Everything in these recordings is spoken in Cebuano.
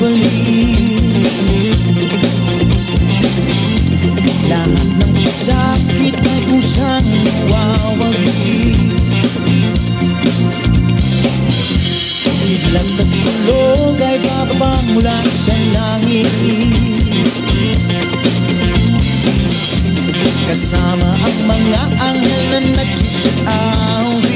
Bumabalik lahat ng sakit ay kusang nawawagi. Kidlat at kulog ay bababa mula sa langit, kasama ang mga anghel na nagsisaawit.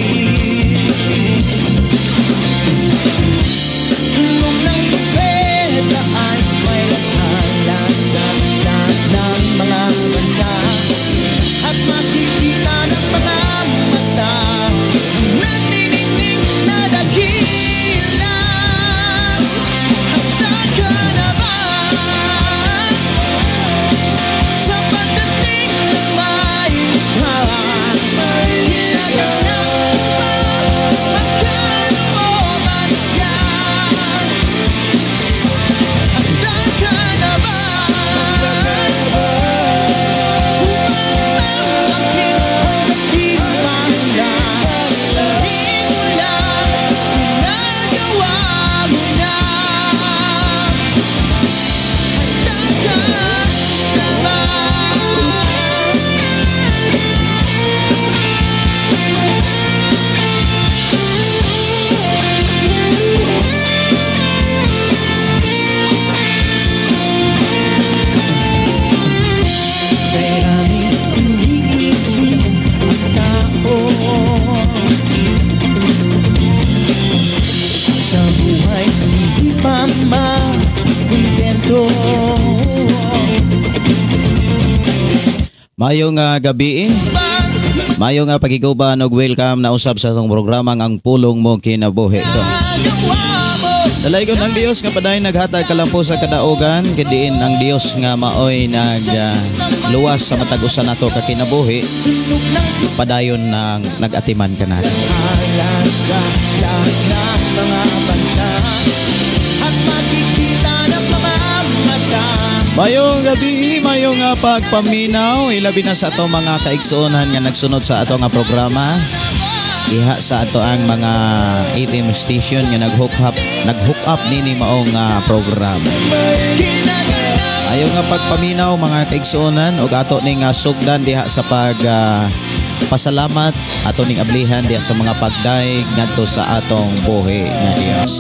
Tunog ng trumpeta ay may lathala sa lahat ng mga bansa, at makikita ng mga mata nagniningning na dakila. Handa ka na ba sa pagdating ng malikha? Ginaganap ba ang kalooban niya? Handa ka na ba upang makamit ang katiwala? Sundin mo lang, ginagawa mo na. Handa ka na ba? Kay raming iniisip ang tao sa buhay, hindi pa makontento. Mayong gabi, mayong pagiguban og welcome na usab sa atong programa ang Pulong Mo Kinabuhi. Dalaygon ang Dios nga padayon naghatag kalampo sa kadaugan, kay diin ang Dios nga maoy nagluwas sa matag usa nato ka kinabuhi, padayon nang nag-atiman kanato. Sa lahat ng mga bansa, at makikita ng mga mata. Mayong gabi, mayong pagpaminaw, ilabi na sa ato mga kaigsuonan nga nagsunod sa ato nga programa. Diha sa ato ang mga FM station nga nag-hook up nini maong programa. Ayaw nga pagpaminaw mga kaigsuonan og ato ning sugdan diha sa pag pasalamat ato ning ablihan diha sa mga pagdaig ngadto sa atong buhi nga Dios.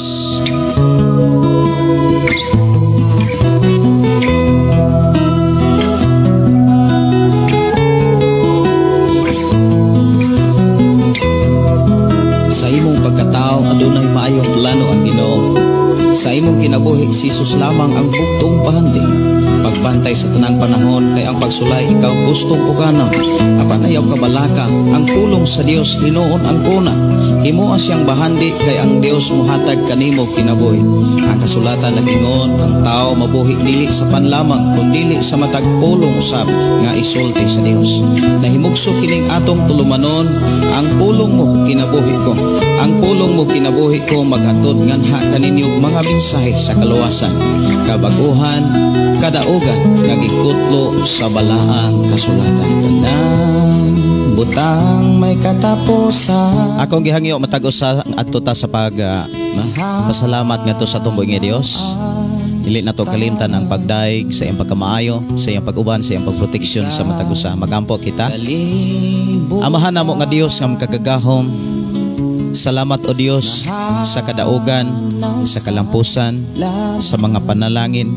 Sa imong pagkatao adunay maayong plano ang Ginoo. Sa imong kinabuhi si Jesus lamang ang bugtong bahandi. Pagbantay sa tanang panahon kay ang pagsulay ikaw gustong uganon. Apan ayaw kabalaka ang pulong sa Dios hinuon ang kuna. Himoa siyang bahandi kay ang Dios mohatag kanimo kinabuhi. Ang kasulatan nag-ingon ang tao mabuhi dili sa panlamang kun dili sa matag pulong usab nga isulti sa Dios. Nahimugso kining atong tulumanon ang pulong mo kinabuhi ko. Ang pulong mo kinabuhi ko maghatod nganha kaninyo mga mensahe sa kaluwasan, kabaguhan, kadaugan nga gikutlo sa balaang kasulatan. Tanang butang may katapusan. Akong gihangyo matag usa adto ta sa pag pasalamat ngadto sa atong buhi nga Dios. Dili nato kalimtan ang pagdaig sa iyang pagkamaayo, sa iyang pag-uban, sa iyang pagproteksyon sa matag usa. Magampo kita. Amahan namo nga Dios nga makagagahom. Salamat o Dios sa kadaugan, sa kalampusan, sa mga panalangin,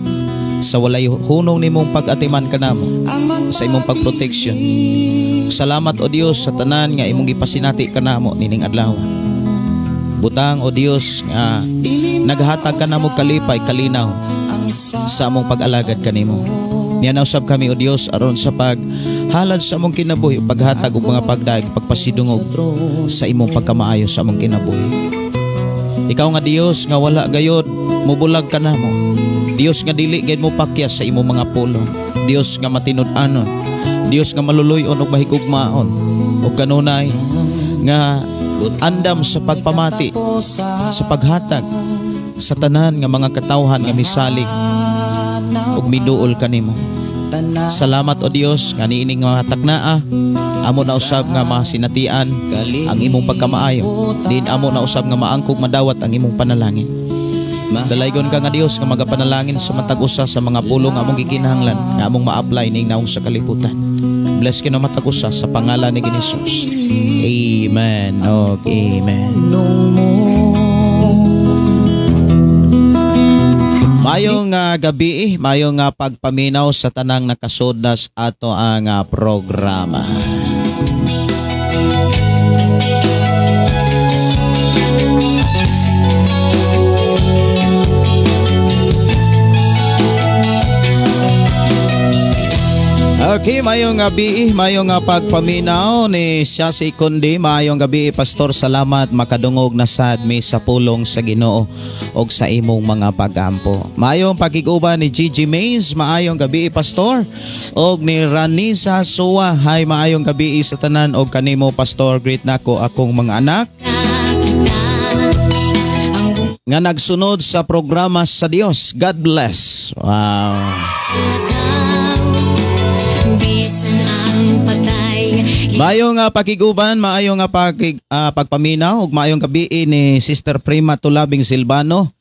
sa walay hunong nimong pag-atiman kanamo, sa imong pagproteksyon. Salamat o Dios sa tanan nga imong gipasinati kanamo nining adlaw. Butang o Dios nga naghatag kanamo kalipay, kalinaw sa among pag-alagad kanimo. Niya nausab kami o Dios aron sa paghalad sa among kinabuhi, paghatag og mga pagdaig, pagpasidungog sa imong pagkamaayo sa among kinabuhi. Ikaw nga Dios nga wala gayod mubulag kanamo. Dios nga dili gayud mo pakyas sa imong mga pulong. Dios nga matinud-anon. Dios nga maluluy-on ug mahigugmaon. Ug kanunay nga andam sa pagpamati, sa paghatag sa tanan nga mga katawhan nga misalig ug miduol kanimo. Salamat o Dios nga niining mga taknaa amo na usab nga masinatian ang imong pagkamaayo. Diin amo na usab nga maangkog madawat ang imong panalangin. Dalaygon ka nga Dios nga magapanalangin sa matag usa sa mga pulong nga among gikinahanglan nga among ma-apply ning naong sa kalibutan. Bless kino matag usa sa pangalan ni Jesus. Amen. Og amen. Mayong gabi, mayong pagpaminaw sa tanang nakasudnas ato ang programa. Okay, mayong gabi, mayong pagpaminaw ni siya si Kundi. Mayong gabi, Pastor, salamat makadungog na sad mi sa pulong sa Ginoo og sa imong mga pagampo. Mayong pakiguban ni Gigi Mays, maayong gabi, Pastor, og ni Ranisa Sua. Hay, maayong gabi sa tanan og kanimo, Pastor. Greet nako akong mga anak nga nagsunod sa programa sa Dios. God bless. Wow. Maayong pakiguban, maayong pagpaminaw ug maayong gabi ni Sister Prima Tulabing Silvano.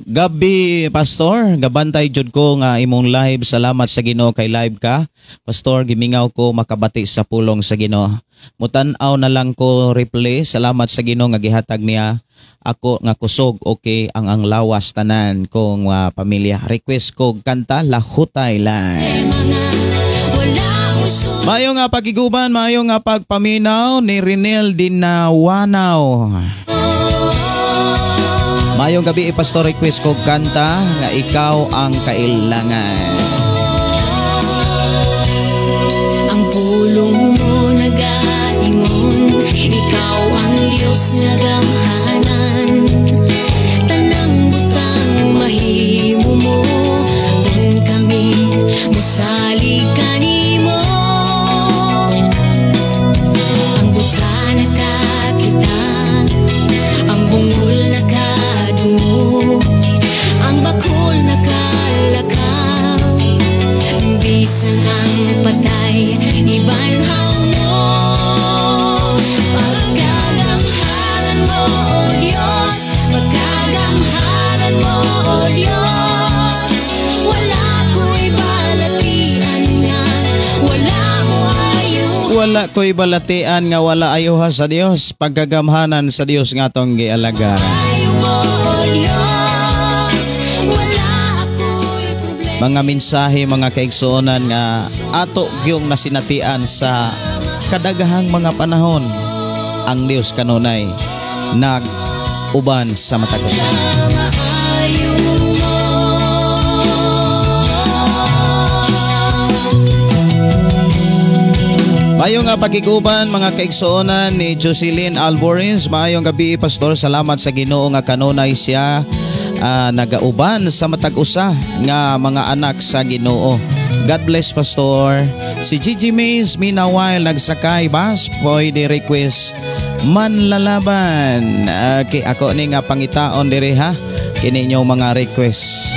Gabi, Pastor, gabantay jud ko nga imong live. Salamat sa Ginoo kay live ka. Pastor, gimingaw ko makabati sa pulong sa Ginoo. Mutan-aw na lang ko replay. Salamat sa Ginoo nga gihatag niya ako nga kusog, okay ang lawas tanan kong pamilya. Request ko kanta Lahutay lang. Maayong nga pagiguban, maayong nga pagpaminaw ni Rinel Dinawanaw. Maayong gabi, Pastor, request ko kanta nga Ikaw ang Kailangan. Ang pulong mo nagaingon, ikaw ang Diyos nga gamhanan. Tanang butang mahimo mo, kung kami mosalig kanimo. Ang buka nakakita, ang bungol nakadungog, ang bakol nakalakaw, bisan ang patay ibanhaw mo. Pagkagamhanan mo, O Diyos, pagkagamhanan mo, O Diyos, wala ko'y balatian nga wala mo ayuha. Wala ko'y balatian nga wala ayuha sa Dios. Pagkagamhanan sa Dios nga atong gialagaran. Ayaw mo, O Diyos, wala ako'y problema. Mga mensahe, mga kaigsuonan nga ato gyung nasinatian sa kadaghang mga panahon, ang Dios kanunay nag-uban sa matag usa. Maayong pagiguban, mga kaigsuonan ni Jocelyn Alborins. Maayong gabi, Pastor. Salamat sa Ginoo nga kanunay siya nagauban sa matag usa nga mga anak sa Ginoo. God bless, Pastor. Si Gigi Mays Minawal nagsakay bus, pwede request Manlalaban. Okay, ako ni nga pangitaon diri ha. Kini inyong mga request.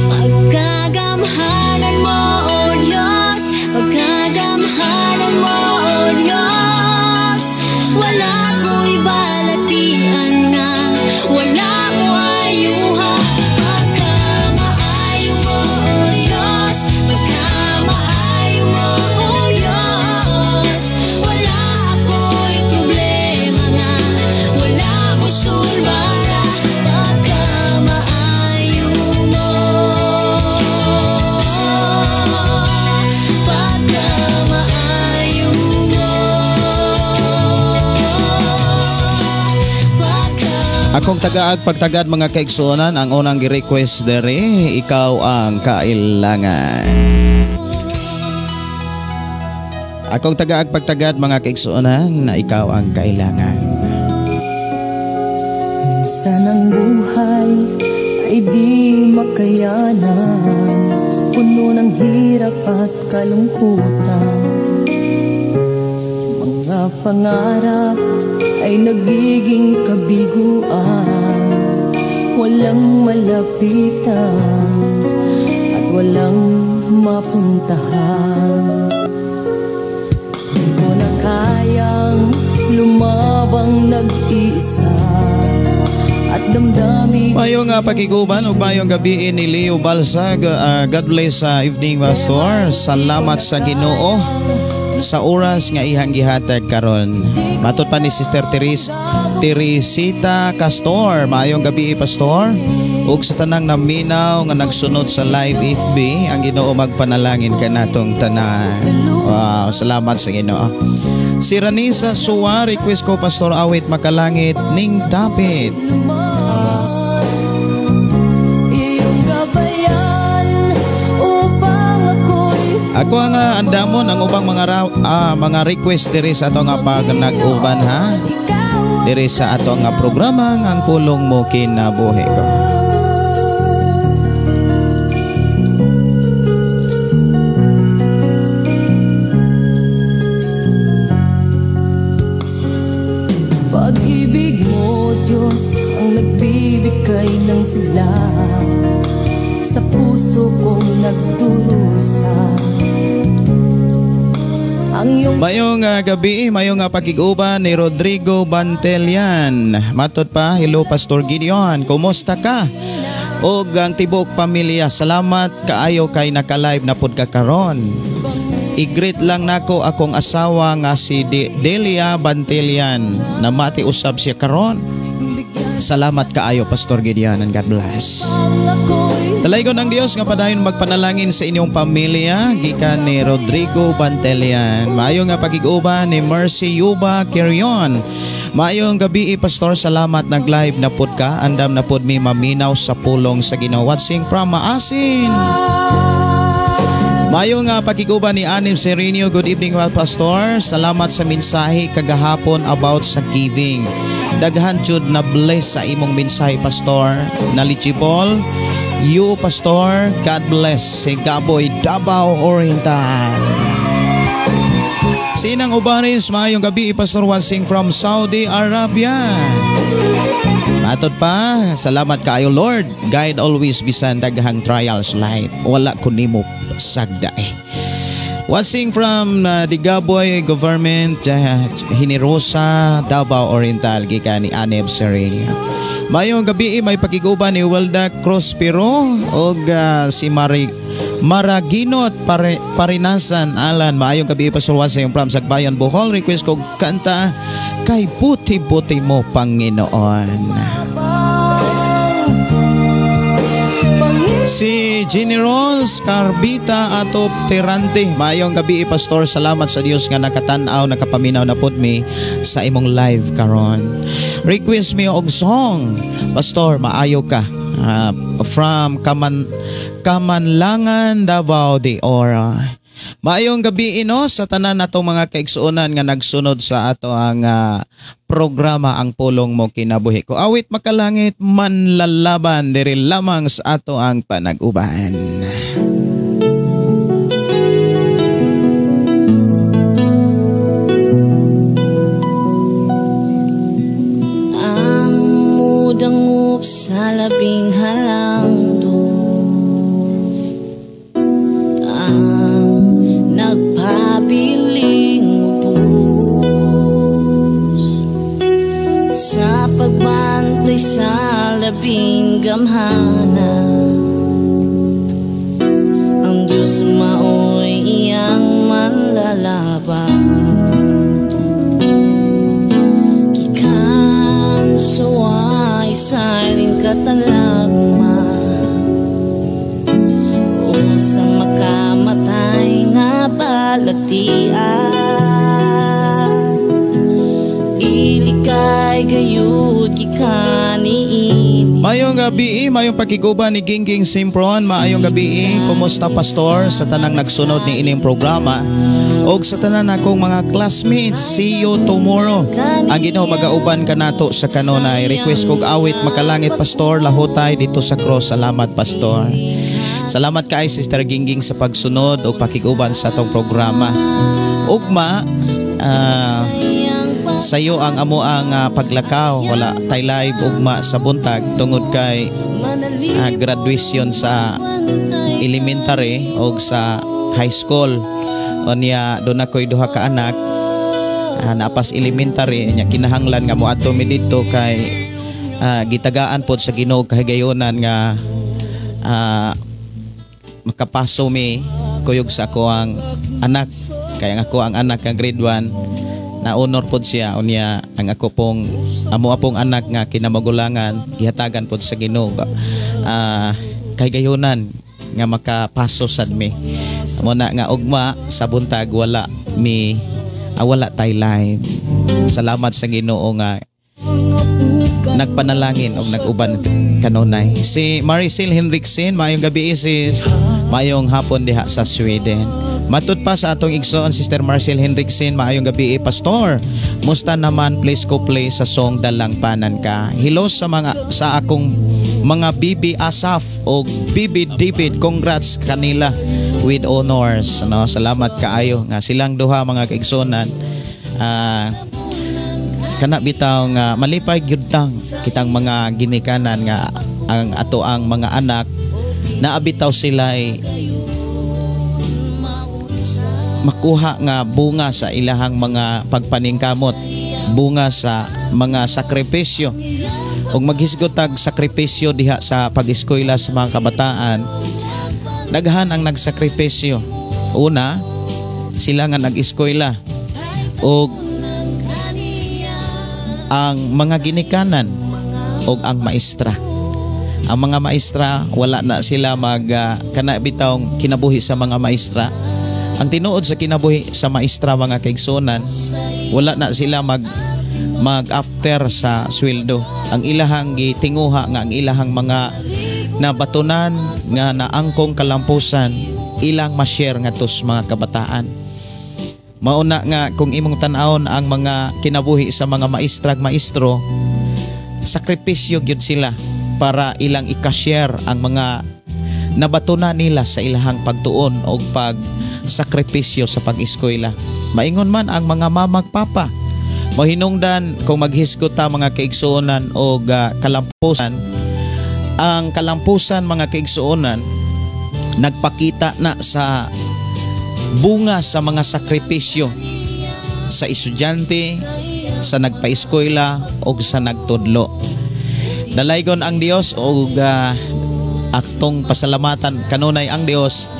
Pagkagamhanan mo, O Diyos, pagkagamhanan mo, O Diyos, wala ko'y balatian nga wala mo ayuha. Pagkamaayo mo, O Diyos, pagkamaayo mo, O Diyos, wala ako'y problema nga wala mo sulbara. Pagkamaayo mo, pagkamaayo mo, Akong tagaag pagtagad, mga kaigsuonan, ang unang gi-request dere, Ikaw ang Kailangan. Akong tagaag pagtagad, mga kaigsuonan, na ikaw ang kailangan. Minsan ang buhay ay di makayanan, puno ng hirap at kalungkutan. Mga pangarap ay nagiging kabiguan. Walang malapitan at walang mapuntahan. Di ko na kayang lumabang nag-iisa at damdamin. Mayong pakiguban ug mayong gabi ni Leo Balsag. God bless sa evening, Pastor. Salamat sa Ginoo sa oras nga ihang gihatag karon. Matod pa ni Sister Teresita Castor, maayong gabi, Pastor. Ug sa tanang naminaw nga nagsunod sa live FB, ang Ginoo magpanalangin kanatong tanan. Wow, salamat sa Ginoo. Si Ranisa Suwa, request ko, Pastor, awit Makalangit ning Dapit. Iyong gabayan upang ako'y Ako ang andamon ang ubang mga request diri sa ato nga pag nag-uban ha. Diri sa ato nga programa nga Ang Pulong Mo Kinabuhi Ko. Pag-ibig mo, Diyos, ang nagbibigay ng sigla sa puso kong nagdurusa. Ang iyong Mayong gabi, mayong pakig-uban ni Rodrigo Bantelian. Matod pa, hello Pastor Gideon, kumusta ka? Og ang tibok pamilya, salamat kaayo kay naka-live na pud ka karon. I-greet lang nako akong asawa nga si Delia Bantelian. Namati usab siya karon. Salamat kaayo, Pastor Gideon, and God bless. Dalaygon ang Dios nga padayon magpanalangin sa inyong pamilya gikan ni Rodrigo Bantelian. Maayo nga pakig-uban ni Mercy Yuba Carrion. Maayong gabi, Pastor, salamat nag-live na pud ka. Andam na pud mi maminaw sa pulong sa Ginoo. Watching from Maasin. Mayo nga pakiguban ni Anim Serenio. Good evening, Pastor. Salamat sa mensahe kagahapon about sa giving. Daghan jud na bless sa imong mensahe, Pastor. Knowledgeable you, Pastor. God bless. Si Gaboy, Davao Oriental. Sinang Ubaris, maayong gabi, Pastor, watching from Saudi Arabia. Matod pa, salamat kaayo, Lord. Guide always bisan daghang trials life. Wala ko nimo sagda eh. Watching from the Gaboy Government, Hinerosa, Davao Oriental, gikan ni Aneb Serenia. Mayong gabi, may pakiguban ni Welda Crospero og si Mari Maraginot Parinasan Alan. Maayong gabi, Pastor, watching from Sagbayan, Bohol. Request ko kanta Kay Buti-Buti Mo Panginoon. Si Jenny Rose Carbita Atop Tirante. Maayong gabi, Pastor. Salamat sa Dios nga nakatan-aw, nakapaminaw na pud mi sa imong live karon. Request me og song. Pastor, maayo ka. From Kamanlangan, Davao de Oro. Maayong gabi ino sa tanan natong mga kaigsuonan nga nagsunod sa ato ang programa Ang Pulong Mo Kinabuhi Ko. Awit Makalangit Manlalaban diri lamang sa ato ang panag-uban. Ang mudangup sa labing halangdong, ang nagpabiling ubos sa pagbantay sa labing gamhana, ang Diyos mao'y iyang manlalaban. Gikan suway sa iring katalagma o sa makamatay nga balatian, ilikay gayud gikan niini. Mayong gabi, mayong pakiguban ni Gingging Simpron. Maayong gabi, kumusta Pastor sa tanang nagsunod ni ining programa og sa tanan akong mga classmates. See you tomorrow. Ang Ginoo magauban kanato sa kanunay. Request kog awit Makalangit, Pastor, lahutay dito sa cross. Salamat, Pastor. Salamat kay Sister Gingging sa pagsunod o pakiguban sa atong programa. Ugma, Sayo ang amo ang paglakaw, wala tay live ugma sa buntag tungod kay graduation sa elementary og sa high school. Unya doon ako'y duha ka anak, napas elementary nya kinahanglan nga moadto mi didto kay gitagaan pod sa Ginoo kahigayonan nga makapaso mi kuyog sa ako ang anak, kay ang ako ang anak nga grade 1 na honor pod siya. Unya ang ako pong amo apong anak nga kinamagulangan gihatagan pod sa Ginoo kahigayonan nga makapaso sad mi. Mo na nga ugma sa buntag wala mi wala tay live. Salamat sa Ginoo nga nagpanalangin og nag-uban kanunay. Si Maricel Henriksen, maayong gabi sis. Maayong hapon diha sa Sweden. Matud pa sa atong igsoon Sister Marcel Henriksen, maayong gabi, Pastor. Musta naman, please ko play sa song Dalangpanan Ka. Hello sa mga sa akong mga Bibi Asaf o Bibi David, congrats kanila with honors. No, salamat kaayo nga silang duha, mga kaigsuonan. Kana bitaw nga malipay gyud tang kitang mga ginikanan nga ang ato ang mga anak naa bitaw sila ay makuha nga bunga sa ilahang mga pagpaningkamot, bunga sa mga sakripisyo. Ug maghisgot tag sakripisyo diha sa pag-eskwela sa mga kabataan, daghan ang nagsakripisyo. Una, sila nga nag-eskwela ug ang mga ginikanan ug ang maestra. Ang mga maestra, wala na sila mag kana bitawng kinabuhi sa mga maestra. Ang tinuod sa kinabuhi sa maestra, mga kaigsunan, wala na sila mag mag after sa sweldo. Ang ilahang gitinguha nga ang ilahang mga nabatunan nga naangkong kalampusan, ilang ma-share ngadto sa mga kabataan. Mauna nga kung imong tan-awon ang mga kinabuhi sa mga maestrag maestro, sakripisyo gyud sila para ilang ika-share ang mga nabatunan nila sa ilahang pagtuon o pag sakripisyo sa pag-eskwela. Maingon man ang mga mamagpapa. Mahinungdan kung maghisgot ta, mga kaigsuonan, og kalampusan. Ang kalampusan, mga kaigsuonan, nagpakita na sa bunga sa mga sakripisyo sa estudyante, sa nagpaeskwela o sa nagtudlo. Dalaygon ang Dios og aktong pasalamatan kanunay ang Dios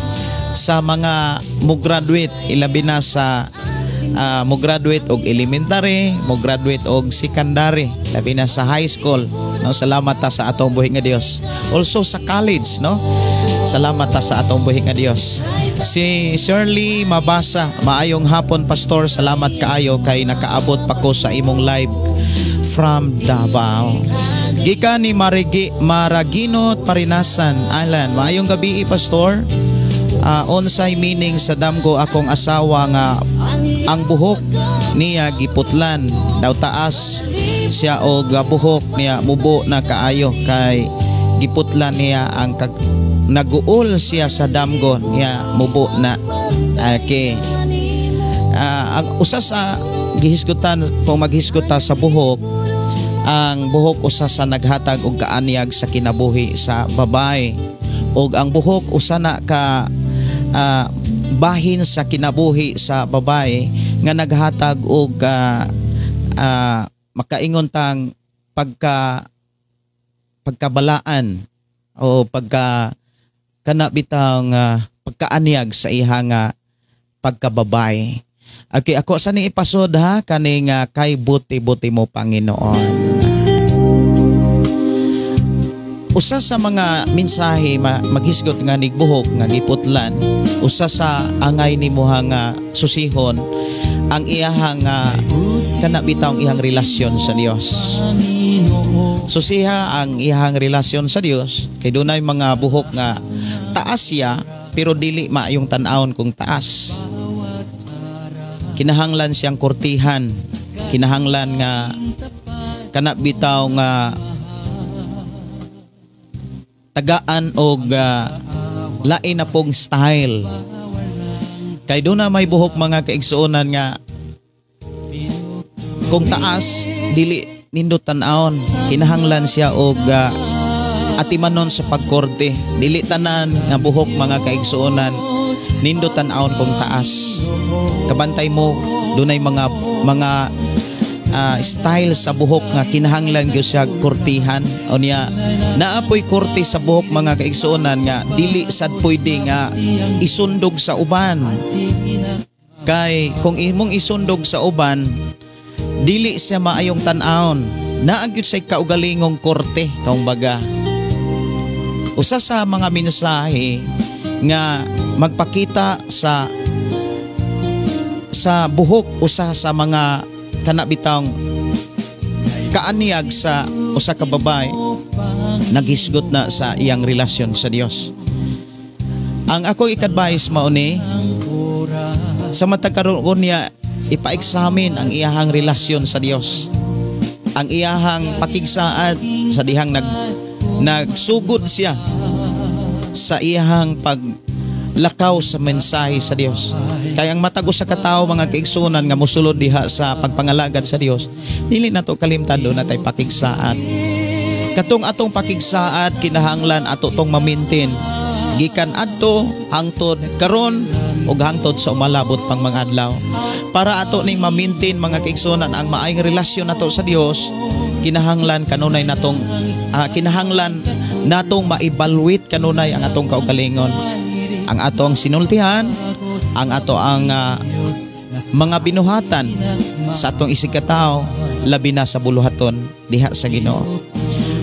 sa mga mo-graduate, ilabi na sa mo-graduate og elementary, mo-graduate og secondary, labi na sa high school. No, salamat ta sa atong buhi nga Dios. Also sa college, no? Salamat ta sa atong buhi nga Dios. Si Shirley Mabasa, maayong hapon, Pastor, salamat kaayo kay nakaabot pa ko sa imong live from Davao. Gikan ni Marigi, Maragino Parinasan Island, maayong gabi, Pastor. Unsay meaning sa damgo akong asawa nga ang buhok niya giputlan daw, taas siya og buhok niya mubo na kaayo kay giputlan niya ang kag naguol siya sa damgo niya, mubo na? Okay. Ang usa sa gihisgutan kung maghisgot ta sa buhok, ang buhok usa sa naghatag og kaanyag sa kinabuhi sa babae ug ang buhok usa na ka bahin sa kinabuhi sa babae nga naghatag og makaingon tang pagkabalaan o pagka kana bitang pagkaanyag sa iha nga pagkababae. Okay, ako sa ni ipasod ha kaning kay buti-buti mo, Panginoon. Usa sa mga mensahe maghisgot nga nigbuhok nga giputlan, usa sa angay nimo nga susihon ang iyahang kana bitaw ang iyang relasyon sa Dios. Susiha ang iyahang relasyon sa Dios kay dunay mga buhok nga taas siya pero dili maayong tan-awon kung taas. Kinahanglan siyang kurtihan, kinahanglan nga kana bitaw nga tagaan og lain na pong style. Kay doon na may buhok, mga kaigsuonan, nga Kung taas, dili nindot tan-awon. Kinahanglan siya og atimanon sa pagkorte. Dili tanan nga buhok, mga kaigsuonan, nindot tan-awon kung taas. Kabantay mo, dunay mga style sa buhok nga kinahanglan gyud siya kortihan. Unya naa poy korte sa buhok, mga kaigsuonan, nga dili sad pwede nga isundog sa uban, kay kung imong isundog sa uban, dili siya maayong tan-awon. Naa gyud sa kaugalingong korte. Kaumbaga, usa sa mga mensahe nga magpakita sa buhok, usa sa mga kana bitawng kaanyag sa usa ka babae, naghisgot na sa iyang relasyon sa Dios. Ang ako i-advise mao ni sa matag karon niya, ipa-examine ang iyahang relasyon sa Dios. Ang iyahang pakigsaad sa dihang nagsugod siya sa iyahang paglakaw sa mensahe sa Dios. Kaya ang matag usa ka tawo, mga kaigsunan, nga mosulod diha sa pagpangalagad sa Dios, dili nato kalimtan duna tay pakigsaad. Katong atong pakigsaad, kinahanglan ato tong ma-maintain gikan adto hangtod karon ug hangtod sa umalabot pang mga adlaw. Para ato ning ma-maintain, mga kaigsunan, ang maayong relasyon nato sa Dios, kinahanglan natong ma-evaluate kanunay ang atong kaugalingon. Ang atong sinultihan, ang ato ang mga binuhatan sa atong isigkatao, labi na sa buluhaton diha sa Ginoo.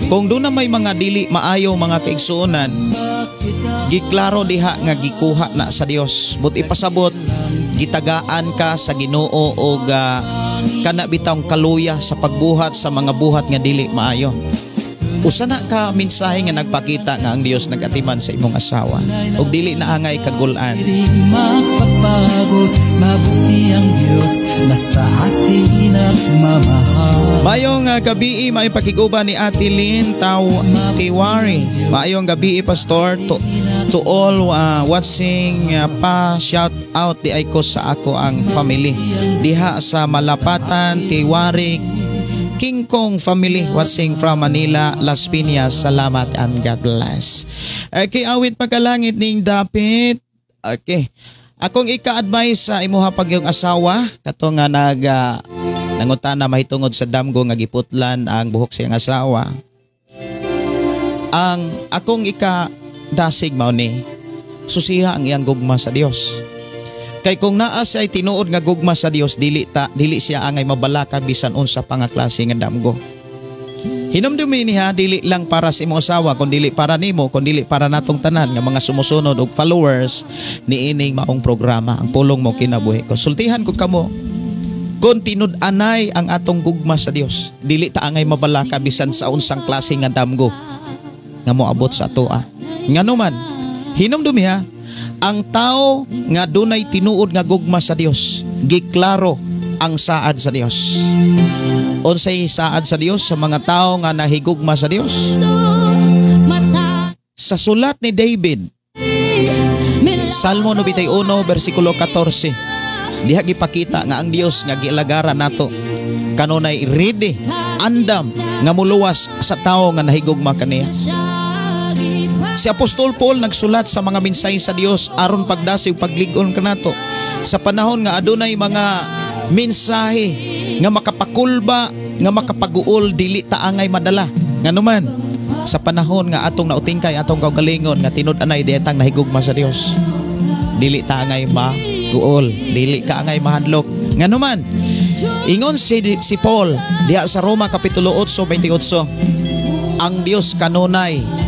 Kung duna may mga dili maayo, mga kaigsuonan, giklaro diha nga gikuha na sa Dios. But ipasabot, gitagaan ka sa Ginoo og kana bitawng kaluya sa pagbuhat sa mga buhat nga dili maayo. Usa na ka mensahe nga nagpakita nga ang Dios nagatiman sa imong asawa ug dili na angay kagul-an. Di magpapagod, mabuti ang Diyos na sa atin nagmamahal. Maayong gabi, may pakiguban ni Ate Lynn Taw Tiwari. Maayong gabi, Pastor, to all watching, pa shout out diay ko sa ako ang family diha sa Malapatan Tiwari King Kong family watching from Manila, Las Piñas. Salamat and God bless. Okay, awit pagkalangit ning dapit. Okay. Akong ika-advise sa imuha pag yung asawa kato nga nag nangutana mahitungod sa damgo nga giputlan ang buhok sa iyang asawa. Ang akong ika dasig mao ni susiha ang iyang gugma sa Dios. Kay kung naa siya tinuod nga gugma sa Dios, dili siya angay mabalaka bisan unsa pa nga klase nga damgo. Hinumdumi niya, dili lang para sa imong asawa, kun dili para nimo, kun dili para natong tanan nga mga sumusunod og followers niining maong programa, Ang Pulong Mo Kinabuhi Ko. Sultihan ko kamo, kung tinud-anay ang atong gugma sa Dios, dili ta angay mabalaka bisan sa unsang klase nga damgo nga moabot sa atoa. Ngano man, hinumdumi ha, ang tao nga dunay tinuod nga gugma sa Dios, giklaro ang saad sa Dios. Unsay saad sa Dios sa mga tao nga nahigugma sa Dios? Mata Sa sulat ni David, Salmo 91 versikulo 14. Diha gipakita nga ang Dios nga gialagaran nato kanunay ready, andam nga muluwas sa tao nga nahigugma kaniya. Si Apostol Paul nagsulat sa mga mensahe sa Dios aron pagdasig, paglig-on kanato sa panahon nga adunay mga mensahe nga makapakulba, nga makapaguol, dili ta angay madala. Nganuman, sa panahon nga atong nautingkay atong kaugalingon nga tinud-anay dietang nahigugma sa Dios, dili ta angay maguol, dili ka angay mahadlok. Nganuman, ingon si Paul diha sa Roma kapitulo 8:28, ang Dios kanunay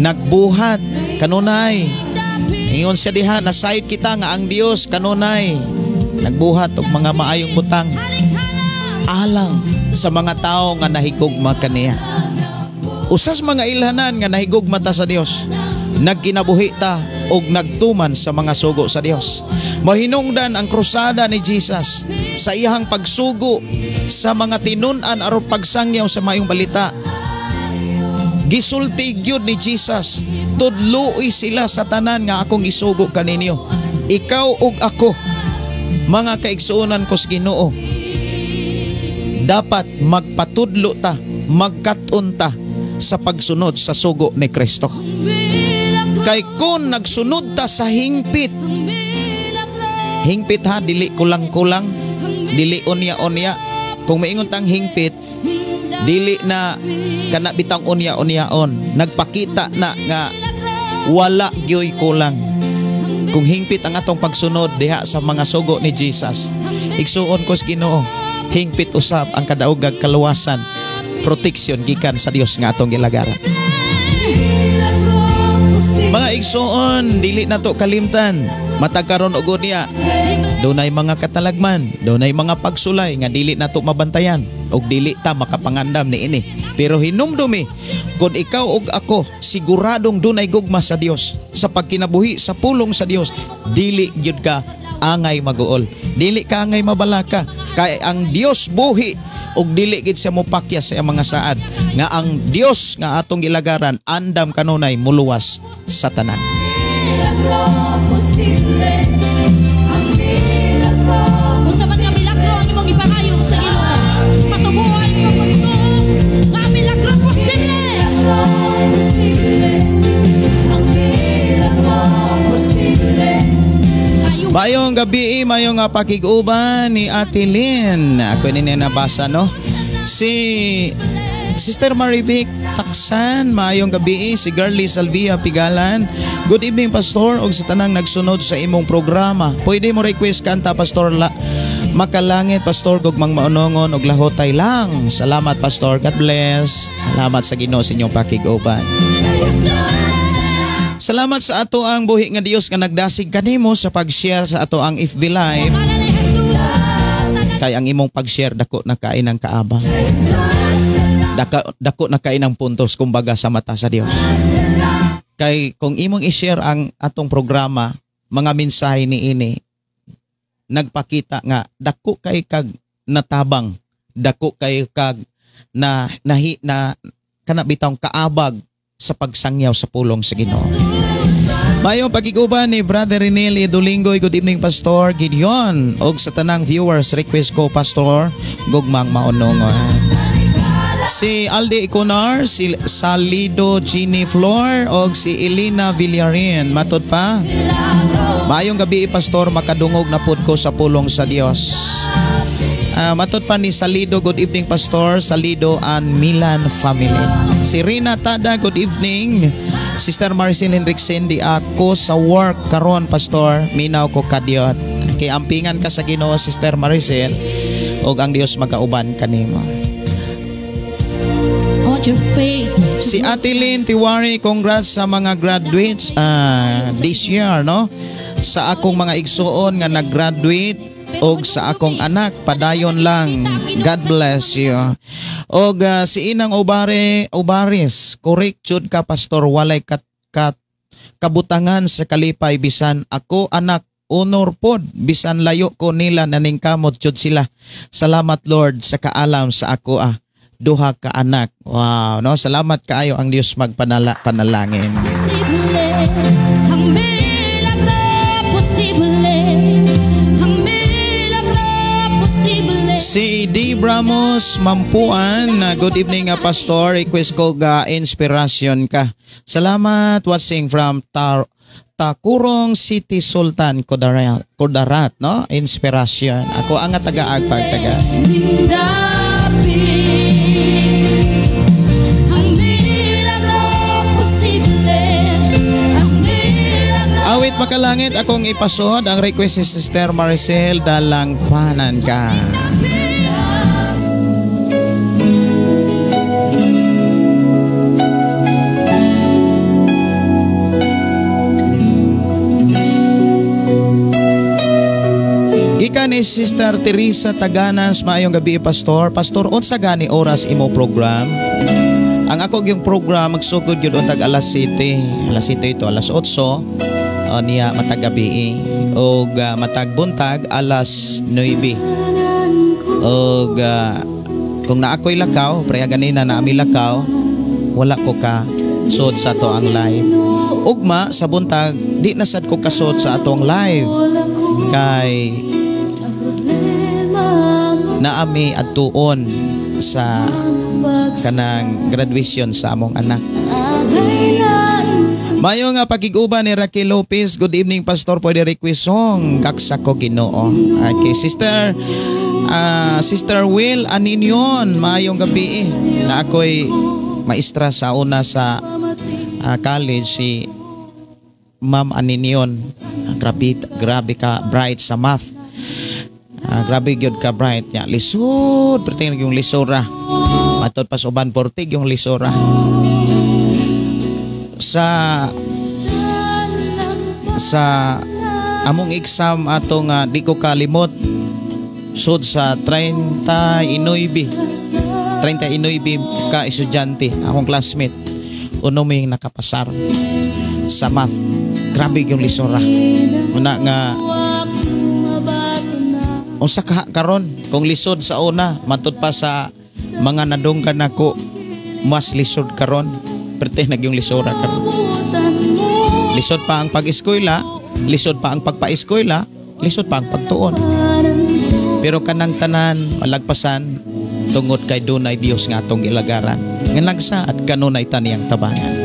nagbuhat kanunay. Ingon siya diha, nasayod kita nga ang Dios kanunay nagbuhat og mga maayong butang alang sa mga tao nga nahigugma kaniya. Usas mga ilhanan nga nahigugma ta sa Dios, nagkinabuhi ta og nagtuman sa mga sugo sa Dios. Mahinungdan ang krusada ni Jesus sa iyang pagsugo sa mga tinun-an aron pagsangyaw sa maayong balita. Gisulti gyud ni Jesus, "Tudloi sila sa tanan nga akong isugo kaninyo." Ikaw ug ako, mga kaigsuonan ko sa Ginoo, Dapat magpatudlo ta, magkat-on ta sa pagsunod sa sugo ni Kristo. Kay kung nagsunod ta sa hingpit, hingpit ha, dili kulang-kulang, dili unya-unya. Kung maingon tang hingpit, dili na kana bitang unya-unyaon. Nagpakita na nga wala gyoy kulang. Kung hingpit ang atong pagsunod diha sa mga sugo ni Jesus, igsuon ko sa Ginoo, hingpit usab ang kadaogag kaluwasan, protection gikan sa Dios nga atong gilagaran. Mga igsuon, dili na to kalimtan. Matag karon og unya, dunay mga katalagman, dunay mga pagsulay nga dili na to mabantayan og dili ta makapangandam niini. Pero hinumdumi, kung ikaw og ako siguradong dunay gugma sa Dios, sa pagkinabuhi sa pulong sa Dios, dili gyud ka angay maguol, dili ka angay mabalaka, kay ang Dios buhi og dili gid siya mopakyas sa iyang mga saad, nga ang Dios nga atong gilagaran andam kanunay muluwas sa tanan. Unsa man nga milagro ang imong ipangayo sa Ginoo, patubuhay mo pagtuo nga milagro posible. Mayong gabi, mayong pakig-uban ni Ate Lynn. Ako ni nabasa, no? Si Sister Marivic Taksan, mayong gabi, si Girlie Salvia Pigalan. Good evening, Pastor, og sa tanang nagsunod sa imong programa. Pwede mo request kanta, Pastor, makalangit, Pastor, gugmang maunongon og lahotay lang. Salamat, Pastor. God bless. Salamat sa Ginoo sa inyong pakig-uban. Salamat sa ato ang buhi nga Dios nga nagdasig kanimo sa pag-share sa ato ang FB Live. Kay ang imong pag-share dako na kain ang kaabang. Dako na kain ang puntos kumbaga sa mata sa Dios. Kay kung imong i-share ang atong programa, mga mensahe niini, nagpakita nga dako kay kag natabang, dako kay kag na nahi na kana bitawng kaabag sa pagsangyaw sa pulong sa Ginoo. Mayong pagkiguban ni Brother Renel Dulingoy. Good evening, Pastor Gideon. Og sa tanang viewers, request ko, Pastor, gugmang maunongon. Si Alde Iconar, si Salido Ginny Flor, og si Elena Villarin. Matod pa. Mayong gabi, Pastor, makadungog na pud ko sa pulong sa Dios. Matod pa ni Salido, good evening, Pastor Salido and Milan family. Si Rina Tada, good evening. Sister Maricel Henriksen, di ako sa work karon, Pastor, minaw ko kadyot. Kay ampingan ka sa Ginoo, Sister Maricel, og ang Dios magauban kanimo. Si Ate Lynn Tiwari, congrats sa mga graduates this year, no? Sa akong mga igsuon nga nag-graduate og sa akong anak, padayon lang. God bless you. Og si Inang Obaris, correct jud ka, Pastor, walay kabutangan sa kalipay bisan ako anak honor pod bisan layo ko nila naningkamot jud sila. Salamat Lord sa kaalam sa ako duha ka anak. Wow, no? Salamat kaayo ang Dios magpanala panalangin. Si D. Bramos Mampuan, good evening, Pastor. Request ko ga inspiration ka. Salamat, watching from Takurong City, Sultan Kudarat, no? Inspiration. Ako ang taga-agpag taga. Awit makalangit akong ipasod ang request ni Sister Maricel, Dalangpanan ka. Gikan ni Sister Teresa Taganas, maayong gabi, Pastor. Pastor, unsa gani oras imo program? Ang ako gyung program magsugod gyud untag alas 7. Alas 7 ito, alas 8 niya matag gabi og matag buntag alas 9. Og kung naa ko'y lakaw, preya ganina na ami lakaw, wala ko ka sud sa ato ang live. Ugma sa buntag di na sad ko kasud sa atong live kay Naami adtuon sa kanang graduation sa among anak. Mayo nga pakig-uban ni Raquel Lopez. Good evening, Pastor. Pwede request song, "Gaksa Ko Ginoo." Okay, Sister Sister Will Aninion, maayong gabi. Na ako'y maestra sa una sa college, si Ma'am Aninion. Grabe, grabe ka bright sa math. Grabe gyud ka bright ya. Lisod, pero tingnan yung lisora. Matod pa sa uban, portig yung lisora. Sa among exam ato nga di ko kalimot, sud sa 39 39 ka estudyante akong classmate, uno may nakapasar sa math. Grabe yung lisora una nga. Unsa ka karon kung lisod sa una, matud pa sa mga nadunggan nako, mas lisod karon. Perte nag yung lisora karon. Lisod pa ang pag-eskwela, lisod pa ang pagpa-eskwela, lisod pa ang pagtuon. Pero kanang tanan malagpasan tungod kay dunay Dios nga atong gilagaran nga nagsaad kanunay taniyang tabangan.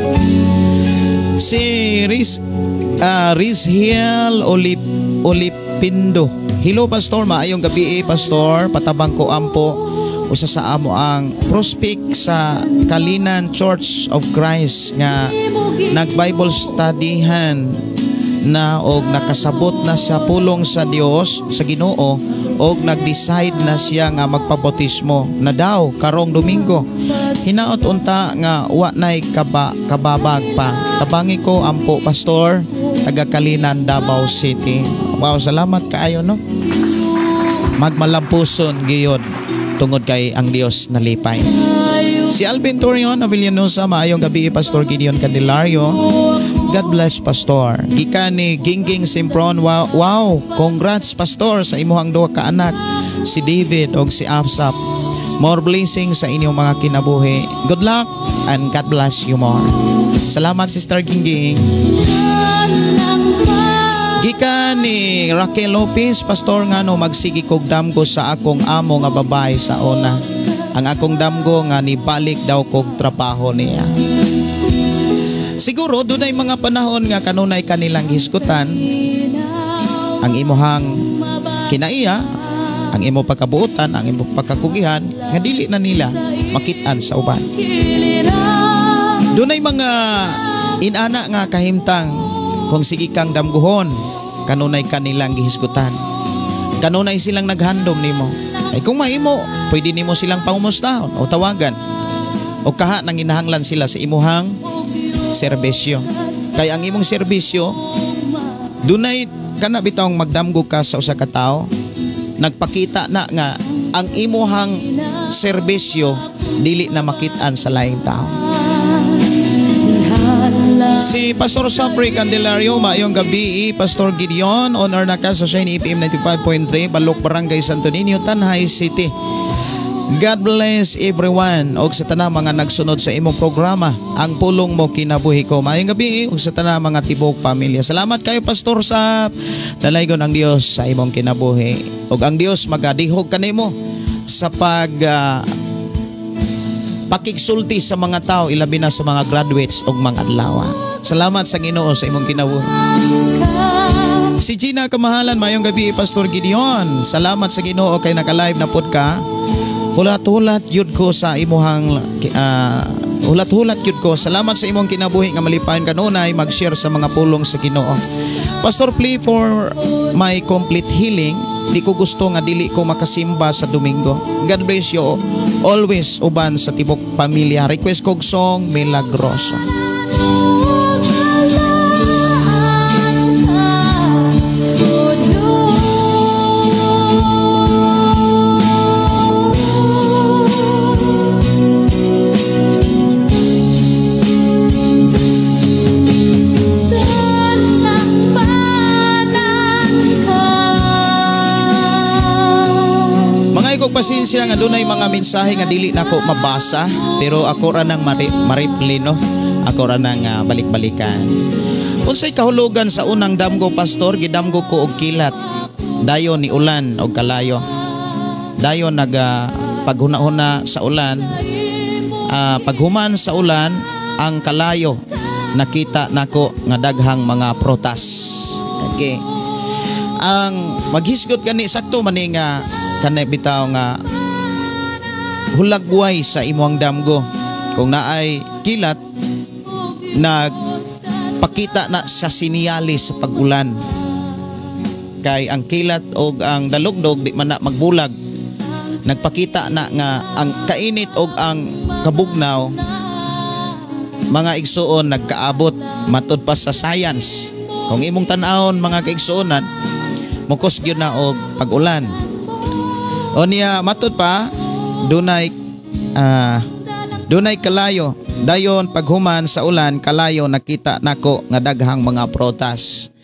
Si Riz Riz Hiel Olip Olipindo. Hello, Pastor, maayong gabi, Pastor. Patabang ko ampo, usa sa amo ang prospect sa Kalinan Church of Christ nga nag Bible studyhan na og nakasabot na sa pulong sa Dios, sa Ginoo, og nag-decide na siya nga magpabautismo na daw karong Domingo. Hinaot unta nga wa nay kababag pa. Tabangi ko ampo, Pastor, taga Kalinan, Davao City. Wow, salamat kaayo, no. Magmalampuson giyod tungod kay ang Dios nalipay. Si Alvin Torion of Villanueva, maayong gabi, Pastor Gideon Candelario. God bless, Pastor. Gikan ni Gingging Simpron, wow, congrats, Pastor, sa imuhang duha ka anak, si David og si Afsap. More blessings sa inyong mga kinabuhi. Good luck and God bless you more. Salamat, Sister Gingging. Gikan ni Raquel Lopez, "Pastor, ngano magsigi kog damgo sa akong amo nga babae sa una? Ang akong damgo nga nibalik daw kog trabaho niya." Siguro dunay mga panahon nga kanunay kanilang hisgutan ang imuhang kinaiya, ang imo pagkabuotan, ang imo pagkakugihan nga dili na nila makit-an sa uban. Dunay mga inana nga kahimtang kung sige kang damguhon, kanunay kanilang gihisgutan. Kanunay silang naghandom nimo. Ay kung mahimo, pwede nimo silang pangumustahon o tawagan. O kaha nang inahanglan sila sa imuhang serbisyo. Kay ang imong serbisyo, dunay kana bitawng magdamgo ka sa usa ka tawo, nagpakita na nga ang imuhang serbisyo dili na makit-an sa laing tao. Si Pastor Safri Candelario, maayong gabi, Pastor Gideon, honor na ka sa Shiny FM 95.3, Balok, Barangay Santo Niño, Tanjay City. God bless everyone og sa tanang mga nagsunod sa imong programa, "Ang Pulong Mo Kinabuhi Ko." Maayong gabi og sa tanang mga tibok pamilya. Salamat kayo, Pastor, sa dalaygon ang Dios sa imong kinabuhi. Og ang Dios magadihog kanimo sa pag pakigsulti sa mga tao, ilabi na sa mga graduates og mga adlaw. Salamat sa Ginoo sa imong kinabuhi. Si Gina Kamahalan, maayong gabi, Pastor Gideon. Salamat sa Ginoo kay naka-live na pod ka. Hulat-hulat yun ko sa imuhang hulat-hulat yun ko. Salamat sa imong kinabuhi nga malipayon kanunay mag-share sa mga pulong sa Ginoo. Pastor, pray for my complete healing. Di ko gusto nga dili ko makasimba sa Domingo. God bless you always uban sa tibok pamilya. Request kog song, "Milagroso." Mga ikog pasensya nga dunay mga mensahe nga dili nako mabasa, pero ako ra nang mareply, no. Ako ra nang balik-balikan. Unsay kahulugan sa unang damgo, Pastor? Gidamgo ko og kilat. Dayon ni ulan og kalayo. Dayon naga paghuna-huna sa ulan, paghuman sa ulan ang kalayo nakita nako nga daghang mga prutas. Okay. Ang maghisgot gani sakto man nga kanay bitaw nga hulagway sa imong damgo. Kung naay kilat, nagpakita na sa sinyalis sa pag-ulan. Kay ang kilat og ang dalugdog di man na magbulag. Nagpakita na nga ang kainit og ang kabugnaw, mga igsuon, nagkaabot matud pa sa science. Kung imong tan-awon, mga kaigsuonan, mukos gyud na og pag-ulan. O niya matud pa dunay kalayo. Dayon paghuman sa ulan kalayo nakita nako nga daghang mga prutas.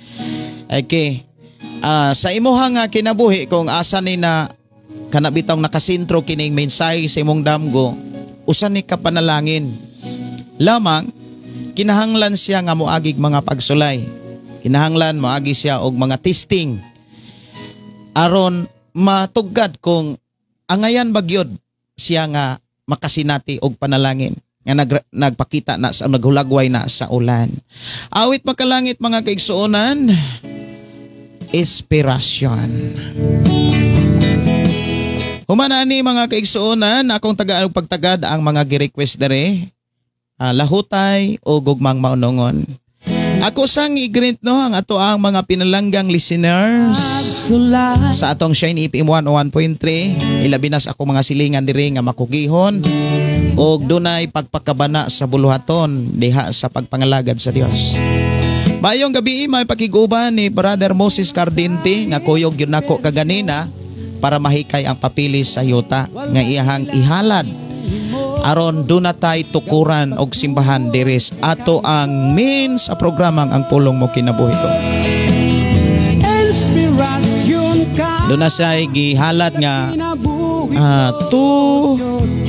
Okay. Sa imuha nga kinabuhi, kung asa ni na kana bitong nakasentro kining mensahe sa imong damgo, usa ni ka panalangin. Lamang kinahanglan siya nga moagig mga pagsulay. Kinahanglan moagi siya og mga testing aron matugad kung angayan bagyod siya nga makasinati og panalangin nga nagpakita na sa naghulagway na sa ulan. Awit makalangit, mga kaigsuonan, inspirasyon. Humana ni, mga kaigsuonan, akong tagaan og pagtagad ang mga gi-request dere. Lahutay o gugmang maunongon. Ako sang i-greet no ang ato ang mga pinalanggang listeners sa atong Shine FM 101.3. Ilabi na sa ako mga silingan diri nga makugihon og dunay pagpakabana sa buluhaton diha sa pagpangalagad sa Dios. Maayong gabi, may pakiguban ni Brother Moses Cardente nga kuyog gyud nako kaganina para mahikay ang papilis sa yuta nga iyahang ihalad aron dunatay tukuran og simbahan diris ato ang main sa programang Ang Pulong Mo Kinabuhi Ko. Doon na siya gihalad nga 239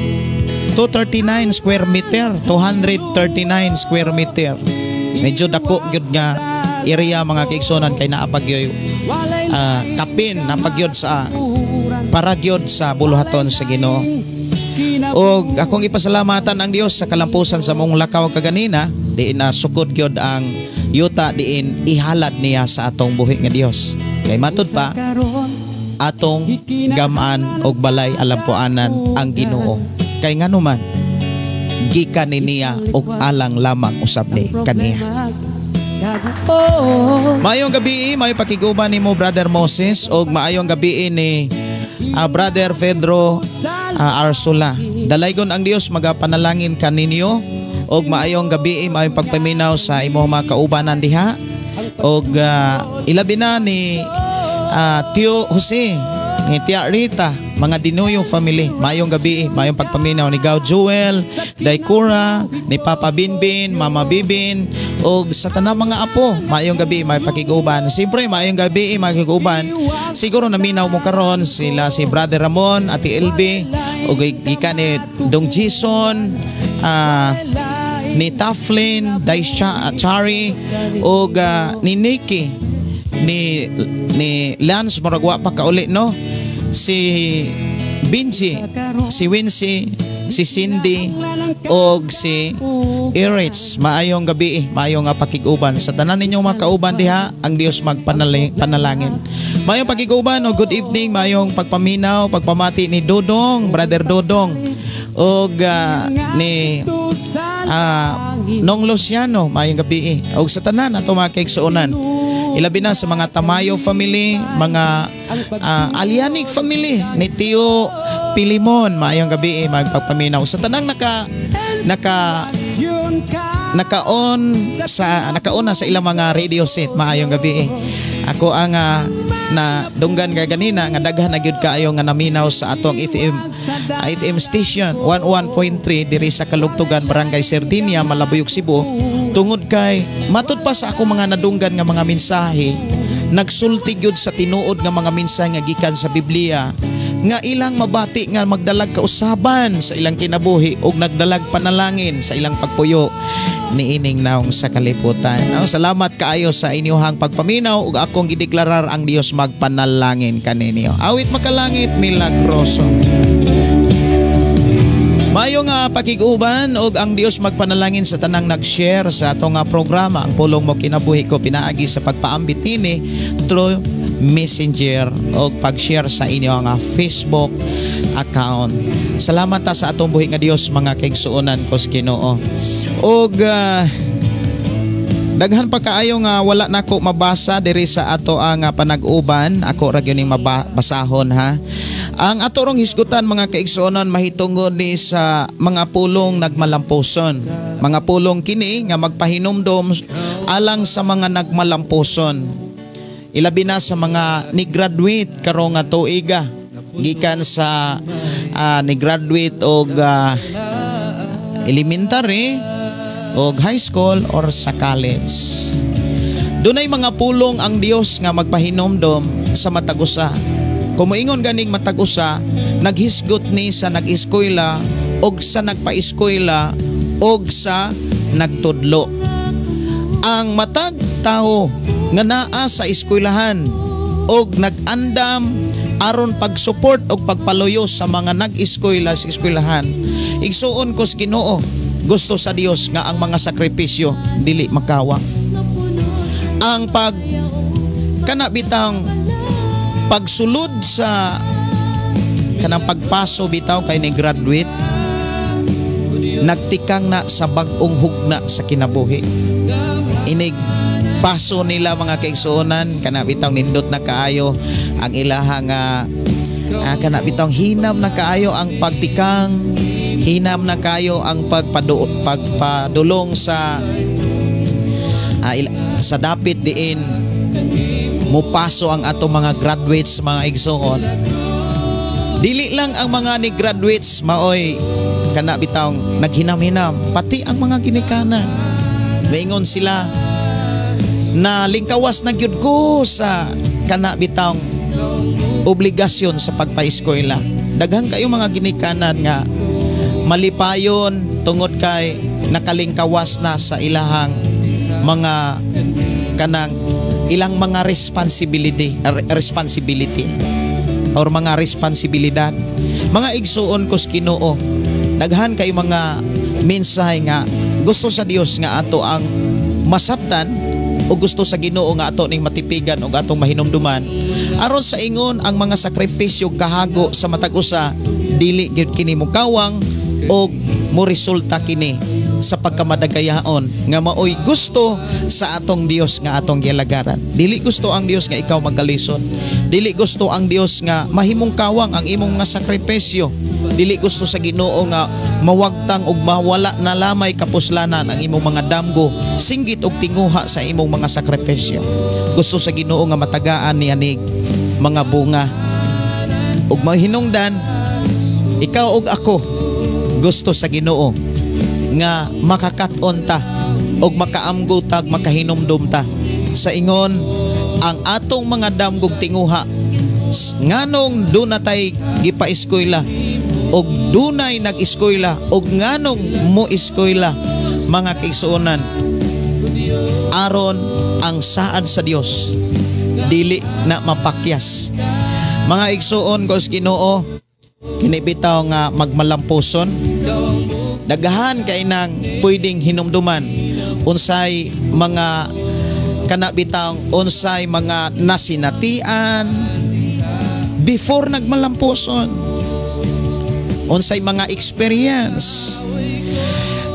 square meter, 239 square meter. Medyo dako gyud nga area, mga kaigsunan, kay naa pagyoy kapin napagyod sa paragyod sa buluhaton sa Ginoo. Og akong ipasalamatan ang Dios sa kalampusan sa mong lakaw kaganina, diin na sukod gyud ang yuta diin ihalad niya sa atong buhi nga Dios. Kay matud pa atong gamaan og balay alampuanan ang Ginoo. Kay nganuman gikan ni niya og alang lamang usab ni kaniya. Maayong gabi, maayong pakiguban nimo, Brother Moses, og maayong gabi ni Brother Pedro Arsula. Dalaygon ang Dios magapanalangin kaninyo og maayong gabi, maayong pagpaminaw sa imong mga kaubanan diha og ilabi na ni Tio Jose, ni Tia Rita, mga Dinuyo family. Maayong gabi, maayong pagpaminaw ni Gao Joel, Daikura, ni Papa Binbin, Mama Bibin, og sa tanang mga apo. Maayong gabi, maayong pakiguban. Siyempre, maayong gabi, maayong pakiguban. Siguro naminaw mo karon sila si Brother Ramon, Ate LB, og gikan ni Dong Jason, ni Taflin, Daisha, Chari, og ni Nikki, ni Lance, murag wa pa kauli, no? Si Benji, si Wincy, si Cindy, og si Erich. Maayong gabi, maayong nga pakig-uban. Sa tanan ninyong mga kauban diha, ang Dios magpanalangin. Maayong pakig-uban o good evening, maayong pagpaminaw, pagpamati ni Dodong, Brother Dodong, og ni Nong Luciano, maayong gabi. Og sa tanan ato mga kaigsuonan. Ilabi na sa mga Tamayo family, mga Alianic family ni Tio Pilimon, maayong gabi, maayong pagpaminaw. Sa tanang naka naka naka-on sa naka-on na sa ilang mga radio set, maayong gabi. Ako ang na dunggan ka ganina nga daghan na gyud kaayo nga naminaw sa atong FM station 11.3 diri sa Kalugtugan, Barangay Sardinia, Malabuyok, Cebu, tungod kay matud pa sa ako mga nadunggan nga mga mensahe, nagsulti gyud sa tinuod nga mga mensahe nga gikan sa Biblia nga ilang mabati nga magdalag kausaban sa ilang kinabuhi og nagdalag panalangin sa ilang pagpuyo. niining naong sa kalibutan. No, salamat kaayo sa inyuhang pagpaminaw ug akong gideklarar ang Dios magpanalangin kaninyo. Awit makalangit, milagroso. Mayo nga pakig-uban og ang Dios magpanalangin sa tanang nag-share sa atong programa Ang Pulong Mo Kinabuhi Ko pinaagi sa pagpaambit nini through Messenger o pag-share sa inyo nga Facebook account. Salamat ta sa atong buhi nga Dios, mga kaigsuonan ko sa Ginoo. Og daghan pa kaayo nga wala nako mabasa diri sa ato ang panag-uban. Ako ra gyud ning mabasahon ha. Ang ato rong hisgutan, mga kaigsuonan, mahitungod ni sa mga pulong nagmalampuson. Mga pulong kini nga magpahinumdom alang sa mga nagmalampuson. Ilabi na sa mga ni-graduate karong nga tuiga gikan sa ni-graduate og elementary og high school or sa college. Dunay mga pulong ang Dios nga magpahinomdom sa matag usa. Kung moingon ganing matag usa, naghisgot ni sa nag-eskwela og sa nagpa-eskwela og sa nagtudlo. Ang matag tawo nga naa sa eskwelahan og nag-andam aron pag-support og pagpaluyo sa mga nag-eskwela sa eskwelahan, igsuon ko sa Ginoo, gusto sa Dios nga ang mga sakripisyo dili makawang. Ang pag kana bitang pagsulod sa kanang pagpaso bitaw kay ni graduate, nagtikang na sa bag-ong hugna sa kinabuhi. Inig paso nila, mga kaigsuonan, kana bitaw nindot na kaayo ang ilaha nga kana bitaw hinam na kaayo ang pagtikang, hinam na kaayo ang pagpadulong sa sa dapit diin mupaso ang ato mga graduates, mga igsoon. Dili lang ang mga ni graduates maoy kana bitaw naghinam-hinam, pati ang mga ginikanan. Maingon sila na lingkawas na gyud ko sa kana bitang obligasyon sa pagpa-eskwela. Daghan kayo mga ginikanan nga malipayon tungod kay nakalingkawas na sa ilahang mga kanang ilang mga responsibility or mga responsibilidad. Mga igsuon ko sa Ginoo, daghan kayo mga mensahe nga gusto sa Dios nga ato ang masabtan o gusto sa Ginoo nga ato ning matipigan o atong mahinumduman aron sa ingon ang mga sakripisyo kahago sa matag usa dili gyud kini mokawang og moresulta kini sa pagkamadagayaon nga maoy gusto sa atong Dios nga atong gilagaran. Dili gusto ang Dios nga ikaw magkalisod. Dili gusto ang Dios nga mahimong kawang ang imong nga sakripisyo. Dili gusto sa Ginoo nga mawagtang og mawala na lamay kapuslanan ang imong mga damgo, singgit og tinguha sa imong mga sakripisyo. Gusto sa Ginoo nga matagaan ni anig mga bunga ug mahinungdan ikaw ug ako. Gusto sa Ginoo nga makakat-on ta og makaamgo ta, makahinumdum ta sa ingon ang atong mga damgog tinguha nganong dunatay gipa-eskwela og dunay nag-eskwela og nganong mo eskwela, mga kaigsuonan, aron ang saad sa Dios dili na mapakyas. Mga igsuon ko sa Ginoo, kini bitaw nga magmalampuson, daghan kay nang pwedeng hinumduman unsay mga kana bitaw unsay mga nasinatian before nagmalampuson, unsay mga experience.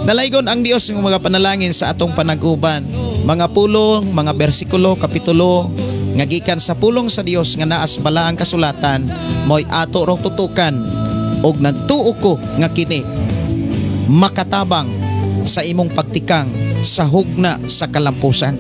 Nalaygon ang Dios ng mga panalangin sa atong panag-uban, mga pulong, mga bersikulo, kapitulo nga gikan sa pulong sa Dios nga naas balaang kasulatan, mo'y ato rong tutukan og nagtuo ko nga kini makatabang sa imong pagtikang sa hugna sa kalampusan.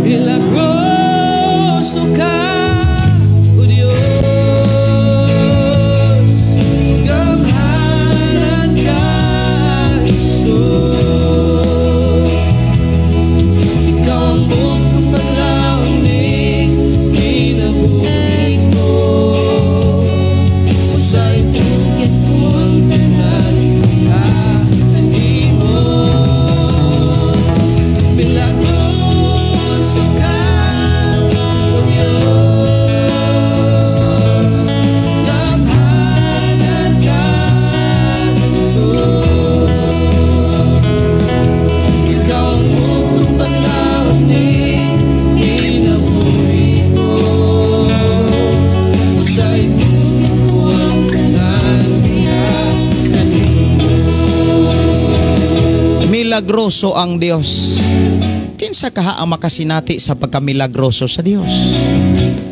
Milagroso ka, O Diyos. Milagroso ang Dios. Kinsa kaha ang makasinati sa pagkamilagroso sa Dios?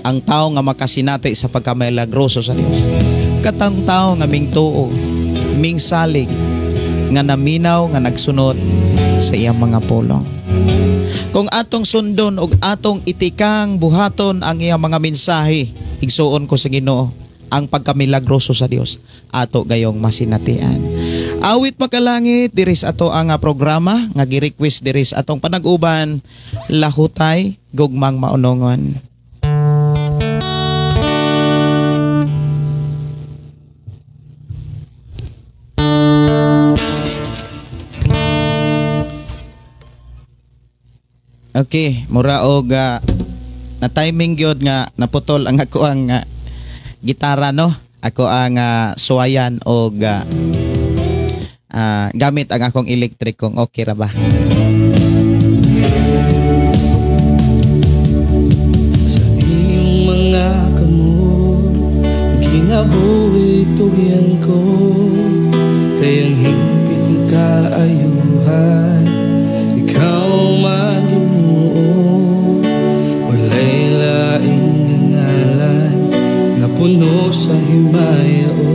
Ang tao nga makasinati sa pagkamilagroso sa Dios, katang tao nga mingtuo, mingsalig, nga naminaw, nga nagsunod sa iyang mga pulong. Kung atong sundon og atong itikang buhaton ang iyang mga mensahe, igsuon ko sa Ginoo ang pagkamilagroso sa Dios, ato gayong masinatian. Awit Makalangit diri sa ato ang programa nga gi-request diri sa atong panag-uban, Lahutay Gugmang Maunongon. Okay, mura og na timing gyud nga naputol ang ako ang gitara, no. Ako ang suwayan og gamit ang akong electric kung okay ra ba. Sa iyong mga kamot, kinabuhi tugyan ko, kay ang hingpit kaayuhan, ikaw man Ginoo, walay laing ngalan, napuno sa himaya o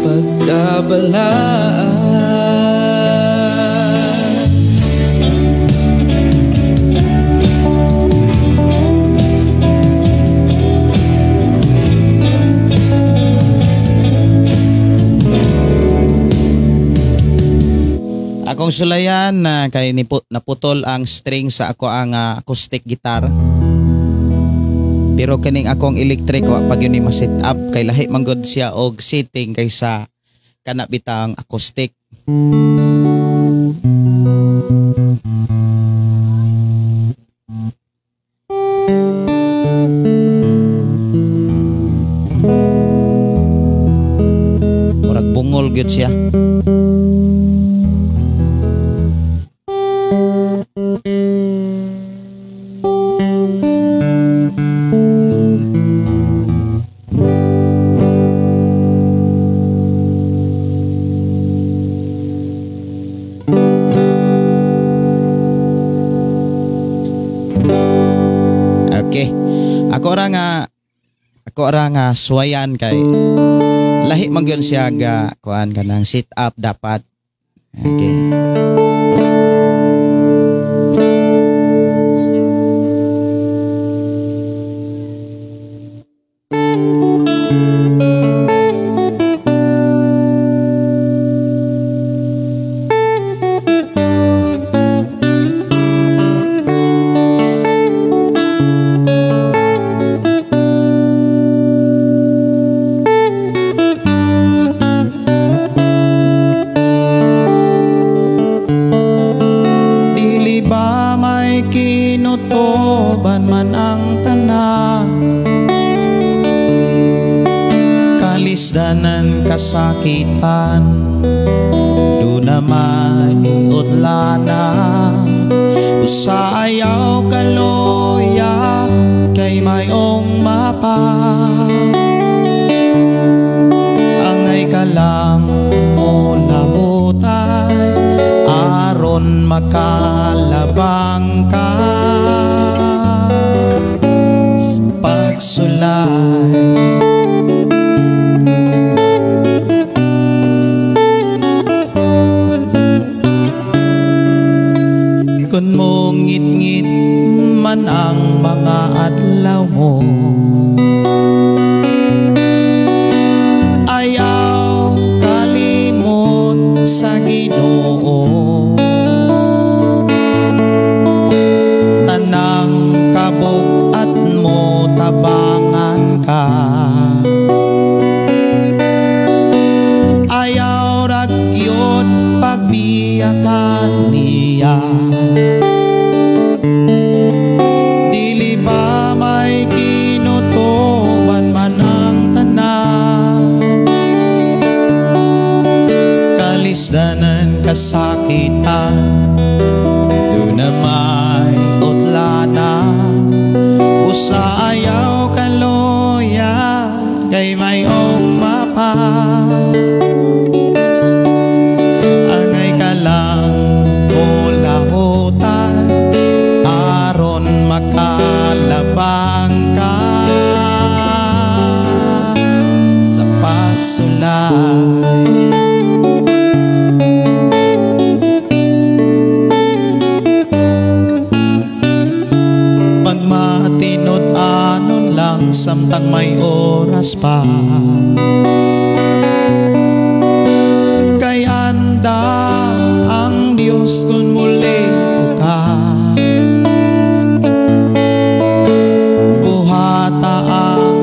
pagkabalaan. Akong sulayan na kay naputol ang string sa ako ang acoustic guitar. Pero kining akong electric wa pag yun ni ma-set up kay lahi man gud siya og setting kaysa kana bitang acoustic. Murag bungol gyud siya. Okay. Ako ra nga suwayan kay lahi man gyud siya ga kuan kanang sit up dapat. Okay. Kasakitan do na may utlana, usa ayaw kaloya kay mayong mapa, angay ka lang mo lahutay aron makalabang ka sa pagsulay. Kung mo ngit-ngit man ang mga adlaw mo, ayaw kalimot sa Ginoo. Tanang kabug-at mo tabangan ka, ayaw ragyod pagbiyakan niya. Dili ba may kinutuban man ang tanan, kalisdanan kasakitan do na may utlana, usa ayaw kaloya kay mayong mapa, angay ka lang mo Lawas pa. Kay anda ang Dios kun muli ka, buhata ang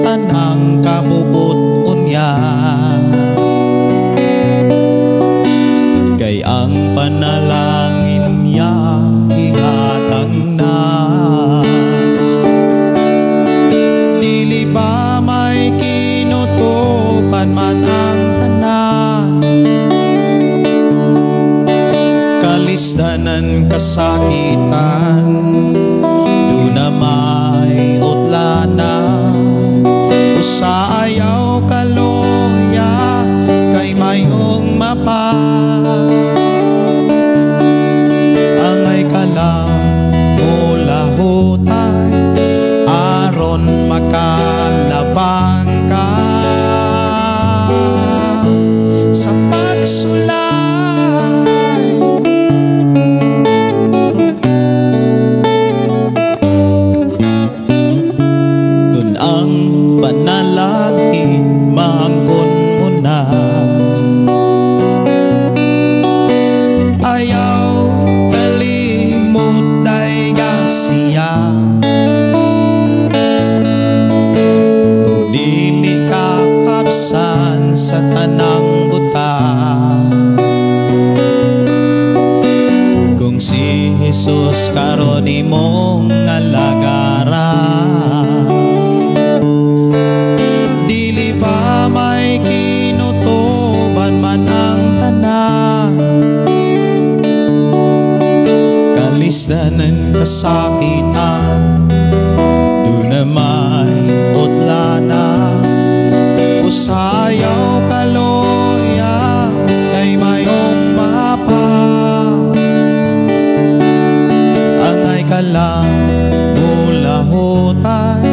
tanang kabubut-on niya. Kay ang panalangin niya ihatang na. Dili ba may kinutupan man ang tanan, kalisdanan kasakitan, duna may utlanan. Usa ayaw kaluya kay mayong mapa. Angay ka lang mulahutay aron makalabang ka sa pagsulay. Kun ang panalangin maangkon mo na, ayaw kalimot ay siya. Kung dili ka kapsan sa tanang buta, kung si Jesus karon imong alagaran, dili ba may kinutuban man ang tanan, kalisdanan kasakitan, duna may utlanan. Usayaw kaloya kay mayong mapa. Angay ka lang mulahutay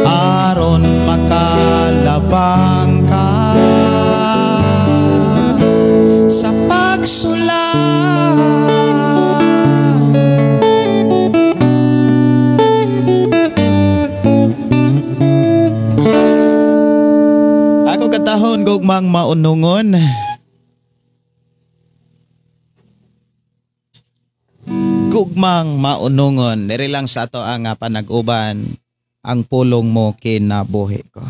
aron makalabang ka sa pagsulay. Ako katahon gugmang maunungon. Gugmang maunungon. Diri lang sa ato ang panag-uban, ang pulong mo kinabuhi ko.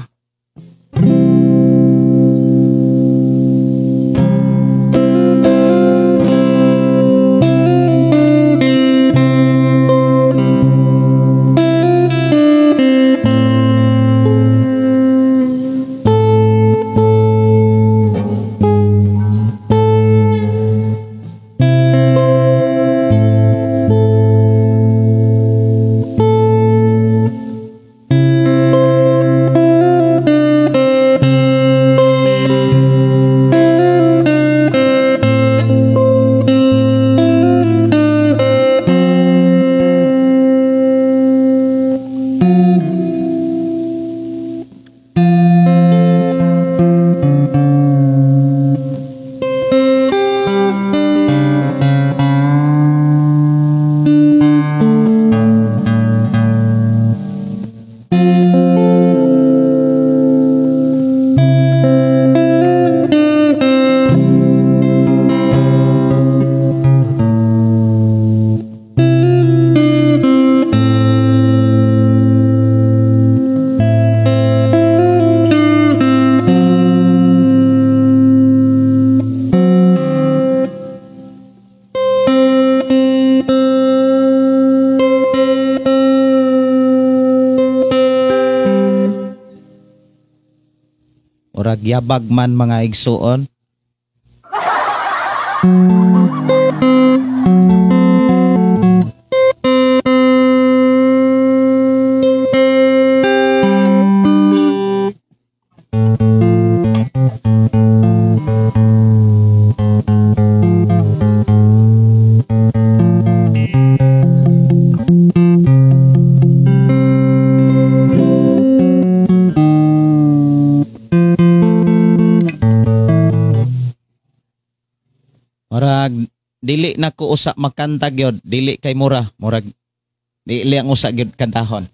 Yabag man mga igsuon. Dili na ko usa makanta gyud, dili kay mura, murag dili ang usa gyud kantahon.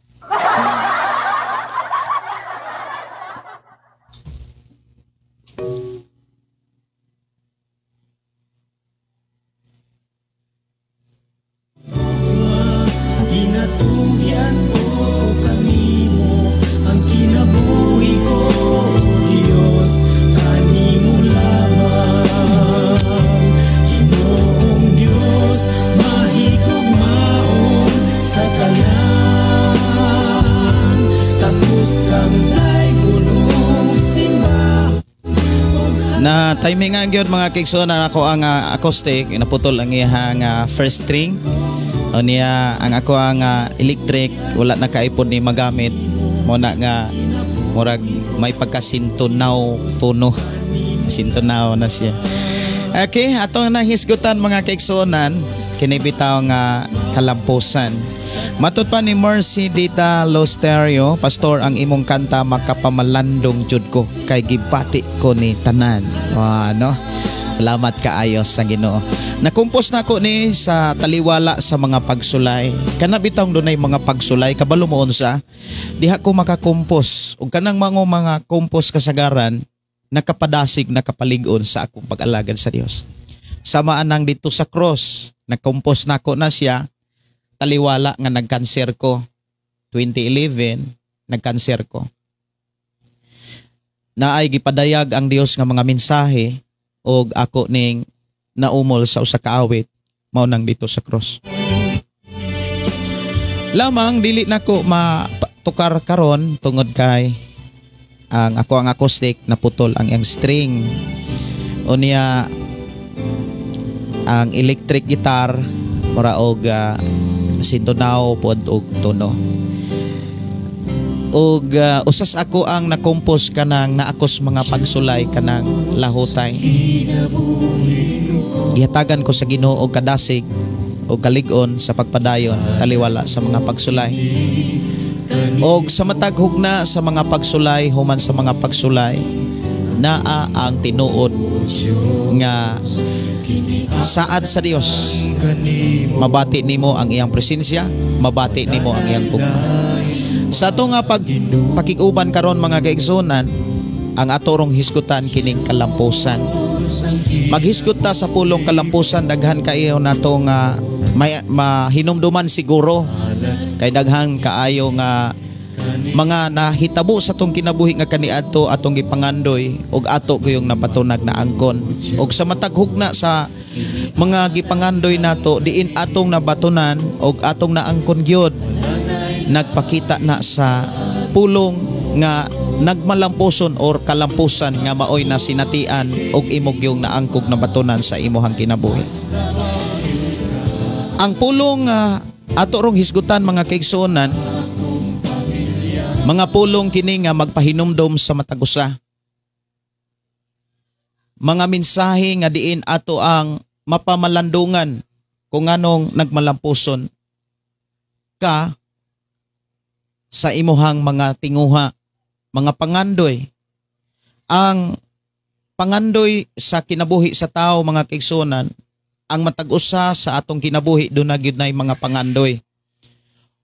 Timing ang gyud, mga kaigsuonan, ako ang acoustic naputol ang iyang first string. O niya ang ako ang electric, wala na kaipod ni magamit mo na nga murag may pagkasintunaw, tono sintunaw na siya. Okay, atong nanghisgutan, mga kaigsuonan, kini bitaw nga kalampusan. Matod pa ni Mercy Dita Losterio, "Pastor, ang imong kanta makapamalandong jud ko kay gibati ko ni tanan." Wa no. Salamat kaayo sa Ginoo. Nakumpos na ko ni sa taliwala sa mga pagsulay. Kana bitawng dunay mga pagsulay, kabalo mo unsa, diha ko makakumpos. Ug kanang mga kumpos kasagaran nakapadasig, nakapalig-on sa akong pag-alagad sa Dios. Sama anang dito sa cross, nagkompos nako na siya taliwala nga nagkanser ko 2011, nagkanser ko. Naay gipadayag ang Dios nga mga mensahe og ako ning naumol sa usa ka awit, mao nang dito sa cross. Lamang dili nako matukar karon tungod kay ang ako ang acoustic naputol ang iyang string. Unya ang electric guitar mura og sintonaw pod og tono. Og usas ako ang nakompos kanang naakos mga pagsulay kanang lahutay. Gihatagan ko sa Ginoo og kadasig og kalig-on sa pagpadayon taliwala sa mga pagsulay. Og sa matag hugna sa mga pagsulay, human sa mga pagsulay, naa ang tinuod nga saad sa Dios. Mabati nimo ang iyang presensya, mabati nimo ang iyang gugma. Sa ato nga pag pakig-uban karon, mga kaigsuonan, ang ato rong hisgutan kining kalampusan. Maghisgot ta sa pulong kalampusan, daghan kaayo nato nga may mahinumduman siguro kay daghan kaayo nga mga nahitabo sa atong kinabuhi nga kaniadto atong gipangandoy ug ato kayong napatunag na angkon. Og sa matag hugna sa mga gipangandoy nato diin atong nabatunan og atong naangkon gyud, nagpakita na sa pulong nga nagmalampuson or kalampusan nga maoy na sinatian og imong yung naangkog nabatunan sa imuhang kinabuhi. Ang pulong ato rong hisgutan, mga kaigsuonan, mga pulong kini nga magpahinumdom sa matag usa. Mga mensahe nga diin ato ang mapamalandungan kung anong nagmalampuson ka sa imuhang mga tinguha, mga pangandoy. Ang pangandoy sa kinabuhi sa tao, mga kaigsuonan, ang matag usa sa atong kinabuhi duna gyud nay mga pangandoy.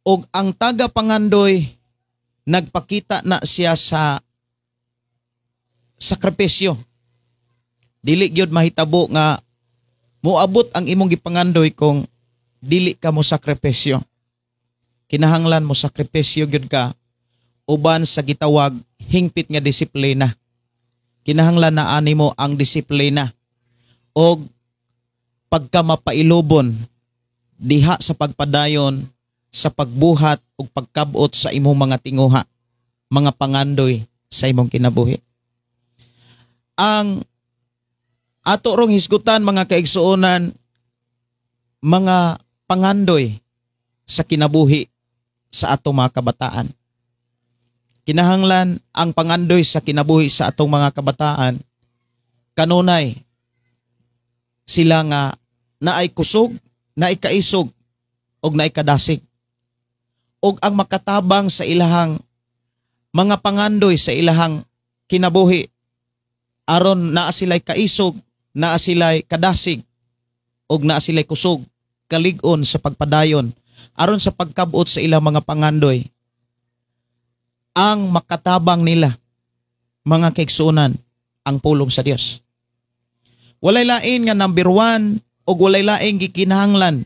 Og ang taga pangandoy nagpakita na siya sa sakripisyo. Dili gyud mahitabo nga moabot ang imong gipangandoy kung dili ka mo sakripisyo. Kinahanglan mo sakripisyo gyud ka uban sa gitawag hingpit nga disiplina. Kinahanglan na animo ang disiplina og pagka mapailobon diha sa pagpadayon sa pagbuhat ug pagkabot sa imong mga tinguha, mga pangandoy sa imong kinabuhi. Ang ato rong hisgutan, mga kaigsuonan, mga pangandoy sa kinabuhi sa atong mga kabataan. Kinahanglan ang pangandoy sa kinabuhi sa atong mga kabataan kanunay sila nga naay kusog, naay kaisog og naay kadasig. Og ang makatabang sa ilahang mga pangandoy sa ilahang kinabuhi aron naa sila'y kaisog, naa sila'y kadasig og naa sila'y kusog, kalig-on sa pagpadayon aron sa pagkabot sa ilang mga pangandoy. Ang makatabang nila, mga kaigsuonan, ang pulong sa Dios. Walay lain nga number 1 og walay laing gikinahanglan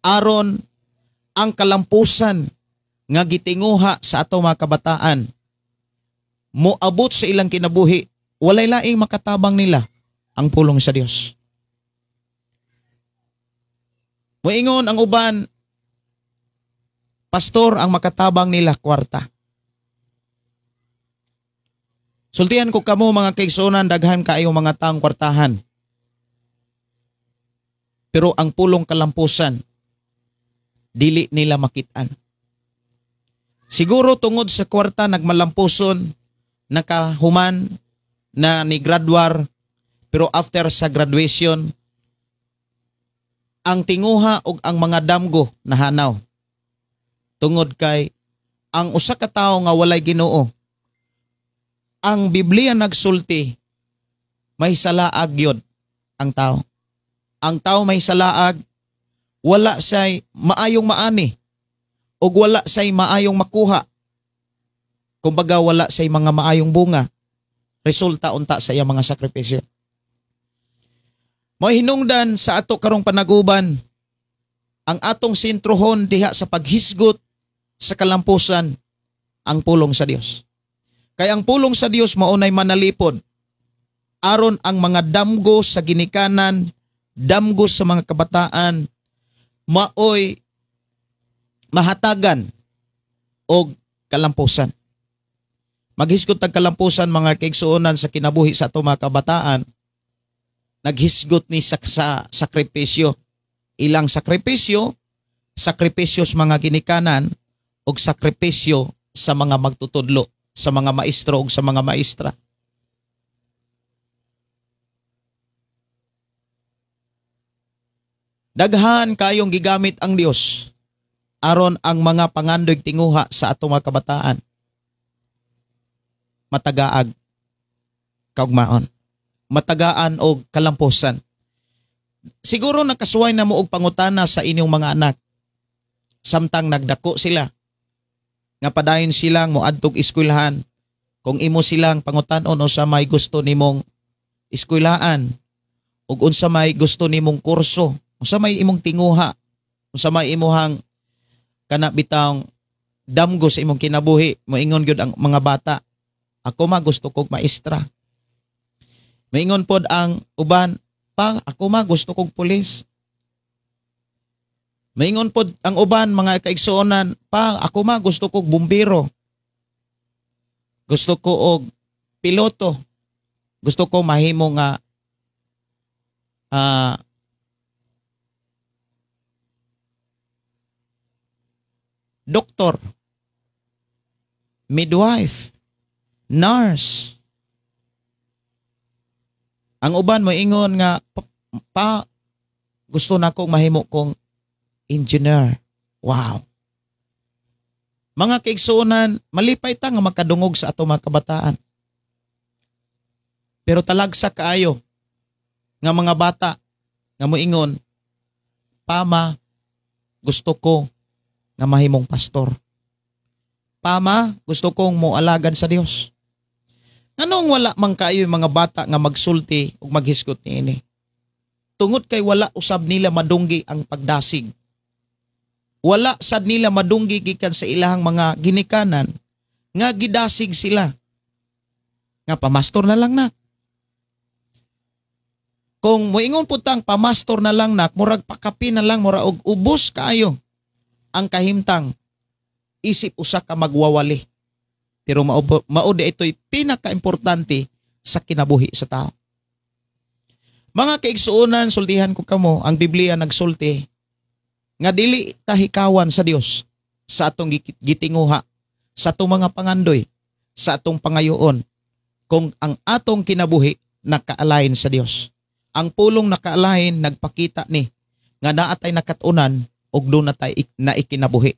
aron ang kalampusan nga gitinguha sa ato mga kabataan moabot sa ilang kinabuhi. Walay laing makatabang nila, ang pulong sa Dios. Moingon ang uban, "Pastor, ang makatabang nila kwarta." Sultihan ko kamo mga kaigsuonan, daghan kaayo mga taong kwartahan. Pero ang pulong kalampusan dili nila makit-an. Siguro tungod sa kwarta nagmalampuson, nakahuman na ni graduar, pero after sa graduation ang tinguha og ang mga damgo nahanaw. Tungod kay ang usa ka tawo nga walay Ginoo, ang Biblia nagsulti, may salaag yod ang tao. Ang tao may salaag, wala siya'y maayong maani ug wala siya'y maayong makuha. Kumbaga wala siya'y mga maayong bunga. Resulta unta sa iyang mga sakripisyo. Mo'y hinungdan sa ato karong panaguban, ang atong sentrohon diha sa paghisgot sa kalampusan, ang pulong sa Dios. Kay ang pulong sa Dios maunay manalipod aron ang mga damgo sa ginikanan, damgo sa mga kabataan, maoy mahatagan og kalampusan. Maghisgot ang kalampusan mga kaigsuonan sa kinabuhi sa ato mga kabataan, naghisgot ni sa sakripisyo. Ilang sakripisyo, sakripisyo sa mga ginikanan og sakripisyo sa mga magtutudlo, sa mga maestro og sa mga maestra. Daghan kayong gigamit ang Dios aron ang mga pangandoy tinguha sa atong mga kabataan matagaag kaugmaon, matagaan og kalampusan. Siguro nakasuway na mo og pangutana sa inyong mga anak samtang nagdako sila, nga padayon silang moadtog eskwelahan. Kung imo silang pangutan-on unsa may gusto nimong eskwelahan ug unsa may gusto nimong kurso, unsa may imong tinguha, unsa may imuhang kana bitawng damgo sa imong kinabuhi, moingon gyud ang mga bata, ako ma gusto kog maestra. Moingon pod ang uban, pa ako ma gusto kog pulis. Moingon pod ang uban mga kaigsuonan, pa ako ma gusto kog bumbero. Gusto ko og piloto. Gusto ko mahimo nga doktor, midwife, nurse. Ang uban mo ingon nga pa gusto na kong mahimo kong engineer. Wow. Mga kaigsuonan, malipay ta nga makadungog sa ato mga kabataan. Pero talagsa kaayo nga mga bata nga moingon, pama gusto ko nga mahimong pastor. Pama gusto kong moalagad sa Dios. Nganong wala man kaayo yung mga bata nga magsulti ug maghisgot niini? Tungod kay wala usab nila madunggi ang pagdasig. Wala sad nila madunggi gikan sa ilahang mga ginikanan nga gidasig sila. Nga pamastor na lang nak. Kung moingon pud tang pamastor na lang nak, murag pakapi na lang, murag og ubos kaayo ang kahimtang isip usa ka magwawali. Pero mao di ito'y pinakaimportante sa kinabuhi sa tao. Mga kaigsuonan, sultihan ko kamo, ang Biblia nagsulti nga dili tahikawan sa Dios sa atong gitinguha, sa atong mga pangandoy, sa atong pangayoon, kung ang atong kinabuhi nakaalain sa Dios. Ang pulong nakaalain nagpakita ni nga naa tay nakat-unan ug doon na tay naikinabuhi.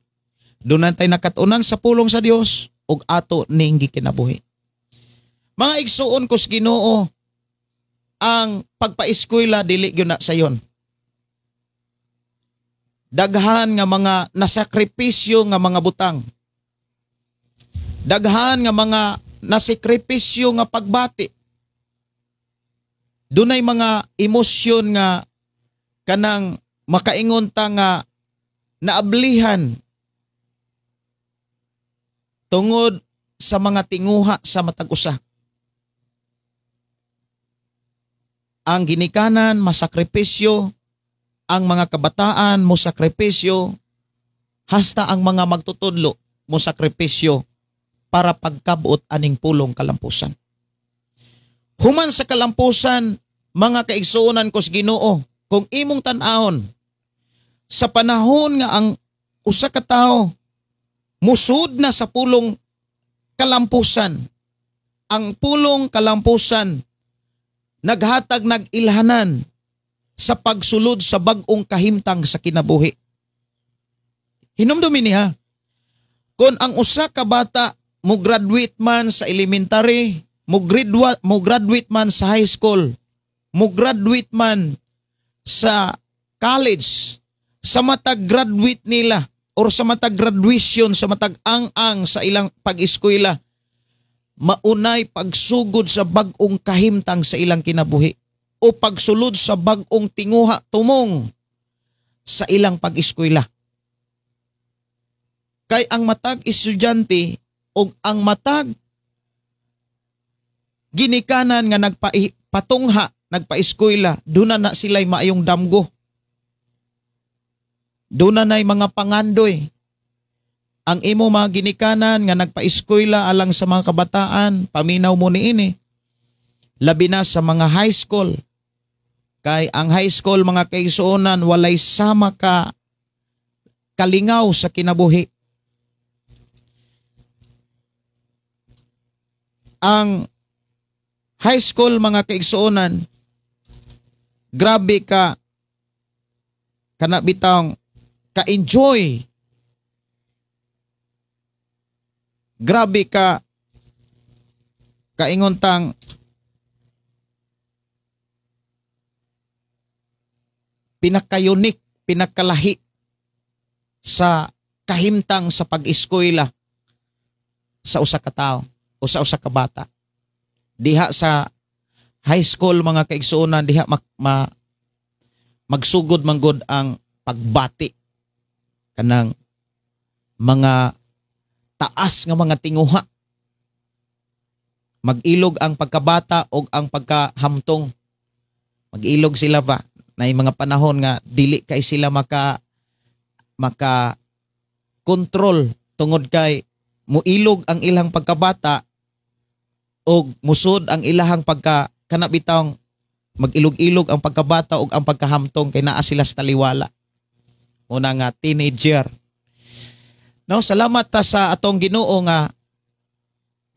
Doon na tay nakat-unan sa pulong sa Dios ug ato ning gikinabuhi. Mga igsuon ko sa Ginoo, ang pagpaeskwela dili gyud na sayon. Daghan nga mga nasakripisyo nga mga butang. Daghan nga mga nasakripisyo nga pagbati. Dunay mga emosyon nga kanang makaingon ta nga naablihan tungod sa mga tinguha sa matag usa. Ang ginikanan masakripisyo, ang mga kabataan mo sakripisyo, hasta ang mga magtutudlo mo sakripisyo para pagkabot aning pulong kalampusan. Human sa kalampusan, mga kaigsuonan ko sa Ginoo, kung imong tan-awon sa panahon nga ang usa ka tawo musud na sa pulong kalampusan, ang pulong kalampusan naghatag nag-ilhanan sa pagsulod sa bag-ong kahimtang sa kinabuhi. Hinumdumi niya, kung ang usa ka bata mo graduate man sa elementary, mo graduate man sa high school, mo graduate man sa college, sa matag graduate nila or sa matag graduation, sa matag ang-ang sa ilang pag-eskwela, maunay pagsugod sa bag-ong kahimtang sa ilang kinabuhi o pagsulod sa bag-ong tinguha tumong sa ilang pag-eskwela. Kay ang matag estudyante o ang matag ginikanan nga nagpatungha, nagpaeskwela, doon na sila'y maayong damgo. Doon na na'y mga pangandoy. Ang imo mga ginikanan nga nagpaeskwela alang sa mga kabataan, paminaw mo niini. Labi na sa mga high school. Kay ang high school mga kaigsuonan walay sama ka kalingaw sa kinabuhi. Ang high school mga kaigsuonan, grabe ka kana bitang ka-enjoy. Grabe ka kaingon tang pinaka-unique, pinakalahi sa kahimtang sa pag-eskwela sa usa ka tawo o sa usa ka bata. Diha sa high school mga kaigsuonan, diha magsugod manggod ang pagbati kanang mga taas nga mga tinguha. Mag-ilog ang pagkabata o ang pagkahamtong. Mag-ilog sila ba? Na yung mga panahon nga dili kay sila maka kontrol tungod kay muilog ang ilang pagkabata og musod ang ilahang pagka kanabitang mag-ilog-ilog ang pagkabata og ang pagkahamtong kay naa sila sa taliwala. Una nga teenager. No, salamat ta sa atong Ginoo nga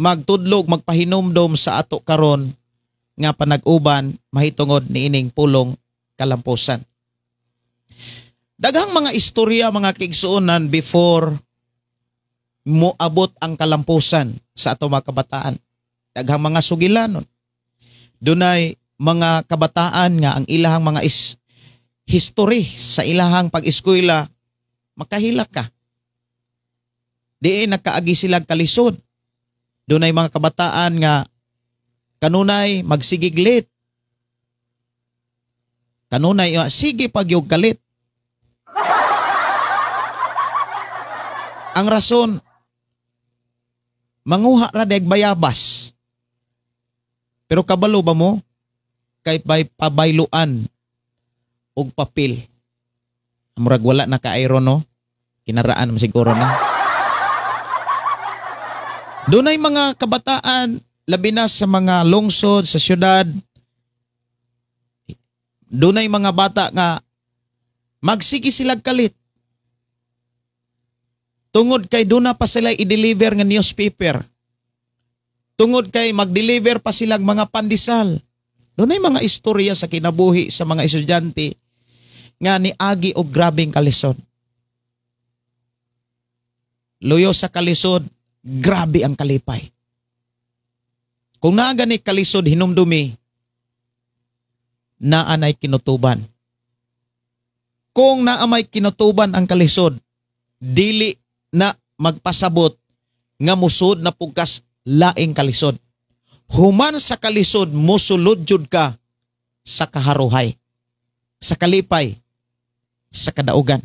magtudlog, magpahinumdom sa ato karon nga panag-uban mahitungod niining pulong kalampusan. Daghang mga istorya mga kaigsuonan before moabot ang kalampusan sa ato mga kabataan. Daghang mga sugilanon. Dunay mga kabataan nga ang ilahang mga history sa ilahang pag-eskwela, makahilak ka. Diin nakaagi sila kalisod. Dunay mga kabataan nga kanunay magsigiglit. Kanunay sige pagyog kalit. Ang rason, manguha ra deg bayabas. Pero kabalo ba mo kay pabayluan og papel? Murag wala na ka-iron, no? Kinaraan mo siguro na. Dunay mga kabataan, labi na sa mga lungsod, sa syudad, dunay mga bata nga magsige silag kalit. Tungod kay duna pa sila i-deliver nga newspaper. Tungod kay mag-deliver pa silang mga pandesal. Dunay mga istorya sa kinabuhi sa mga estudyante nga niagi og grabeng kalisod. Luyo sa kalisod, grabe ang kalipay. Kung naa gani kalisod hinumdumi, naa nay kinutuban. Kung naa may kinutuban ang kalisod, dili na magpasabot nga musod na pugkas laing kalisod. Human sa kalisod, musulod jud ka sa kaharuhay, sa kalipay, sa kadaugan.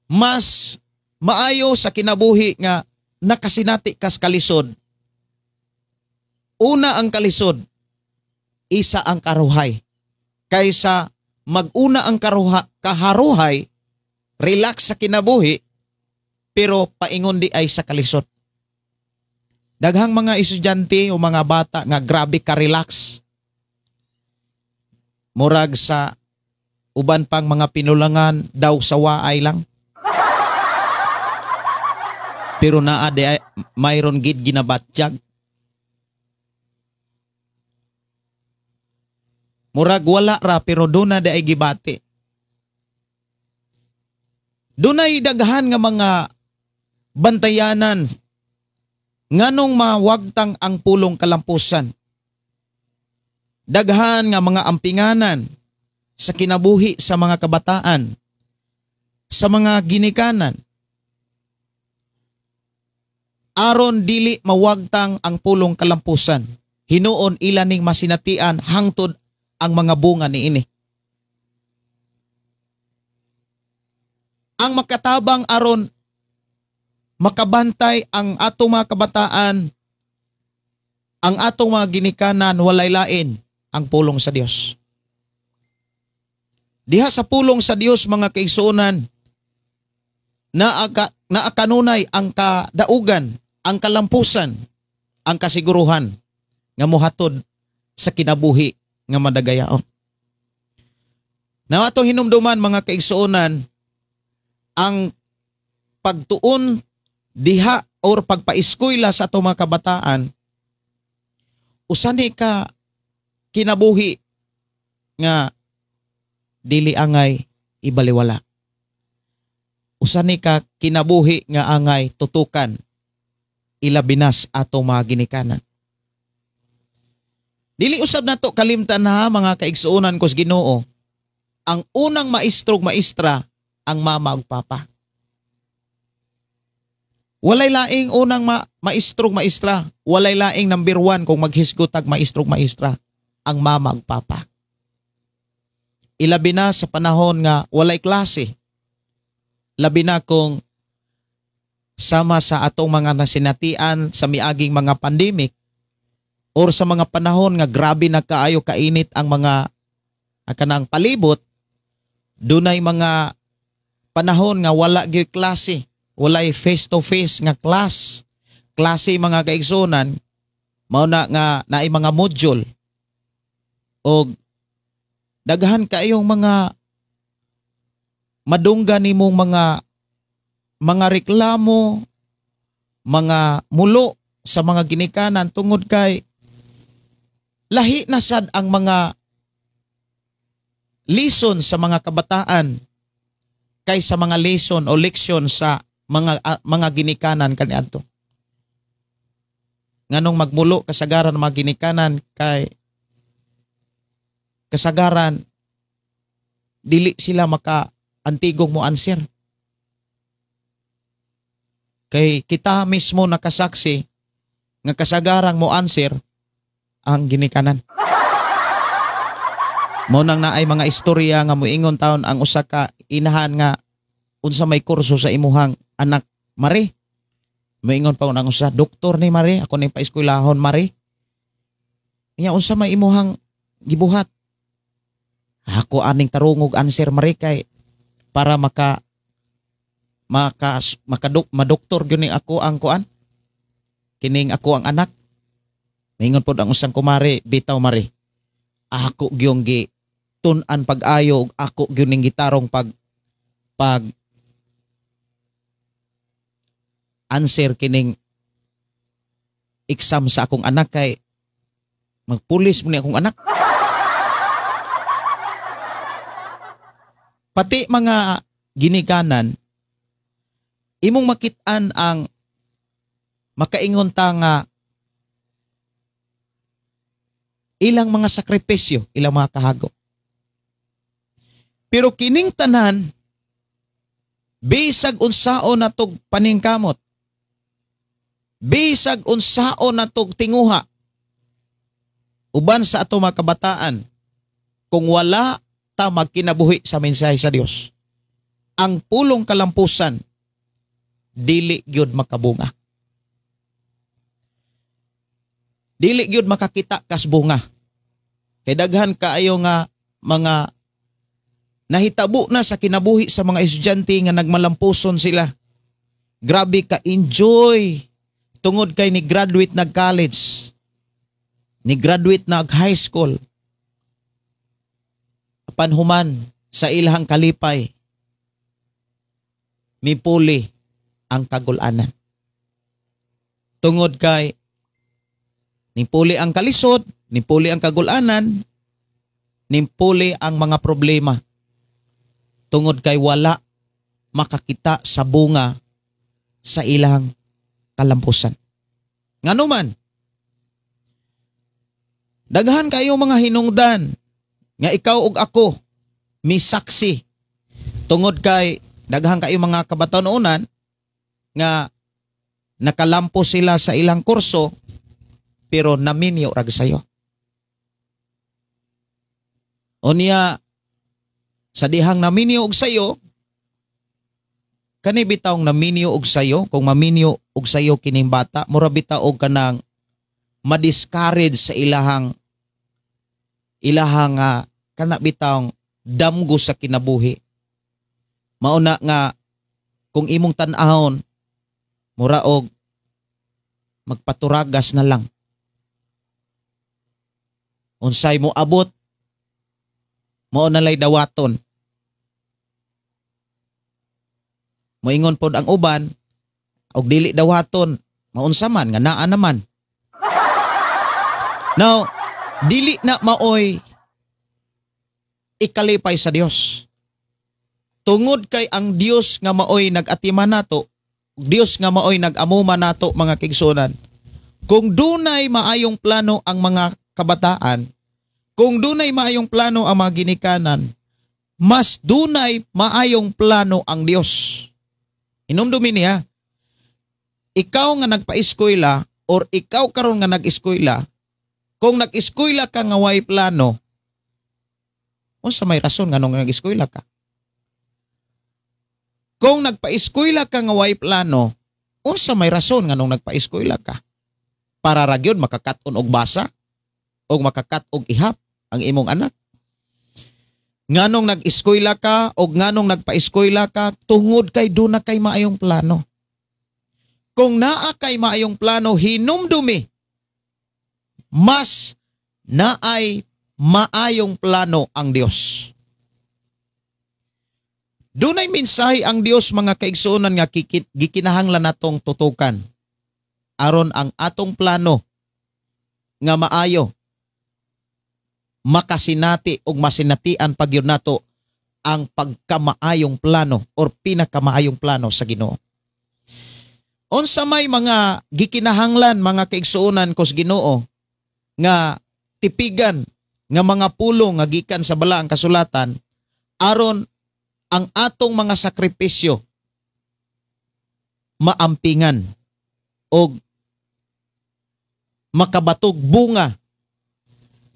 Mas maayo sa kinabuhi nga nakasinati kas kalisod. Una ang kalisod, isa ang karuhay. Kaysa maguna ang kaharuhay, relax sa kinabuhi, pero paingon di ay sa kalisod. Daghang mga estudyante o mga bata nga grabe ka relax. Murag sa uban pang mga pinulangan daw sa waay lang. Pero naa di ay mayron gid ginabatyag. Murag wala ra pero duna di ay gibati. Dunay daghan nga mga bantayanan nganong mawagtang ang pulong kalampusan. Daghan nga mga ampinganan sa kinabuhi sa mga kabataan, sa mga ginikanan. Aron dili mawagtang ang pulong kalampusan, hinuon ila ning masinatian hangtod ang mga bunga niini. Ang makatabang aron makabantay ang atong mga kabataan, ang atong mga ginikanan, walay lain ang pulong sa Dios. Diha sa pulong sa Dios mga kaigsuonan, naakanunay ang kadaugan, ang kalampusan, ang kasiguruhan nga mohatod sa kinabuhi nga madagayaon. Na atong hinumduman mga kaigsuonan, ang pagtuon diha or pagpaeskwela sa atong mga kabataan, usa ni ka kinabuhi nga dili angay ibaliwala. Usa ni ka kinabuhi nga angay tutukan, ilabinas atong mga ginikanan. Dili usab nato kalimtan ha mga kaigsuonan ko sa Ginoo, ang unang maestrog maestra ang mama ug papa. Walay laing unang maestrog maestra, walay laing number 1 kung maghisgot tag maestrog maestra, ang mama ug papa. Ilabi na sa panahon nga walay klase. Labi na kung sama sa atong mga nasinatian sa miaging mga pandemic or sa mga panahon nga grabe na kaayo kainit ang mga kanang palibot, dunay mga panahon nga wala gyud klase, walay face to face nga class. Klase mga kaigsuonan, mao na nga naay mga module og daghan kaayong mga madungga nimong mga reklamo, mga mulo sa mga ginikanan tungod kay lahi na sad ang mga lesson sa mga kabataan kaysa mga lesson o leksyon sa mga ginikanan kaniadto. Nganong magmulo kasagaran mga ginikanan kay kasagaran dili sila maka antigong mo answer. Kay kita mismo nakasaksi nga kasagarang mo answer ang ginikanan. Mao nang naay mga istorya nga moingon taon ang usa ka inahan nga unsa may kurso sa imuhang anak mare. Moingon pa ang usa, doktor ni mare, ako ning paeskwelahon mare. Nya unsa may imuhang gibuhat? Ako aning tarungog answer mare kay para maka madoktor gyud ni ako ang kuan. Kining ako ang anak. Moingon pod ang usang kumare, bitaw mare. Ako gyung gi tun-an pag-ayo, ako gyud ning gitarong pag answer kining exam sa akong anak kay magpulis mo ni akong anak. Pati mga ginikanan, imong makit-an ang makaingon ta nga ilang mga sakripisyo, ilang mga kahago. Pero kining tanan, bisag unsaon natog paningkamot, bisag unsaon natog tinguha, uban sa ato mga kabataan, kung wala ta magkinabuhi sa mensahe sa Dios, ang pulong kalampusan dili gyud makabunga. Dili gyud makakita kas bunga. Kay daghan kaayo nga mga nahitabo na sa kinabuhi sa mga estudyante nga nagmalampuson sila. Grabe ka enjoy Tungod kay ni graduate nag college, ni graduate nag high school, apan human sa ilahang kalipay, mipuli ang kagulanan. Tungod kay nipuli ang kalisod, nipuli ang kagulanan, nimpuli ang mga problema. Tungod kay wala makakita sa bunga sa ilang kalampusan. Ngano man, daghan kayo mga hinungdan nga ikaw ug ako misaksi, tungod kay daghan kayo mga kabatanunan nga nakalampo sila sa ilang kurso pero naminyo rag sayo. Unya sa dihang naminyo og sayo, kani bitawng naminyo og sayo, kung maminyo og sayo kining bata, mura bitaw og kanang ma-discourage sa ilahang ilahang kana bitawng damgo sa kinabuhi. Mauna nga kung imong tan-ahon, mura og magpaturagas na lang. Unsay mo abot, mao na lay dawaton. Moingon pod ang uban, og dili dawaton, maunsa man nga naa naman. Now, dili na maoy ikalipay sa Dios. Tungod kay ang Dios nga maoy nag-atiman nato, Dios nga maoy nag-amuma nato, mga kaigsuonan. Kung dunay maayong plano ang mga kabataan, kung dunay maayong plano ang mga ginikanan, mas dunay maayong plano ang Dios. Inumdumi niya, ikaw nga nagpa-eskwela or ikaw karon nga nag-eskwela, kung nag-eskwela ka nga way plano, unsa may rason nganong nag-eskwela ka? Kung nagpa-eskwela ka nga way plano, unsa may rason nganong nagpa-eskwela ka? Para ra gyud makakat-on og basa og makakat og ihap ang imong anak. Nganong nag-eskwela ka og nganong nagpa-eskwela ka, tungod kay duna kay maayong plano. Kung naa kay maayong plano, hinumdumi mas naay maayong plano ang Dios. Dunay mensahe ang Dios, mga kaigsuonan, nga gikinahanglan natong tutukan aron ang atong plano nga maayo makasinati ug masinatian pagyud nato ang pagkamaayong plano or pinakamaayong plano sa Ginoo. Unsa may mga gikinahanglan, mga kaigsuonan ko sa Ginoo, nga tipigan nga mga pulong nga gikan sa balaang kasulatan aron ang atong mga sakripisyo maampingan og makabatog bunga,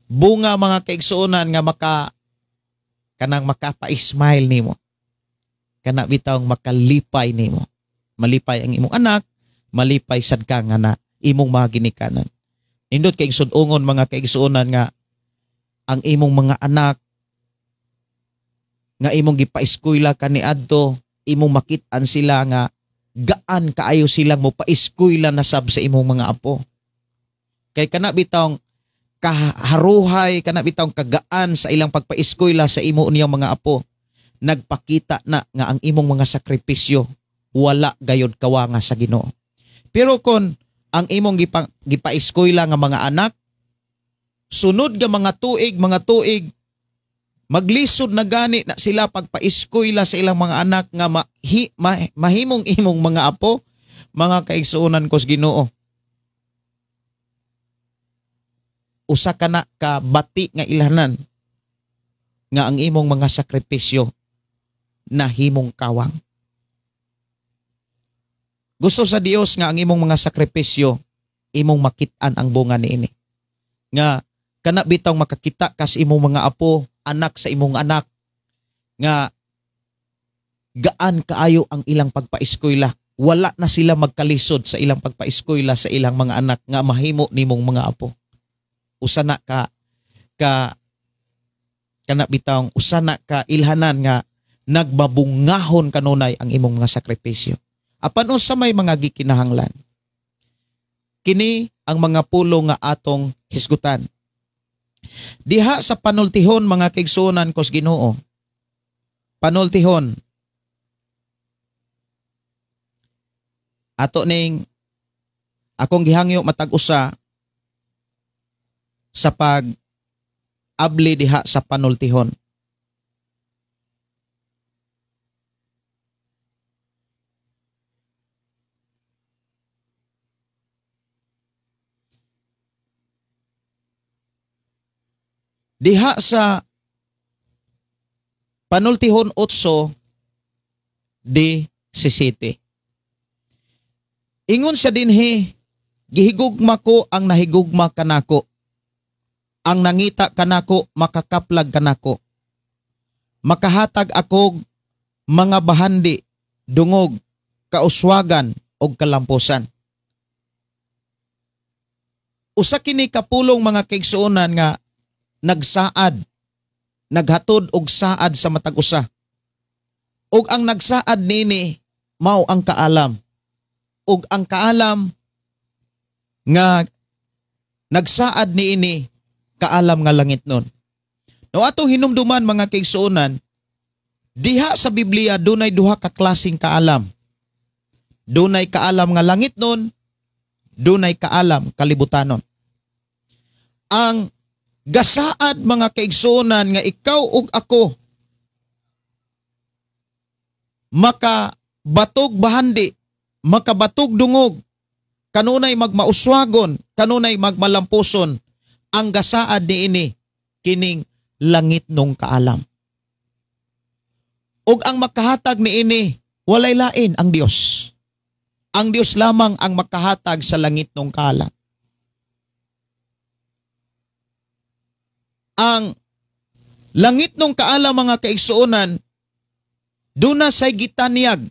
bunga, mga kaigsuonan, nga maka kanang makapa-smile nimo, kana bitawng makalipay nimo, malipay ang imong anak, malipay sad ka nga na imong mga ginikanan. Nindot kay sud-ungon, mga kaigsuonan, nga ang imong mga anak nga imong gipa-eskwela kaniadto, imong makit-an sila nga gaan kaayo silang mo pa-eskwela na sab sa imong mga apo. Kay kana bitawng kaharuhay, kana bitawng kagaan sa ilang pagpa-eskwela sa imo niyang mga apo, nagpakita na nga ang imong mga sakripisyo wala gayod kawanga sa Ginoo. Pero kon ang imong gipa-eskwela nga mga anak, sunod nga mga tuig, maglisod na gani na sila pagpa-eskwela sa ilang mga anak nga mahimong imong mga apo, mga kaigsuonan ko sa Ginoo, usa ka na ka bati nga ilhanan nga ang imong mga sakripisyo nahimong kawang. Gusto sa Dios nga ang imong mga sakripisyo imong makit-an ang bunga niini. Nga kana bitaw makakita kas imong mga apo, anak sa imong anak, nga gaan kaayo ang ilang pagpaeskwela. Wala na sila magkalisod sa ilang pagpaeskwela sa ilang mga anak nga mahimo nimong mga apo. Usa na ka ka kana bitawng usa na ka ilhanan nga nagbabungahon kanunay ang imong mga sakripisyo. Apan unsa may mga gikinahanglan? Kini ang mga pulong nga atong hisgutan. Diha sa panultihon mga kaigsuonan kos Ginoo. Panultihon. Ato ning akong gihangyo matag usa sa pag abli diha sa panultihon. Diha sa panultihon 8:17. Ingon siya dinhi, gihigugma ko ang nahigugma kanako. Ang nangita kanako makakaplag kanako. Makahatag akog mga bahandi, dungog, kauswagan og kalampusan. Usa kini kapulong mga kaigsuonan nga nagsaad, naghatod og saad sa matag usa. Og ang nagsaad nini mao ang kaalam. Og ang kaalam nga nagsaad niini kaalam nga langit nun. No atong hinumduman mga kaigsuonan, diha sa Biblia dunay duha ka klaseng kaalam. Dunay kaalam nga langit nun, dunay kaalam kalibutanon. Ang gasaad mga kaigsuonan nga ikaw ug ako makabatog bahandi, makabatog dungog, kanunay magmauswagon, kanunay magmalampuson, ang gasaad niini kining langit nung kaalam. Ug ang makahatag niini walay lain ang Dios. Ang Dios lamang ang makahatag sa langit nung kaalam. Ang langit nung kaalam mga kaigsuonan, duna say gitanyag,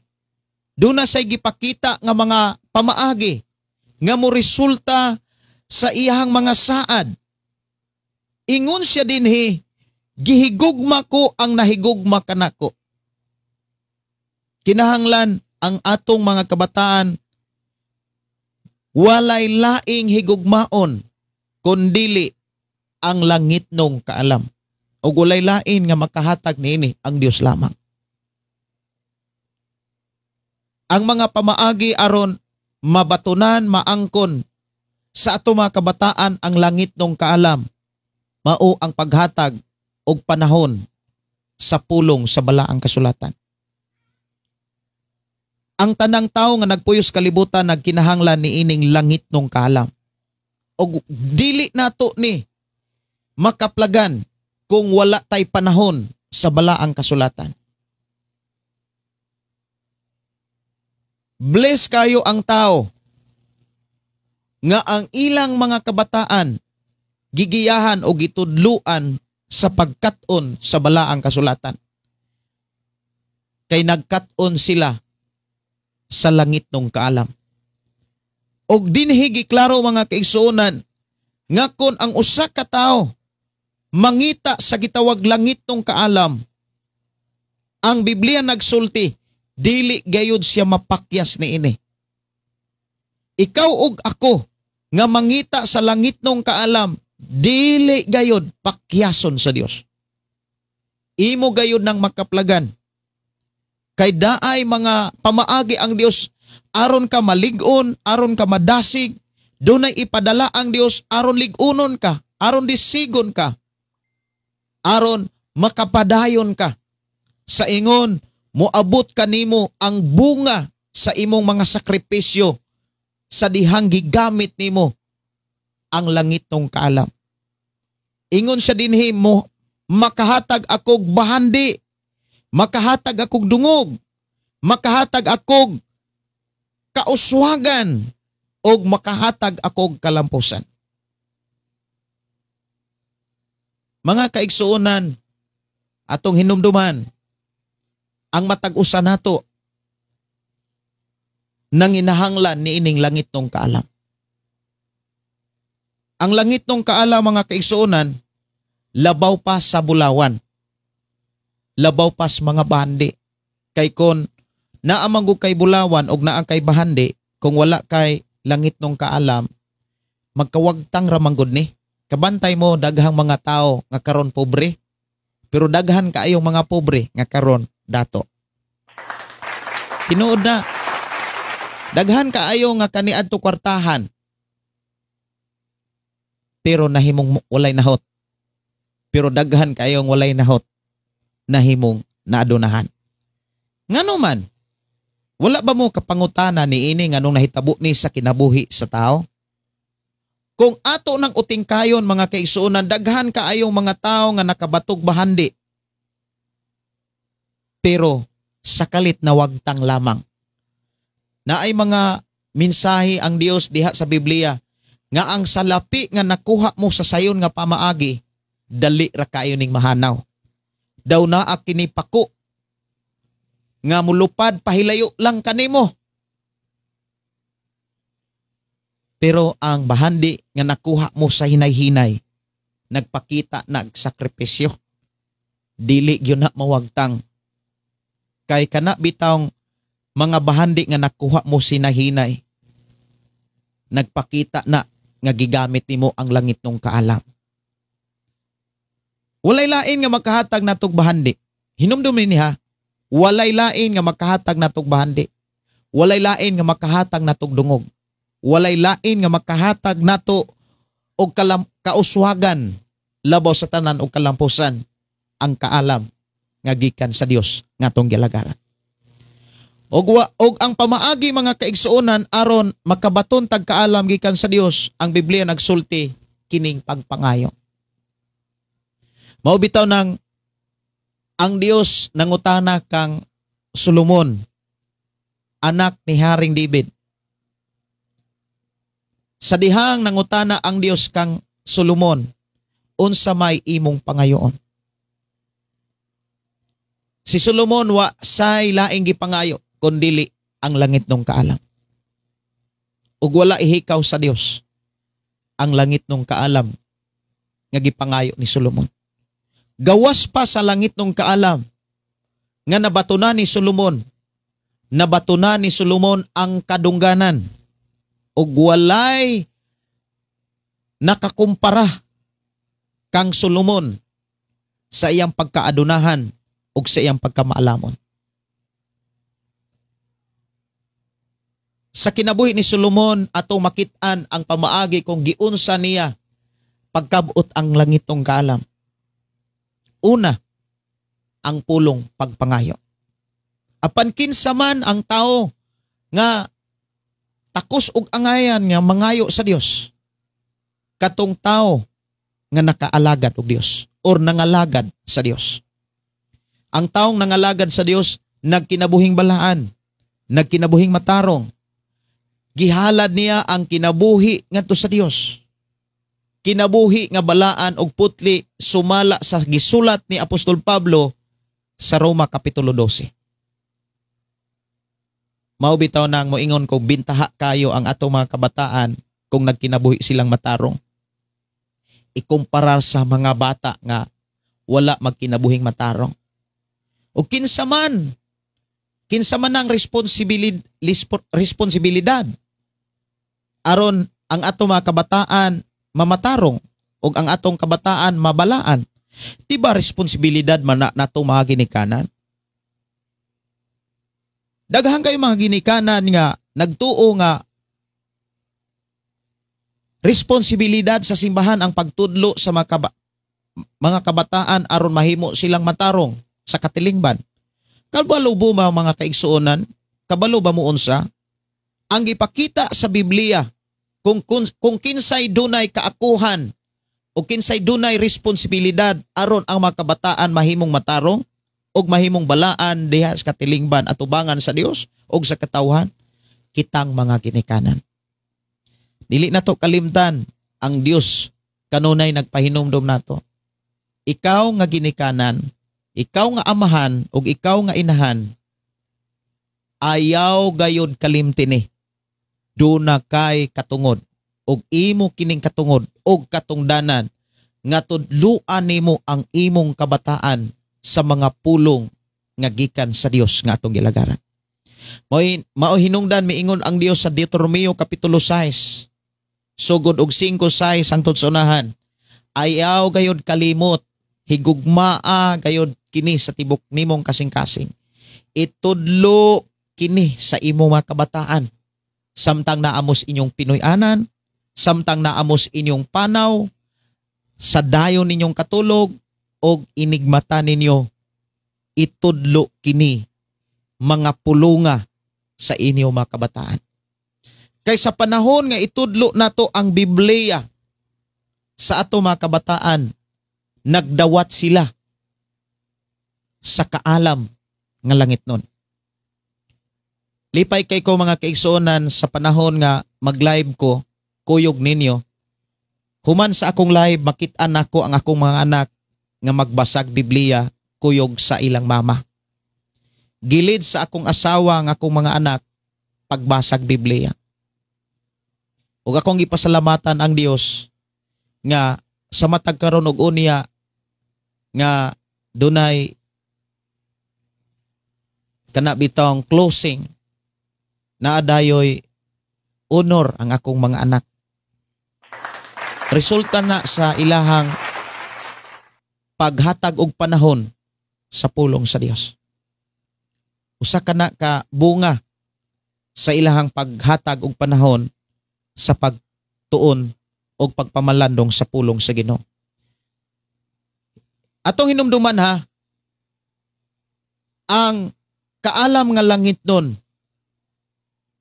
duna say gipakita nga mga pamaagi nga mo resulta sa iyahang mga saad. Ingon siya dinhi, gihigugma ko ang nahigugma kanako. Kinahanglan ang atong mga kabataan walay laing higugmaon kundili ang langit nung kaalam. O walay lain nga makahatag niini ang Dios lamang. Ang mga pamaagi aron mabatunan, maangkon sa ato mga kabataan ang langit nung kaalam, mao ang paghatag og panahon sa pulong sa balaang kasulatan. Ang tanang tawo nga nagpuyos kalibutan nagkinahanglan niining langit nung kaalam. Og dili nato ni makaplagan kung wala tay panahon sa balaang kasulatan. Bless kayo ang tao nga ang ilang mga kabataan gigiyahan o gitudluan sa pagkat-on sa balaang kasulatan. Kay nagkat-on sila sa langit nung kaalam. Og dinhi giklaro mga kaigsuonan nga kon ang usa ka tawo mangita sa gitawag langit nung kaalam, ang Biblia nagsulti, dili gayud siya mapakyas niini. Ikaw ug ako nga mangita sa langit nung kaalam, dili gayud pakyason sa Dios. Imo gayud nang makaplagan. Kay daay mga pamaagi ang Dios aron ka malig-on, aron ka madasig, dunay ipadala ang Dios aron lig-unon ka, aron disigon ka, aron makapadayon ka. Sa ingon, moabot kanimo ang bunga sa imong mga sakripisyo sa dihang gigamit nimo ang langit nung kaalam. Ingon siya dinhi mo, makahatag akog bahandi, makahatag akog dungog, makahatag akog kauswagan, og makahatag akog kalampusan. Mga kaigsuonan, atong hinumduman, ang matag usa nato nanginahanglan niining langit nung kaalam. Ang langit nung kaalam mga kaigsuonan, labaw pa sa bulawan, labaw pa sa mga bahandi. Kay kon naa man gud kay bulawan og naa kay bahandi, kung wala kay langit nung kaalam, Magkawagtang ra man gud ni. Kabantay mo daghang mga tao nga karon pobre, pero daghan kaayong mga pobre nga karon dato. Tinuod na. Daghan kaayo nga kaniadto kwartahan, pero nahimong walay nahot. Pero daghan kaayong walay nahot, nahimong naadunahan. Ngano man, wala ba mo kapangutana niini nganong nahitabo ni sa kinabuhi sa tao? Kung ato nang utingkayon, mga kaigsuonan, daghan kaayong mga tao nga nakabatog bahandi, pero sa kalit nawagtang lamang. Naay mga mensahe ang Dios diha sa Biblia nga ang salapi nga nakuha mo sa sayon nga pamaagi, dali ra kayo ning mahanaw. Daw naa kini pako nga mulupad pahilayo lang kanimo. Pero ang bahandi nga nakuha mo sa hinay-hinay, nagpakita nagsakripisyo. Dili gyud na mawagtang. Kay kana bitawng mga bahandi nga nakuha mo sinahinay, nagpakita na nga gigamit nimo ang langit nung kaalam. Walay lain nga makahatag natog bahandi. Hinumdumin niha, walay lain nga makahatag natog bahandi. Walay lain nga makahatag natog dungog. Walay lain nga makahatag nato og kauswagan labaw sa tanan og kalampusan ang kaalam nga gikan sa Dios nga atong gilagaran. Og ang pamaagi, mga kaigsuonan, aron makabaton tag kaalam gikan sa Dios, ang Biblia nagsulti kining pagpangayo. Mao bitaw nang ang Dios nangutana kang Solomon, anak ni Haring David. Sa dihang nangutana ang Dios kang Solomon, unsa may imong pangayoon? Si Solomon wa say laing gipangayo kundili ang langit nung kaalam. Ug wala ihikaw sa Dios ang langit nung kaalam nga gipangayo ni Solomon. Gawas pa sa langit nung kaalam nga nabatuna ni Solomon, nabatuna ni Solomon ang kadungganan ug walay nakakumpara kang Solomon sa iyang pagkaadunahan ug sa iyang pagkamaalamon. Sa kinabuhi ni Solomon atong makit-an ang pamaagi kung giunsa niya pagkabot ang langitong kaalam. Una, ang pulong pagpangayo. Apan kinsa man ang tao nga takos og angayan nga mangayo sa Dios, katong tao nga nakaalagad og Dios or nangalagad sa Dios. Ang taong nangalagad sa Dios nagkinabuhing balaan, nagkinabuhing matarong. Gihalad niya ang kinabuhi ngadto sa Dios. Kinabuhi nga balaan og putli sumala sa gisulat ni Apostol Pablo sa Roma Kapitulo 12. Mao bitaw nang moingon ko bintaha kayo ang atong mga kabataan kung nagkinabuhi silang matarong. Ikumpara sa mga bata nga wala magkinabuhing matarong. O kinsa man ang responsibilidad aron ang atong mga kabataan mamatarong o ang atong kabataan mabalaan. Di ba responsibilidad man na nato mga ginikanan? Daghan kayo mga ginikanan nga nagtuo nga responsibilidad sa simbahan ang pagtudlo sa mga kabataan aron mahimo silang matarong sa katilingban. Kabalo ba mga kaigsuonan? Kabalo ba mo unsa? Ang gipakita sa Biblia kung kinsay dunay kaakuhan o kinsay dunay responsibilidad aron ang mga kabataan mahimong matarong og mahimong balaan diha sa katilingban at ubangan sa Dios og sa katawhan, kitang mga ginikanan. Dili nato kalimtan ang Dios kanunay nagpahinumdom nato. Ikaw nga ginikanan, ikaw nga amahan ug ikaw nga inahan, ayaw gayod kalimti ni. Duna kay katungod ug imo kining katungod ug katungdanan nga tudluan nimo ang imong kabataan sa mga pulong nga gikan sa Dios nga atong gilagaran. Mao hinungdan miingon ang Dios sa Deuteronomio Kapitulo 6. Sugod og 5:6 hangtod sa unahan. Ayaw gayod kalimot, higugmaa gayod kini sa tibok nimong kasing-kasing. Itudlo kini sa imong mga kabataan samtang naamos inyong Pinoy-anan, samtang naamos inyong panaw, sa dayon ninyong katulog og inigmata ninyo, itudlo kini mga pulunga sa inyo mga kabataan. Kay sa panahon nga itudlo nato ang Biblia sa ato mga kabataan, nagdawat sila sa kaalam nga langit nun. Lipay kay ko mga kaigsuonan sa panahon nga mag-live ko, kuyog ninyo. Human sa akong live, makit-an nako ang akong mga anak nga magbasag Biblia kuyog sa ilang mama. Gilid sa akong asawa ang akong mga anak pagbasag Biblia. Ug akong gipasalamatan ang Dios nga sa matag karon og unya nga dunay kana bitong closing, naa dayoy honor ang akong mga anak. Resulta na sa ilahang paghatag og panahon sa pulong sa Dios. Usa ka na ka bunga sa ilahang paghatag og panahon sa pagtuon og pagpamalandong sa pulong sa Ginoo. Atong hinumduman ha, ang kaalam nga langit nun,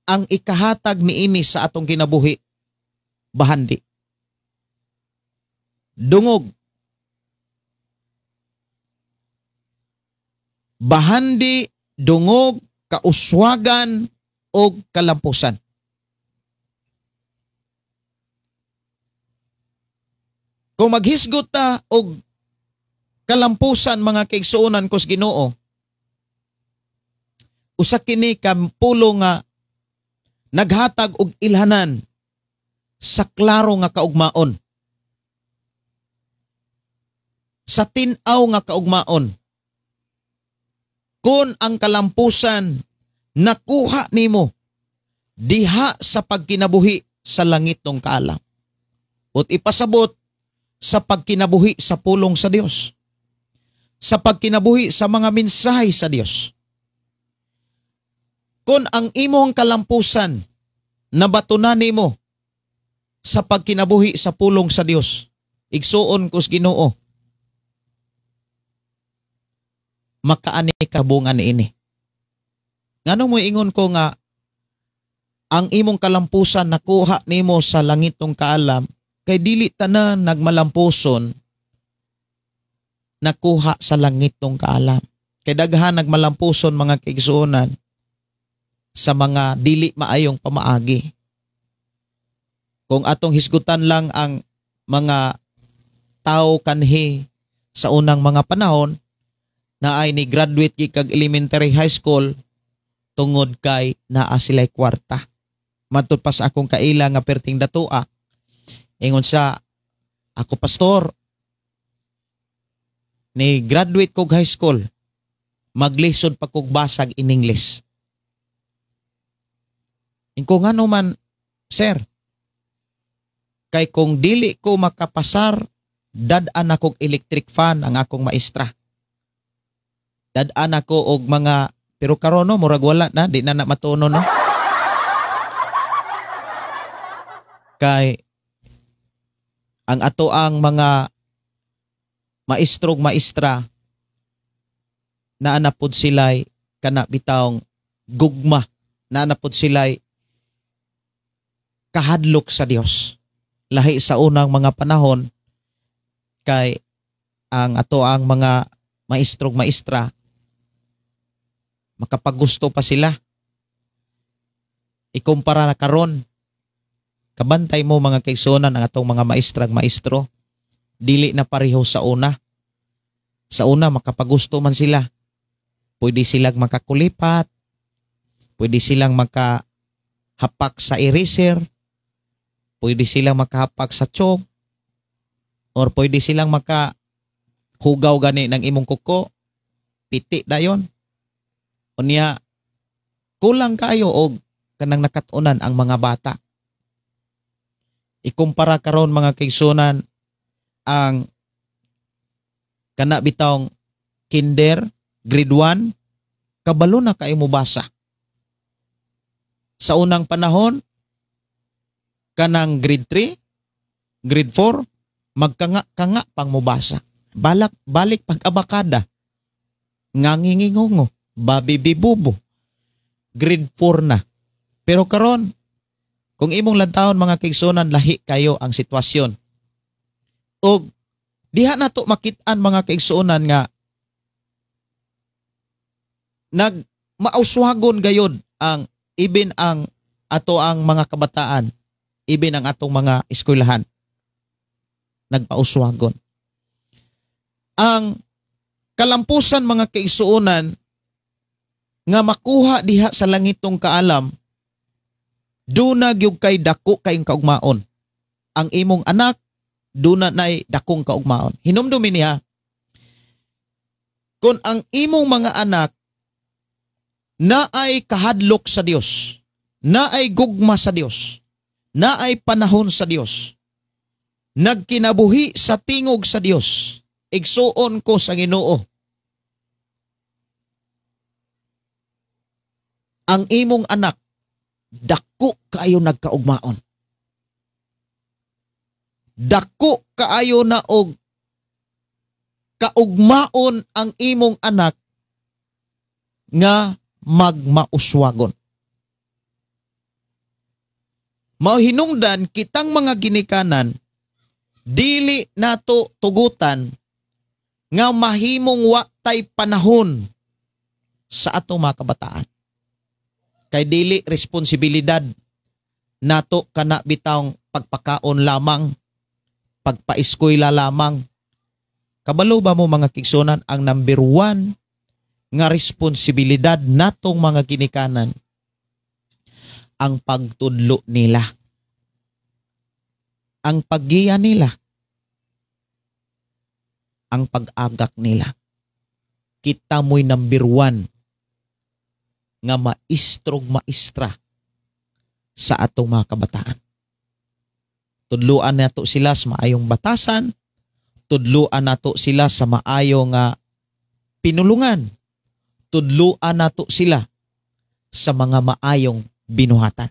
ang ikahatag niini sa atong kinabuhi, bahandi. Dungog. Bahandi, dungog, kauswagan, o kalampusan. Kung maghisgot ta og kalampusan mga kaigsuonan kos Ginoo, usa kini ka pulo nga naghatag og ilhanan sa klaro nga kaugmaon, sa tin-aw nga kaugmaon. Kung ang kalampusan nakuha nimo diha sa pagkinabuhi sa langit ng kaalam, ot ipasabot sa pagkinabuhi sa pulong sa Dios, sa pagkinabuhi sa mga mensahe sa Dios. Kung ang imong kalampusan nabatunan nimo sa pagkinabuhi sa pulong sa Dios, igsuon kus Ginoo, makaani ka bunga niini. Ngano mo ingon ko nga ang imong kalampusan nakuha nimo sa langitong kaalam, kay dili tanan nagmalampuson nakuha sa langitong kaalam. Kay daghan nagmalampuson mga kaigsuonan sa mga dili maayong pamaagi. Kung atong hisgutan lang ang mga tao kanhi sa unang mga panahon na ay ni graduate gikag elementary high school tungod kay naa sila'y kwarta. Matud pa sa akong kaila nga perting datua, ingon siya, ako pastor, ni graduate kog high school, maglisod pa kog basag in English. Inko nga man, sir, kay kung dili ko makapasar, dad-an akong electric fan ang akong maestra. Dad-an ako og mga, pero karon no, murag wala na, di na na matuno no. Kay ang ato ang mga maestrog maestra naa na pod sila'y kana bitawng gugma, naa na pod sila'y kahadlok sa Dios. Lahi sa unang mga panahon kay ang ato ang mga maestrog maestra makapagusto pa sila. Ikumpara na karon, kabantay mo mga kaigsuonan ang atong mga maestrag maestro, dili na pareho sa una. Sa una makapagusto man sila. Pwede silang makakulipat, pwede silang makahapak sa eraser, pwede silang makahapak sa chalk, or pwede silang makahugaw gani ng imong kuko, piti dayon. Unya, kulang kayo og kanang nakatunan ang mga bata. Ikumpara karon, mga kaigsuonan, ang kana bitawng kinder, grade 1, kabalo na kayo mobasa. Sa unang panahon, kanang grade 3, grade 4, magkanga-kanga pang mobasa. Balak, balik pag abakada. Ngangingingongo, babibibubo. Grade 4 na. Pero karon, kung imong lantawon, mga kaigsuonan, lahi kayo ang sitwasyon. Og diha nato makit-an, mga kaigsuonan, nga nag mauswagon gayod ang ibin ang ato ang mga kabataan, ibin ang atong mga eskwelahan, nagpauswagon ang kalampusan, mga kaigsuonan, nga makuha diha sa langitong kaalam. Duna gyud kay dako kayong kaugmaon ang imong anak, duna nay dakong kaugmaon. Hinumdumi niya kung ang imong mga anak naay kahadlok sa Dios, naay gugma sa Dios, naay panahon sa Dios, nagkinabuhi sa tingog sa Dios, igsuon ko sa Ginoo, ang imong anak dako kaayo nagkaugmaon. Dako kaayo na og kaugmaon ang imong anak nga magmauswagon. Mao hinungdan kitang mga ginikanan, dili nato tugutan nga mahimong wa tay panahon sa atong mga kabataan. Kay dili responsibilidad nato kana bitawng pagpakaon lamang, pagpaeskwela lamang. Kabalo ba mo, mga kaigsuonan, ang number one nga responsibilidad natong mga ginikanan, ang pagtudlo nila, ang paggiya nila, ang pag-agak nila? Kita mo'y number one nga maestrog maestra sa atong mga kabataan. Tudluan nato sila sa maayong batasan, tudluan nato sila sa maayo nga pinulungan, tudluan nato sila sa mga maayong binuhatan.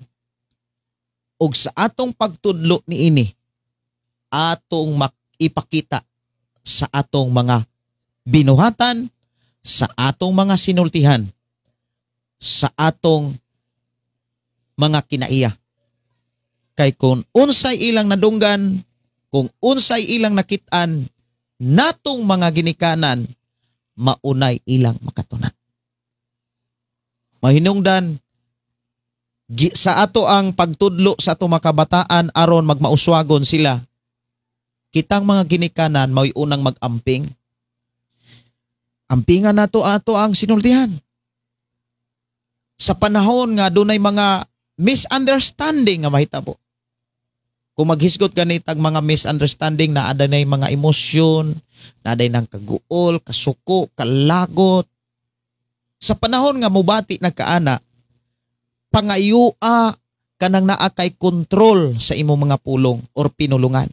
Ug sa atong pagtudlo niini, atong ipakita sa atong mga binuhatan, sa atong mga sinultihan, sa atong mga kinaiya. Kay kung unsay ilang nadunggan, kung unsay ilang nakit-an natong mga ginikanan, maunay ilang makatunan. Mahinungdan sa ato ang pagtudlo sa ato mga kabataan aron magmauswagon sila. Kitang mga ginikanan mao'y unang mag-amping. Ampingan nato ato ang sinultihan. Sa panahon nga dunay mga misunderstanding nga mahitabo. Kung maghisgot ganitag mga misunderstanding na adanay mga emosyon, na aday ng kaguol, kasuko, kalagot. Sa panahon nga mubati nagkaana, pangayua kanang naa kay kontrol sa imong mga pulong or pinulungan.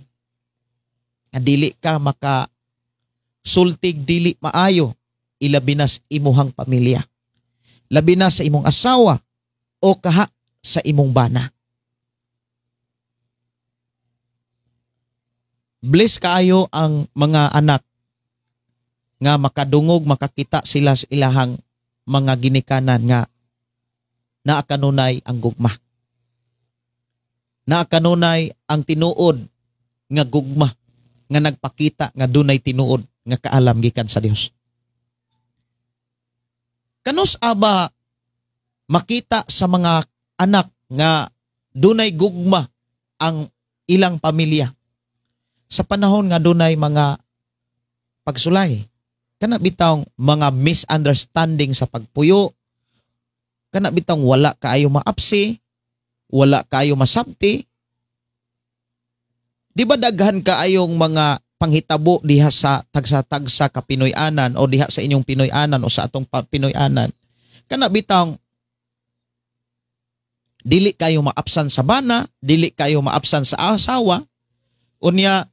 Nga dili ka maka sultig dili maayo, ilabi na sa imuhang pamilya. Labi na sa imong asawa o kaha sa imong bana. Bless kaayo ang mga anak nga makadungog, makakita sila sa ilahang mga ginikanan nga naa kanunay ang gugma. Naa kanunay ang tinuod nga gugma nga nagpakita nga dunay tinuod nga kaalam gikan sa Dios. Kanus aba makita sa mga anak nga dunay gugma ang ilang pamilya sa panahon nga dunay mga pagsulay, kana bitawng mga misunderstanding sa pagpuyo, kana bitawng wala kaayo maapsi, wala kaayo masabti? Di ba daghan kaayong mga panghitabo diha sa tagsa-tagsa ka Pinoy-anan o diha sa inyong Pinoy-anan o sa atong Pinoy-anan? Kana bitawng Dili kayo maapsan sa bana, dili kayo maapsan sa asawa. Unya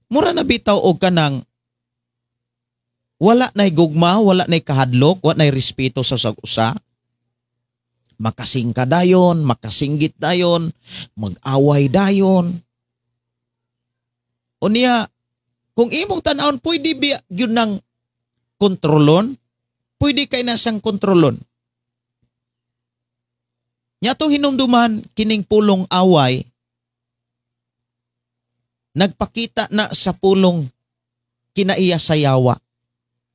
mura na bitaw og kanang wala na'y gugma, wala na'y kahadlok, wala na'y respeto sa usag-usa. Makasingka dayon, makasinggit dayon, mag-away dayon. Unya, kung imong tan-awon, pwede ba yun ng kontrolon? Pwede kay na siyang kontrolon. Nya tong hinumduman, kining pulong away, nagpakita na sa pulong kinaiya sa yawa.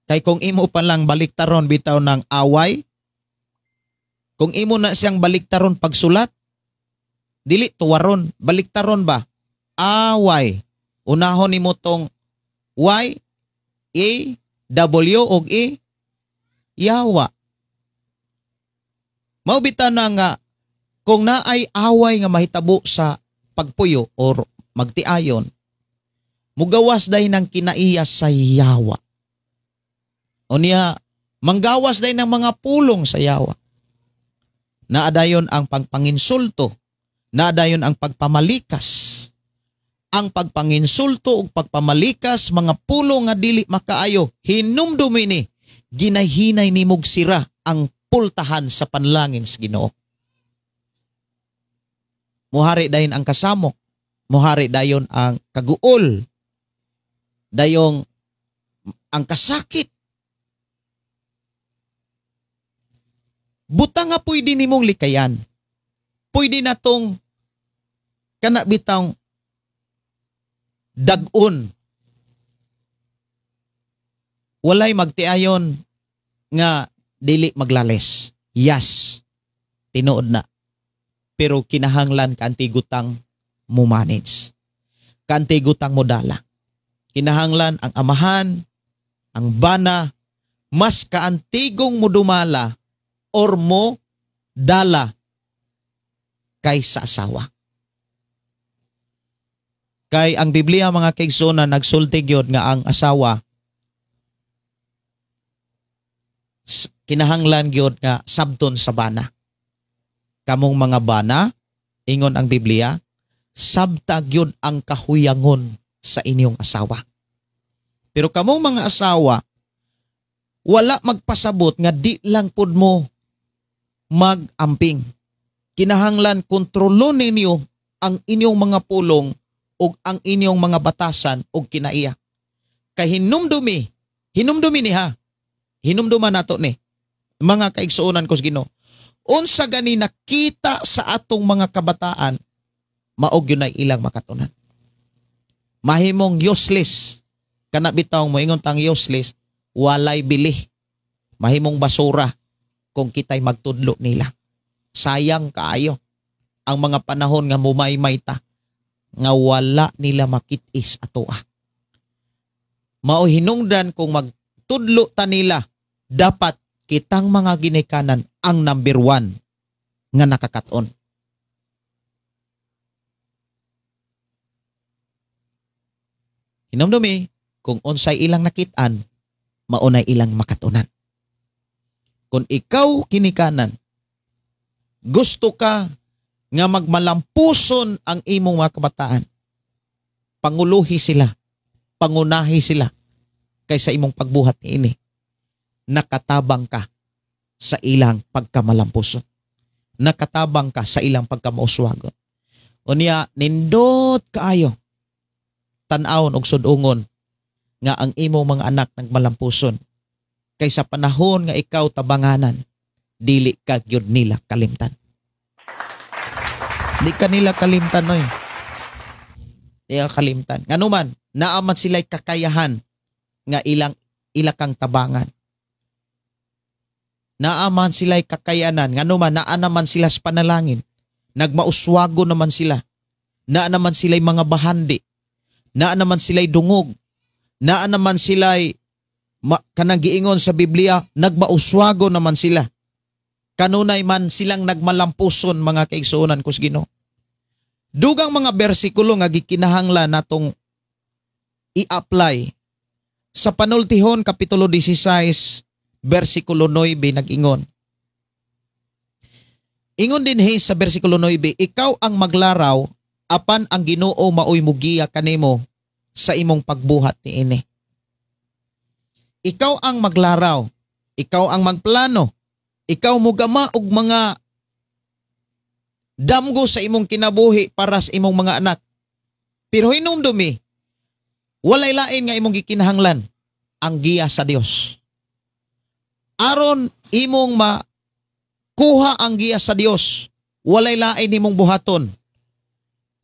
Kay kung imo pa lang baliktaron bitaw ng away, kung imo na siyang baliktaron pagsulat, dili tuwaron, baliktaron ba? Away. Unahon nimo tong Y, A, W og E, yawa. Mao bitaw na nga kung naay away nga mahitabo sa pagpuyo or magtiayon, mugawas day ng kinaiya sa yawa. O niya, manggawas day ng mga pulong sa yawa. Naadayon ang pagpanginsulto, naadayon ang pagpamalikas. Ang pagpanginsulto ug pagpamalikas, mga pulong nga dili makaayo, hinumdumi ni, ginahinay ni mog sira ang pultahan sa panlangin sa Ginoo. Muhari dayon ang kasamok, muhari dayon ang kaguol, dayong ang kasakit. Buta nga pwede nimong likayan. Pwede na tong kana bitang dag-on. Walay magtiayon nga dili maglales. Yes, tinuod na. Pero kinahanglan kaantigutang mo manage. Kaantigutang mo dala. Kinahanglan ang amahan, ang bana, mas kaantigong mo dumala or mo dala kaysa asawa. Kay ang Biblia mga kaigsoona nagsulti gyud nga ang asawa kinahanglan gyud nga sabton sa bana. Kamong mga bana, ingon ang Biblia, sabta gyud ang kahuyangon sa inyong asawa. Pero kamong mga asawa, wala magpasabot nga di lang pud mo mag-amping. Kinahanglan kontrolon ninyo ang inyong mga pulong ug ang inyong mga batasan ug kinaiya. Kay hinumdumi, hinumdumi ni ha. Hinumduman nato ni mga kaigsuonan ko sa Ginoo. Unsa gani nakita sa atong mga kabataan, maog yun ay ilang makatunan. Mahimong useless. Kana bitaw moingon tang useless, walay bili. Mahimong basura kung kita'y magtudlo nila. Sayang kaayo ang mga panahon nga mumaymay ta nga wala nila makitis atoa. Mao hinungdan kung magtudlo ta nila, dapat kitang mga ginikanan ang number 1 nga nakakaton. Hinumdumi, kung unsay ilang nakit-an, maunay ilang makatunan. Kung ikaw kinikanan, gusto ka nga magmalampuson ang imong mga kabataan, panguluhi sila, pangunahi sila kaysa imong pagbuhat niini. Nakatabang ka sa ilang pagkamalampuson. Nakatabang ka sa ilang pagkamauswagon. Unya, nindot kaayo tan-awon og sud-ungon nga ang imong mga anak nagmalampuson. Kaysa panahon nga ikaw tabanganan, dili ka gyud nila kalimtan. Di ka nila kalimtan, oy. Di ka kalimtan. Nganuman, naaman sila'y kakayahan nga ilang ilakang tabangan. Naaman sila'y kakayanan. Nganuman, naa naman sila sa panalangin. Nagmauswago naman sila. Naa naman sila'y mga bahandi. Naa naman sila'y dungog. Naa naman sila'y kanang giingon sa Biblia, nagmauswago naman sila. Kanunay man silang nagmalampuson mga kaigsuonan ko sa Ginoo. Dugang mga bersikulo nga gikinahanglan natong i-apply. Sa Panultihon kapitulo 16 bersikulo 9 nag-ingon. Ingon dinhi sa bersikulo 9, ikaw ang maglaraw apan ang Ginoo maoy mugiya kanimo sa imong pagbuhat niini. Ikaw ang maglaraw, ikaw ang magplano, ikaw mugama og mga damgo sa imong kinabuhi para sa imong mga anak. Pero hinumdumi, walay lain nga imong gikinahanglan ang giya sa Dios. Aron imong makuha ang giya sa Dios, walay lain nimong buhaton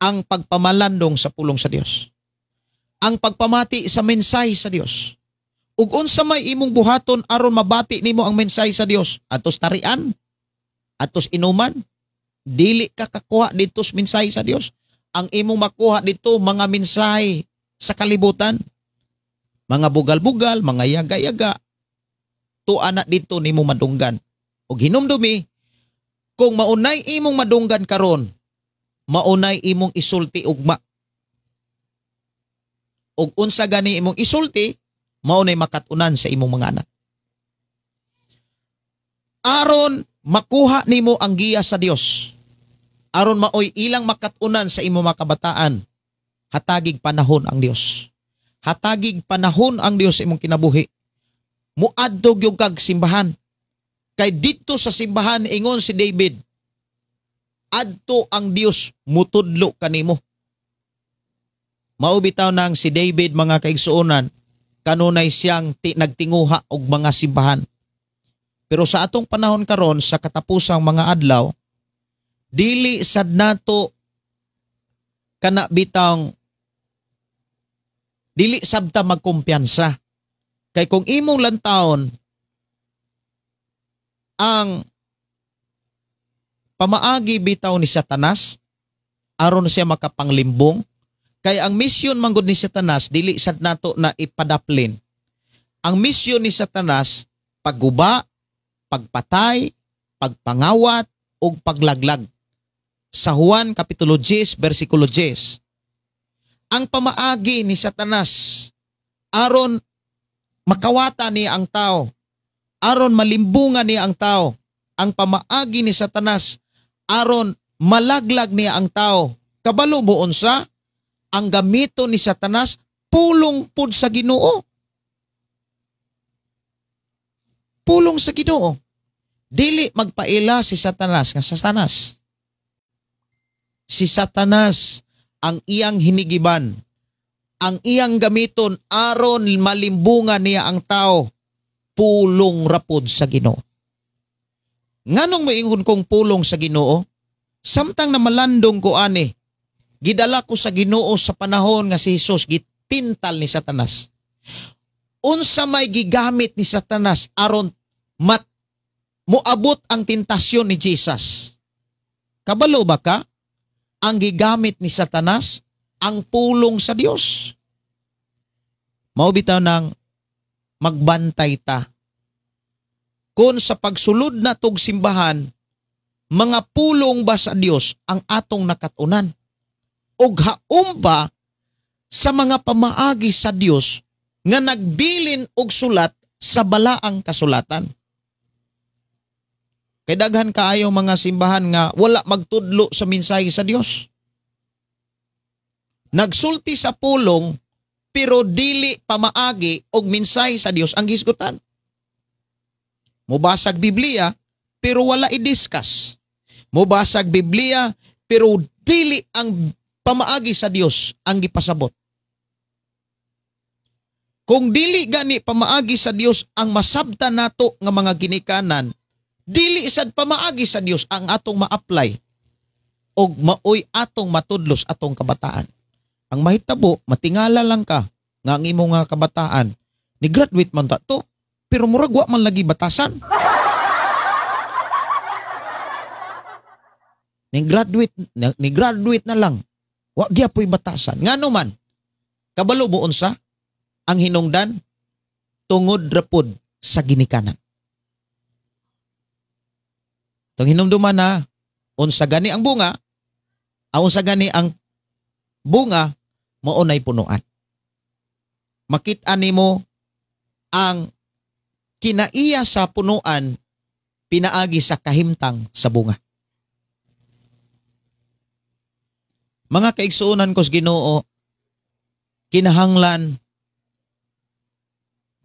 ang pagpamalandong sa pulong sa Dios. Ang pagpamati sa mensahe sa Dios. Ug unsa may imong buhaton aron mabati nimo ang mensahe sa Dios? Atos tarian, atos inuman, dili ka kakuha dito sa mensahe sa Dios. Ang imong makuha dito mga mensahe sa kalibutan, mga bugal-bugal, mga yaga-yaga, tuwa na dito nimo madunggan. Ug hinumdumi, kung maunay imong madunggan karon, maunay imong isulti ugma. Ug unsa gani imong isulti, maunay makatunan sa imong mga anak. Aron makuha nimo ang giya sa Dios, aron maoy ilang makatunan sa imong mga kabataan, hatagig panahon ang Dios. Hatagig panahon ang Dios sa imong kinabuhi. Muadto gyud kag simbahan. Kay didto sa simbahan ingon si David, adto ang Dios mutudlo kanimo. Mao bitaw nang si David, mga kaigsuonan, kanunay siyang nagtinguha og mga simbahan. Pero sa atong panahon karon sa katapusang mga adlaw, dili sad nato kana bitang dili sabta magkumpiyansa. Kay kung imong lantawon ang pamaagi bitaw ni Satanas aron siya makapanglimbong, kay ang misyon manggod ni Satanas dili sad nato na ipadaplin. Ang misyon ni Satanas pagguba, pagpatay, pagpangawat ug paglaglag. Sa Juan Kapitulo 10 versikulo 10. Ang pamaagi ni Satanas aron makawata niya ang tao, aron malimbungan niya ang tao, ang pamaagi ni Satanas aron malaglag niya ang tao. Kabalo mo unsa ang gamito ni Satanas? Pulong pud sa Ginoo. Pulong sa Ginoo. Dili magpaila si Satanas nga Satanas. Si Satanas ang iyang hinigiban, ang iyang gamiton aron malimbungan niya ang tao, pulong rapod sa Ginoo. Nganong moingon kong pulong sa Ginoo? Samtang namalandong ko ani, gidala ko sa Ginoo sa panahon nga si Jesus gitintal ni Satanas. Unsa may gigamit ni Satanas aron moabot ang tentasyon ni Jesus? Kabalo ba ka? Ang gigamit ni Satanas ang pulong sa Dios. Mao bitaw nang magbantay ta. Kung sa pagsulod na tog simbahan, mga pulong ba sa Dios ang atong nakatunan? Og haom ba sa mga pamaagi sa Dios nga nagbilin og sulat sa balaang kasulatan? Kay daghan kaayo mga simbahan nga wala magtudlo sa mensahe sa Dios. Nagsulti sa pulong pero dili pamaagi og mensahe sa Dios ang gisgutan. Mubasag Biblia pero wala i-discuss. Mubasag Biblia pero dili ang pamaagi sa Dios ang gipasabot. Kung dili gani pamaagi sa Dios ang masabta nato nga mga ginikanan, dili sad pamaagi sa Dios ang atong ma-apply og maoy atong matudlos atong kabataan. Ang mahitabo, matingala lang ka nga ang imong nga kabataan ni graduate man ta to, pero murag wa man lagi batasan. Ni graduate na lang, wa gyapoy batasan. Ngano man? Kabalo mo unsa ang hinungdan? Tungod rapod sa ginikanan. Tong hinumduman na unsa gani ang bunga, unsa gani ang bunga, mao nay punuan. Makit-an nimo ang kinaiya sa punuan pinaagi sa kahimtang sa bunga. Mga kaigsuonan ko sa Ginoo, kinahanglan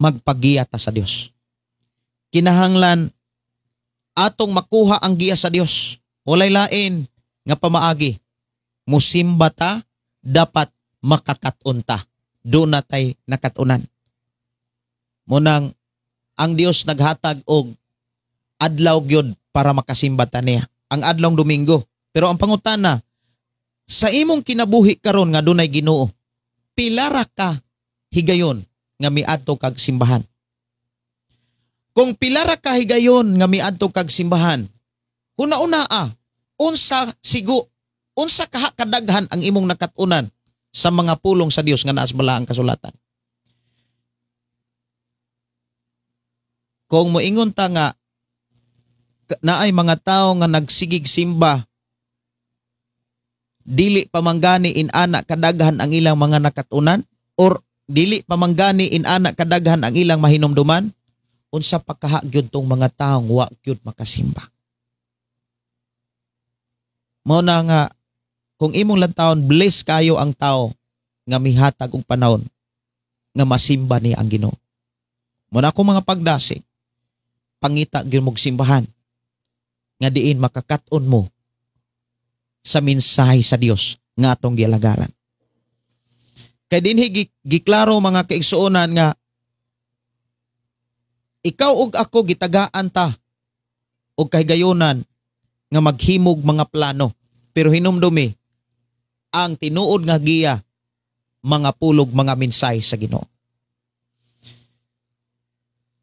magpagiya ta sa Dios. Kinahanglan atong makuha ang giya sa Dios. Walay lain nga pamaagi. Musimba ta, dapat makakaton ta. Doon na tay nakatunan. Munang ang Dios naghatag og adlaw gyud para makasimba ta niya. Ang adlawng Domingo. Pero ang pangutana, sa imong kinabuhi karon nga dunay Ginoo, pila ra ka higayon nga miadto kag simbahan? Kung pila ra ka higayon nga miadto kag simbahan, huna-una unsa sigo, unsa kaha kadaghan ang imong nakatunan sa mga pulong sa Dios nga naa sa balaang kasulatan? Kung moingon ta nga naay mga tawo nga nagsigig simba, dili pamanggani inana kadaghan ang ilang mga nakatunan, or dili pamanggani inana kadaghan ang ilang mahinumduman, unsa pa kaha gyud tong mga taong wa gyud makasimba? Mao na nga kung imong lantawon, bless kayo ang tao nga mihatag og panahon nga masimba niya ang Ginoo. Mao na akong mga pagdasig, pangita gyud mog simbahan nga diin makakat-on mo sa mensahe sa Dios nga atong gialagaran. Kay dinhi giklaro mga kaigsuonan nga ikaw ug ako gitagaan ta og kahigayonan nga maghimog mga plano, pero hinumdumi ang tinuod nga giya mga pulog mga mensahe sa Ginoo.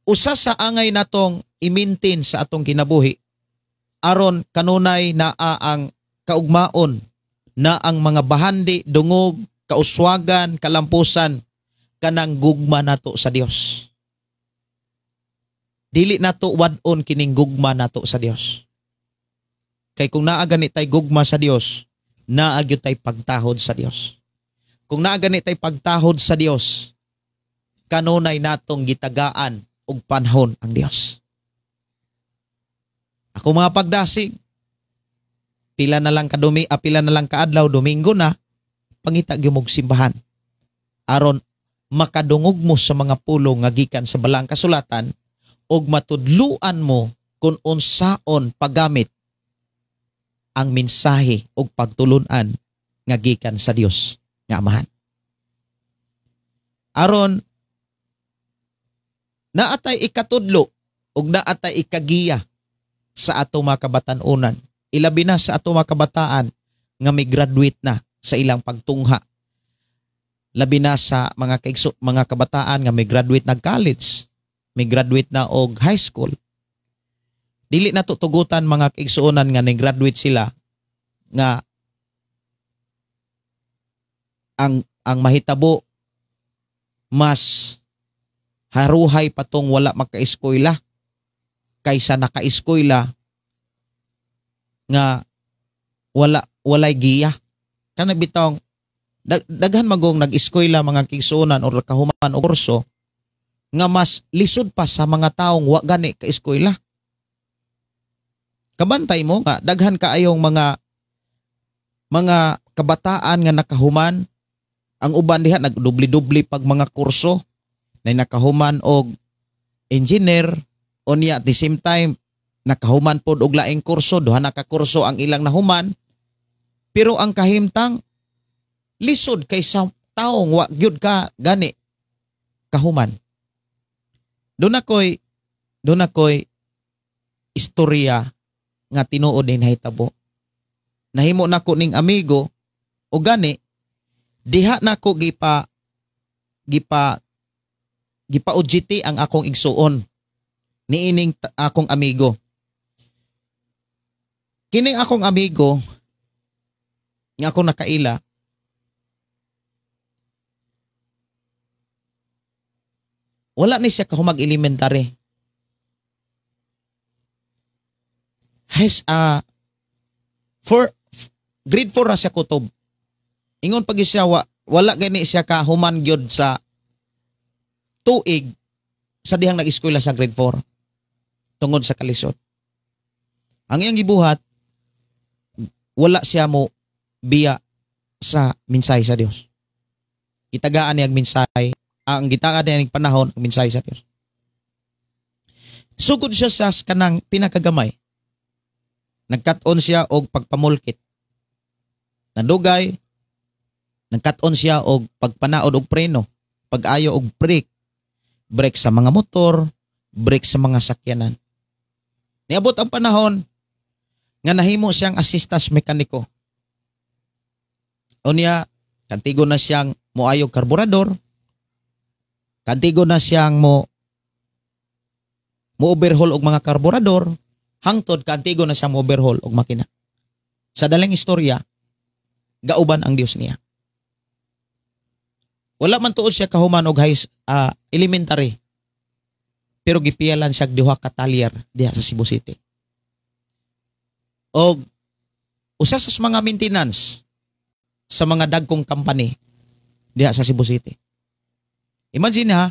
Usa sa angay natong i-maintain sa atong kinabuhi aron kanunay naa ang kaugmaon, na ang mga bahandi, dungog, kauswagan, kalampusan, kanang gugma nato sa Dios. Dili nato wad-on kining gugma nato sa Dios. Kay kung naa gani tay gugma sa Dios, naa gyud tay pagtahod sa Dios. Kung naa gani tay pagtahod sa Dios, kanunay natong gitagaan og panahon ang Dios. Ako mga pagdasig, pila na lang kadumi, pila na lang kaadlaw, Domingo na, pangita gyud mog simbahan aron makadungog mo sa mga pulong nga gikan sa balaang kasulatan ug matudluan mo kung unsaon paggamit ang mensahe ug pagtulun-an nga gikan sa Dios nga Amahan. Aron naatay ikatudlo ug naatay ikagiya sa ato mga kabatan-unan, ilabi na sa ato mga kabataan nga may graduate na sa ilang pagtungha. Labi na sa mga mga kabataan nga may graduate na college, may graduate na og high school. Dili na tutugutan mga kaigsuonan nga ni graduate sila nga ang mahitabo mas haruhay patong wala makaeskwela kaysa nakaeskwela nga walay giya. Kana bitong daghan magong nag-eskwela mga kaigsuonan or kahuman og kurso nga mas lisod pa sa mga taong wa gani ka-eskwela. Kabantay mo nga daghan kaayong mga kabataan nga nakahuman, ang uban diha nagdubli-dubli pag mga kurso, na nakahuman og engineer unya at the same time nakahuman pod og laing kurso, duha na ka kurso ang ilang nahuman, pero ang kahimtang lisod kaysa taong wa gyud ka gani kahuman. Doon ako'y istorya nga tinuod ni nahitabo. Nahimo nako ning amigo o gani diha nako gipa gipa OJT ang akong igsuon niining akong amigo. Kining akong amigo nga akong nakaila, wala ni siya kahumag elementary. Has for grade 4 ra siya kutob. Ingon pag siya wala gani siya kahuman gyud sa tuig sa dihang nag-eskwela sa grade 4 tungod sa kalisod. Ang iyang gibuhat, wala siya mo biya sa mensahe sa Dios. Gitagaan niya ang mensahe, ang gitagaan niya ang panahon ang mensahe sa Dios. Sugod siya sa kanang pinakagamay. Nagkat-on siya og pagpamulkit. Nadugay, nagkat-on siya og pagpanaod og preno, pag-ayo og brake, brake sa mga motor, brake sa mga sakyanan. Niabot ang panahon nga nahimo siyang asistas mekaniko. Unya, kantigo na siyang moayog karburador, kantigo na siyang mo overhaul og mga karburador, hangtod kantigo na siyang mo overhaul og makina. Sa daling istorya, gauban ang Dios niya. Wala man tuod siya kahuman og high elementary. Pero gipiyalan siya duha ka talyer diha sa Cebu City. Og usa sa mga maintenance sa mga dagkong company diha sa Cebu City. Imagine ha,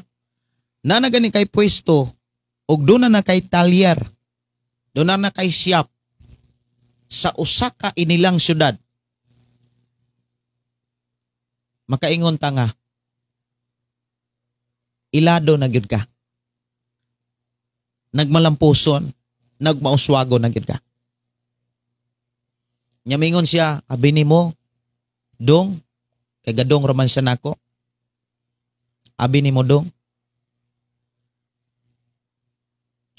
na gani kay pwesto og doon na kay talyer, doon na kay shop sa usa ka inilang syudad. Makaingon ta nga, ilado na gyud ka. Nagmalampuson, nagmauswago na gyud ka. Nyamingon siya, abi nimo dong, kay gadong raman siya nako. Abi nimo dong,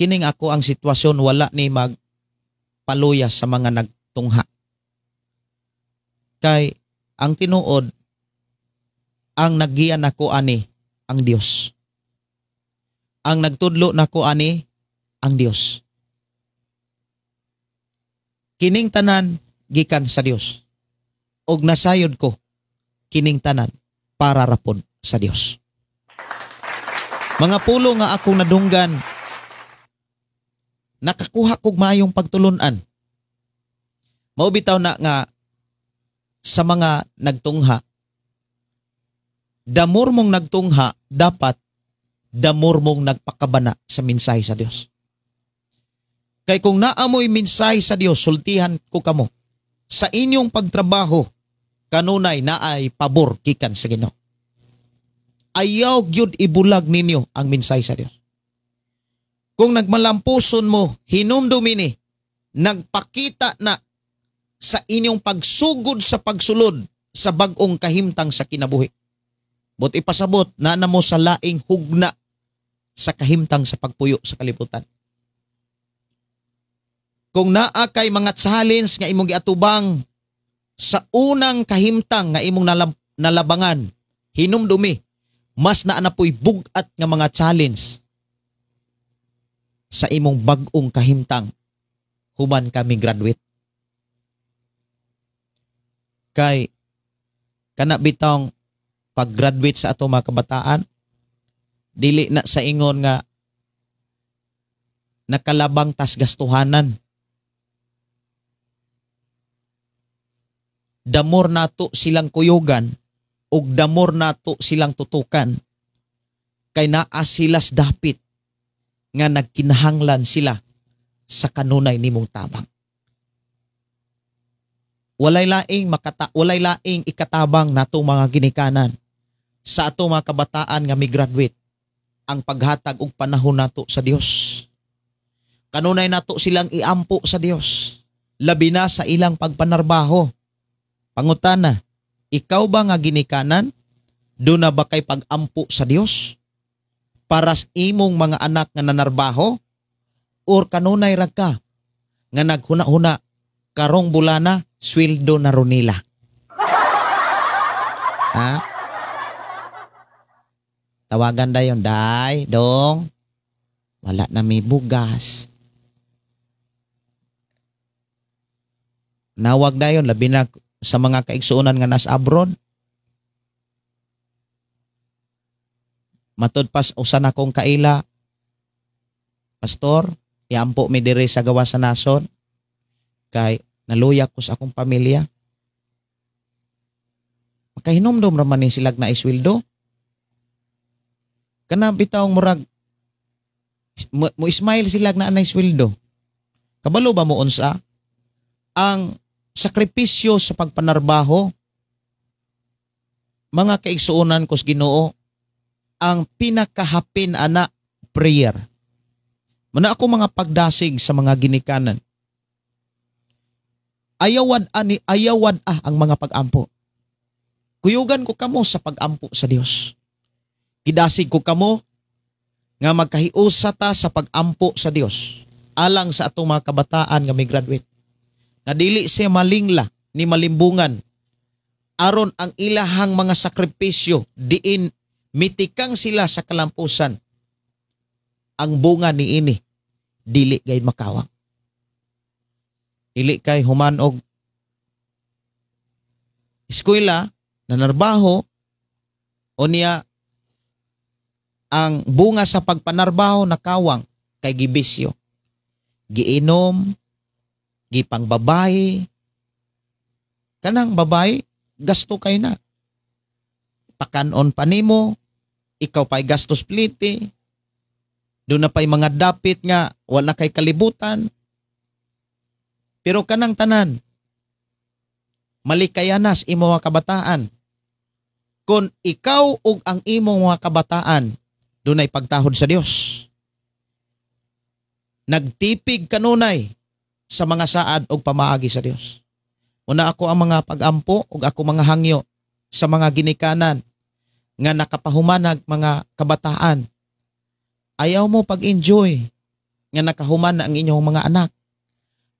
kining ako ang sitwasyon wala ni magpaluya sa mga nagtungha. Kay ang tinuod, ang naggiya nako ani ang Dios. Ang nagtudlo nako ani ang Dios. Kining tanan gikan sa Dios. Og nasayod ko kining tanan para rapod sa Dios. Mga pulo nga akong nadunggan, nakakuha kog maayong pagtulunan. Mao bitaw na nga sa mga nagtungha, damor mong nagtungha, dapat damor mong nagpakabana sa mensahe sa Dios. Kay kung naamoy mensahe sa Dios, sultihan ko kamo, sa inyong pagtrabaho, kanunay naay pabor gikan sa Ginoo. Ayaw gyud ibulag ninyo ang mensahe sa Dios. Kung nagmalampuson mo, hinumdumi ni, nagpakita na sa inyong pagsugod sa pagsulod sa bag-ong kahimtang sa kinabuhi. But ipasabot na mo sa laing hugna sa kahimtang sa pagpuyo sa kalibutan. Kung naa kay mga challenge nga imong giatubang sa unang kahimtang nga imong nalabangan, hinumdumi, mas naa na po'y bug-at nga mga challenge sa imong bag-ong kahimtang human kami graduate. Kay kana bitong pag-graduate sa ato mga kabataan, dili na sa ingon nga nakalabang tas gastuhanan. Damor nato silang kuyugan ug damor nato silang tutukan kay naa sila dapit nga nagkinahanglan sila sa kanunay nimong tabang. Walay laing walay laing ikatabang nato mga ginikanan sa ato mga kabataan nga mi-graduate ang paghatag og panahon nato sa Dios. Kanunay nato silang iampo sa Dios, labi na sa ilang pagpanarbaho. Pangutana, ikaw ba nga ginikanan? Do na ba kay pagampo sa Dios? Para sa imong mga anak nga nanarbaho? Or kanunay ra ka nga naghuna-huna karong bulana sweldo na ron nila? Ha? Tawagan dayon, day, dong, wala na may bugas. Nawag dayon, labi na sa mga kaigsuonan nga nas abroad. Matud pas usan akong kaila, pastor, iampo mi diri sa gawas sa nason kay naluya ko sa akong pamilya. Makahinumdom ra man ni silag na isweldo. Kana bitawng murag mo smile silag na anay sweldo. Kabalo ba mo unsa ang sakripisyo sa pagpanarbaho? Mga kaigsuonan ko sa Ginoo, ang pinakahapin ana prayer. Muna ako mga pagdasig sa mga ginikanan. Ayawad ang mga pag-ampo. Kuyugan ko kamo sa pag-ampo sa Dios. Gidasig ko kamo nga magkahiusa ta sa pag-ampo sa Dios alang sa atong mga kabataan nga may graduate. Nga dili siya malingla ni malimbungan aron ang ilahang mga sakripisyo diin mitikang sila sa kalampusan. Ang bunga niini dili gayud makawang. Dili kay human og eskwela nanarbaho o niya ang bunga sa pagpanarbaho nakawang kay gibisyo, giinom, gipangbabae. Kanang babae gasto kay na, pakanon pa nimo, ikaw pa'y gastos plite, doon na pa'y mga dapit nga wala kay kalibutan. Pero kanang tanan malikayanas imo mga kabataan. Kung ikaw ug ang imong mga kabataan dunay pagtahod sa Dios, nagtipig kanunay sa mga saad og pamaagi sa Dios. Una ako ang mga pag-ampo ug ako mga hangyo sa mga ginikanan nga nakapahumanag mga kabataan. Ayaw mo pag-enjoy nga nakahuman na ang inyong mga anak.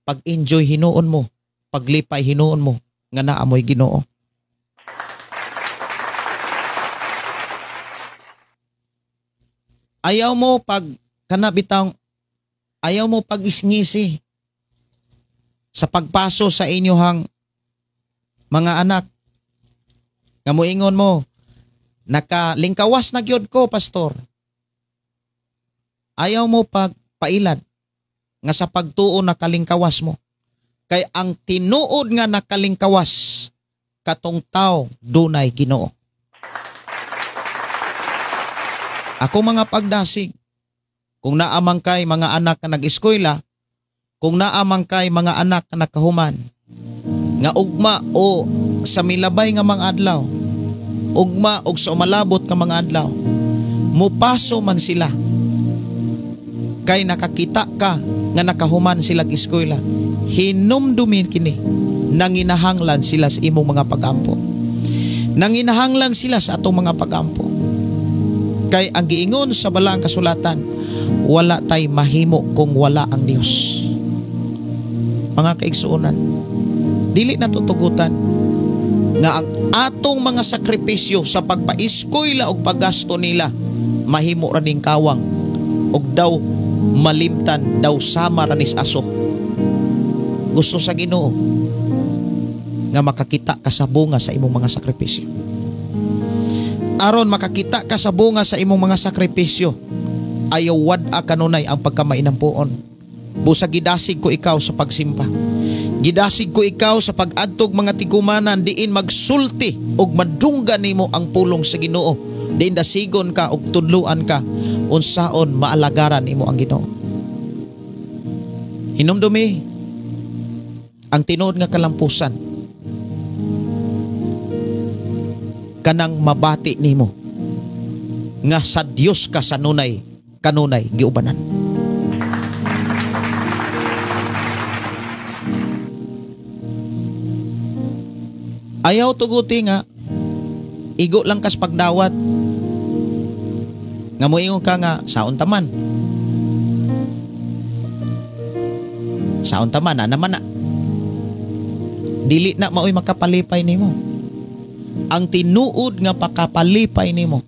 Pag-enjoy hinuon mo, paglipay hinuon mo nga naamoy Ginoo. Ayaw mo pag kanabitang, ayaw mo pag-isngisi sa pagpaso sa inyohang mga anak. Nga moingon mo, nakalingkawas na gyud ko, pastor. Ayaw mo pagpailad nga sa pagtuo nakalingkawas mo. Kay ang tinuod nga nakalingkawas katong tao dunay Ginoo. Ako mga pagdasig, kung naamang kay mga anak na nag-eskwela, kung naamang kay mga anak na nakahuman, nga ugma o sa milabay nga mga adlaw, ugma og sa umalabot nga mga adlaw, mupaso man sila. Kay nakakita ka nga nakahuman sila eskwela, hinumdumin kini, nanginahanglan sila sa imong mga pagampo. Nanginahanglan sila sa atong mga pagampo. Kay ang giingon sa balaang kasulatan, wala tay mahimo kung wala ang Dios. Mga kaigsuonan, dili na tutugutan nga ang atong mga sakripisyo sa pagpaeskwela og paggasto nila mahimo ra ning kawang og daw malimtan, daw sama ra nis aso. Gusto sa Ginoo nga makakita ka sa bunga sa imong mga sakripisyo. Aron makakita ka sa bunga sa imong mga sakripisyo, ayaw wad-a kanunay ang pagkamainampuon. Busa gidasig ko ikaw sa pagsimba. Gidasig ko ikaw sa pag-adtog mga tigumanan diin magsulti og madunggan nimo ang pulong sa Ginoo. Diin dasigon ka og tudluan ka unsaon maalagaran nimo ang Ginoo. Hinumdumi ang tinuod nga kalampusan kanang mabati nimo nga sa Dios ka sa nunay kanunay giubanan. Ayaw tuguti nga igo lang kas pagdawat nga moingon ka nga saon taman. Saon taman na naman na. Dili na maoy makapalipay nimo. Ang tinuod nga pakapalipay nimo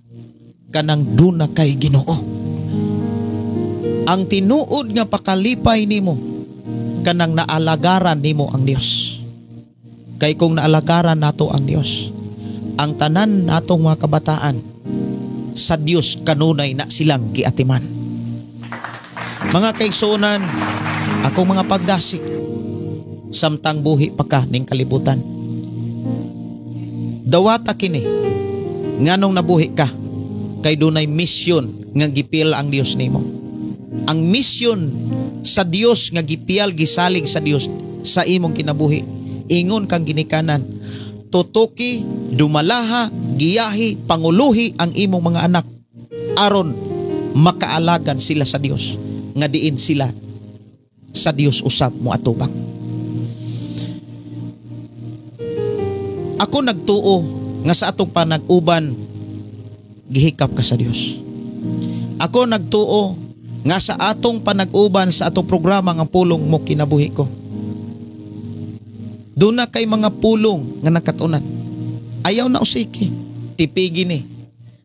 kanang duna kay Ginoo. Ang tinuod nga pakalipay nimo kanang naalagaran nimo ang Dios. Kay kung naalagaran nato ang Dios, ang tanan natong mga kabataan sa Dios kanunay na silang giatiman. Mga kaigsuonan, akong mga pagdasik, samtang buhi pa ka ning kalibutan, dawata kini nganong nabuhi ka, kay dunay misyon nga gipil ang Dios nimo. Ang misyon sa Dios nga gipiyal gisalig sa Dios sa imong kinabuhi, ingon kang ginikanan, tutuki, dumalaha, Giyahi, panguluhi ang imong mga anak aron makaalagan sila sa Dios nga diin sila sa Dios usab moatubang. Ako nagtuo nga sa atong panag-uban gihikap ka sa Dios. Ako nagtuo nga sa atong panag-uban sa atong programa nga Pulong Mo Kinabuhi Ko. Doon na kay mga pulong nga nakatunan. Ayaw na usiki. Tipigi ni.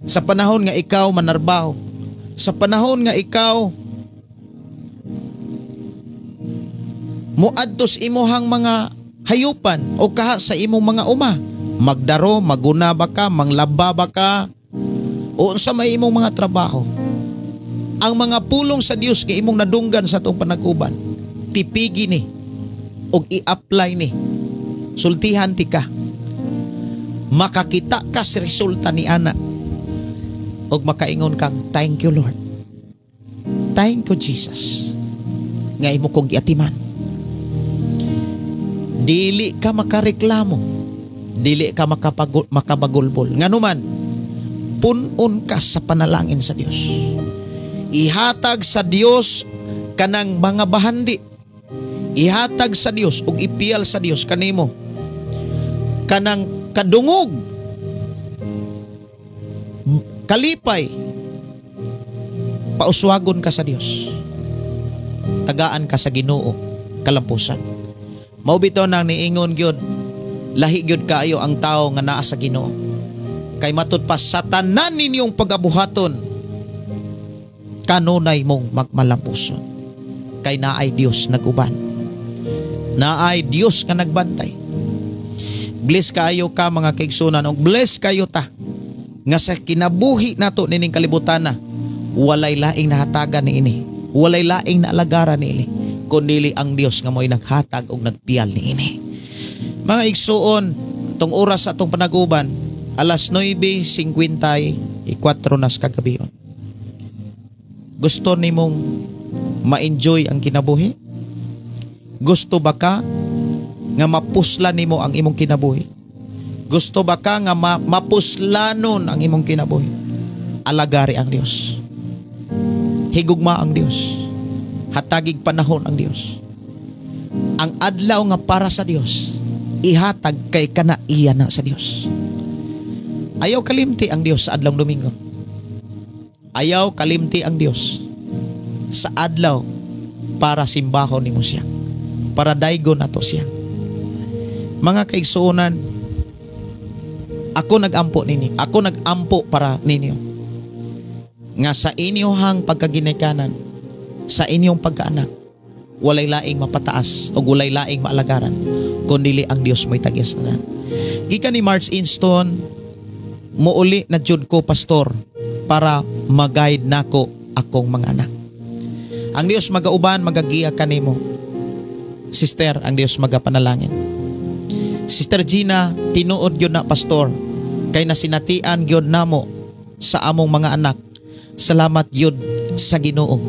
Sa panahon nga ikaw manarbaho, sa panahon nga ikaw moadtos imuhang mga hayupan o kaha sa imong mga uma, magdaro, maguna ba ka, manglaba ba ka, o sa may imong mga trabaho. Ang mga pulong sa Dios nga imong nadunggan sa atong panag-uban, tipigi ni og i-apply ni. Sultihan ti ka. Makakita ka sa resulta ni ana og makaingon kang thank you Lord. Thank you Jesus nga imo kong giatiman. Dili ka makareklamo, dili ka makabagulbol. Nganuman, pun-on ka sa panalangin sa Dios. Ihatag sa Dios kanang mga bahandi. Ihatag sa Dios ug ipiyal sa Dios kanimo kanang kadungog, kalipay. Pauswagon ka sa Dios. Tagaan ka sa Ginoo kalampusan. Mao bitaw nang niingon gyud, lahi gyud kaayo ang tawo nga naa sa Ginoo. Kay matud pa sa tanan ninyong pagabuhaton, kanunay mong magmalampuson. Kay naay Dios nag-uban. Naay Dios nga nagbantay. Bless kaayo ka mga kaigsunan, og bless kayo ta nga sa kinabuhi nato nining kalibutan na walay laing nahatagan niini, walay laing naalagaran niini, kundili ang Dios nga mo'y naghatag og nagpiyal niini. Mga igsuon, tong oras sa atong panaguban, alas 9:54 nas kagabion. Gusto nimong ma-enjoy ang kinabuhi? Gusto ba ka nga mapuslan nimo ang imong kinabuhi? Gusto ba ka nga mapuslanon ang imong kinabuhi? Alagari ang Dios. Higugma ang Dios. Hatagig panahon ang Dios. Ang adlaw nga para sa Dios, ihatag kay kana iya na sa Dios. Ayaw kalimti ang Dios sa adlaw Domingo. Ayaw kalimti ang Dios sa adlaw para simbahon nimo siya. Para daygon nato siya. Mga kaigsuonan, ako nagampo ninyo. Ako nagampo para ninyo. Nga sa inyohang pagkaginikanan, sa inyong pagkaanak, walay laing mapataas o walay laing maalagaran, kundili ang Dios mo'y tagyas na. Gikan ni March Inston, muuli na jud ko pastor para mag-guide nako akong mga anak. Ang Dios magauban, magagiya kanimo. Sister, ang Dios magapanalangin. Sister Gina, tinuod gyud na pastor kay nasinatian gyud namo sa among mga anak. Salamat gyud sa Ginoo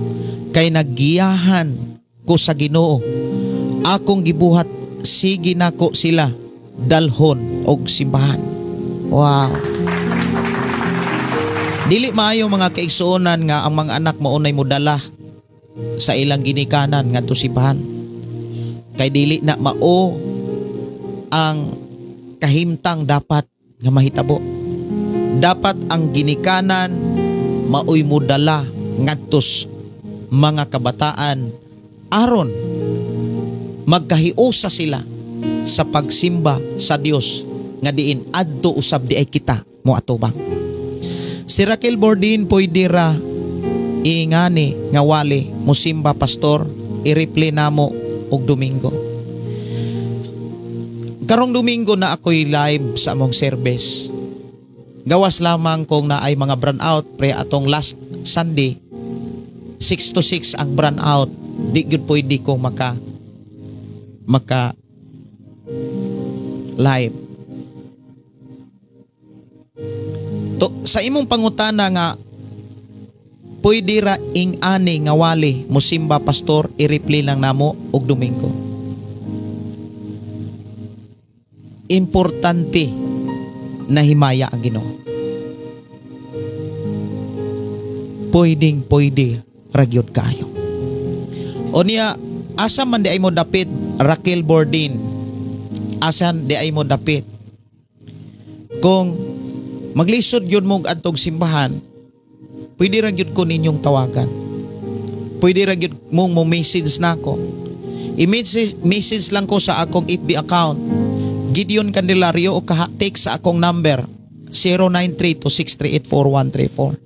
kay naggiyahan ko sa Ginoo. Akong gibuhat sige nako sila dalhon og simbahan. Wow. Dili maayo mga kaigsuonan nga ang mga anak maunay modala sa ilang ginikanan ngadto simbahan. Kay dili na mao ang kahimtang dapat nga mahitabo. Dapat ang ginikanan maoy modala ngadtos mga kabataan aron magkahiusa sila sa pagsimba sa Dios nga diin adto usab di ay kita moatubang. Si Raquel Bordin pwede ra ingani nga wali mosimba pastor, i-replay namo og Domingo. Karong Domingo na ako'y live sa among service. Gawas lamang kung naay mga brand out pre atong last Sunday 6 to 6 ang brand out. Di gyud pwede ko maka live. To, sa imong pangutana nga pwede ra ing-ani nga wali mosimba pastor, i-replay lang namo og Domingo. Importante Nahimaya ang Ginoo. Pwedeng pwede ragyod kayo. O niya, asa man di ay mo dapit, Raquel Bordin? Asan di ay mo dapit? Kung maglisod yun mong adtog simbahan, pwede ra gyud ko ninyong tawagan. Pwede ra gyud mong mo message nako. I-message message lang ko sa akong FB account, Gideon Candelario, o kaha-text sa akong number 0932-638-4134.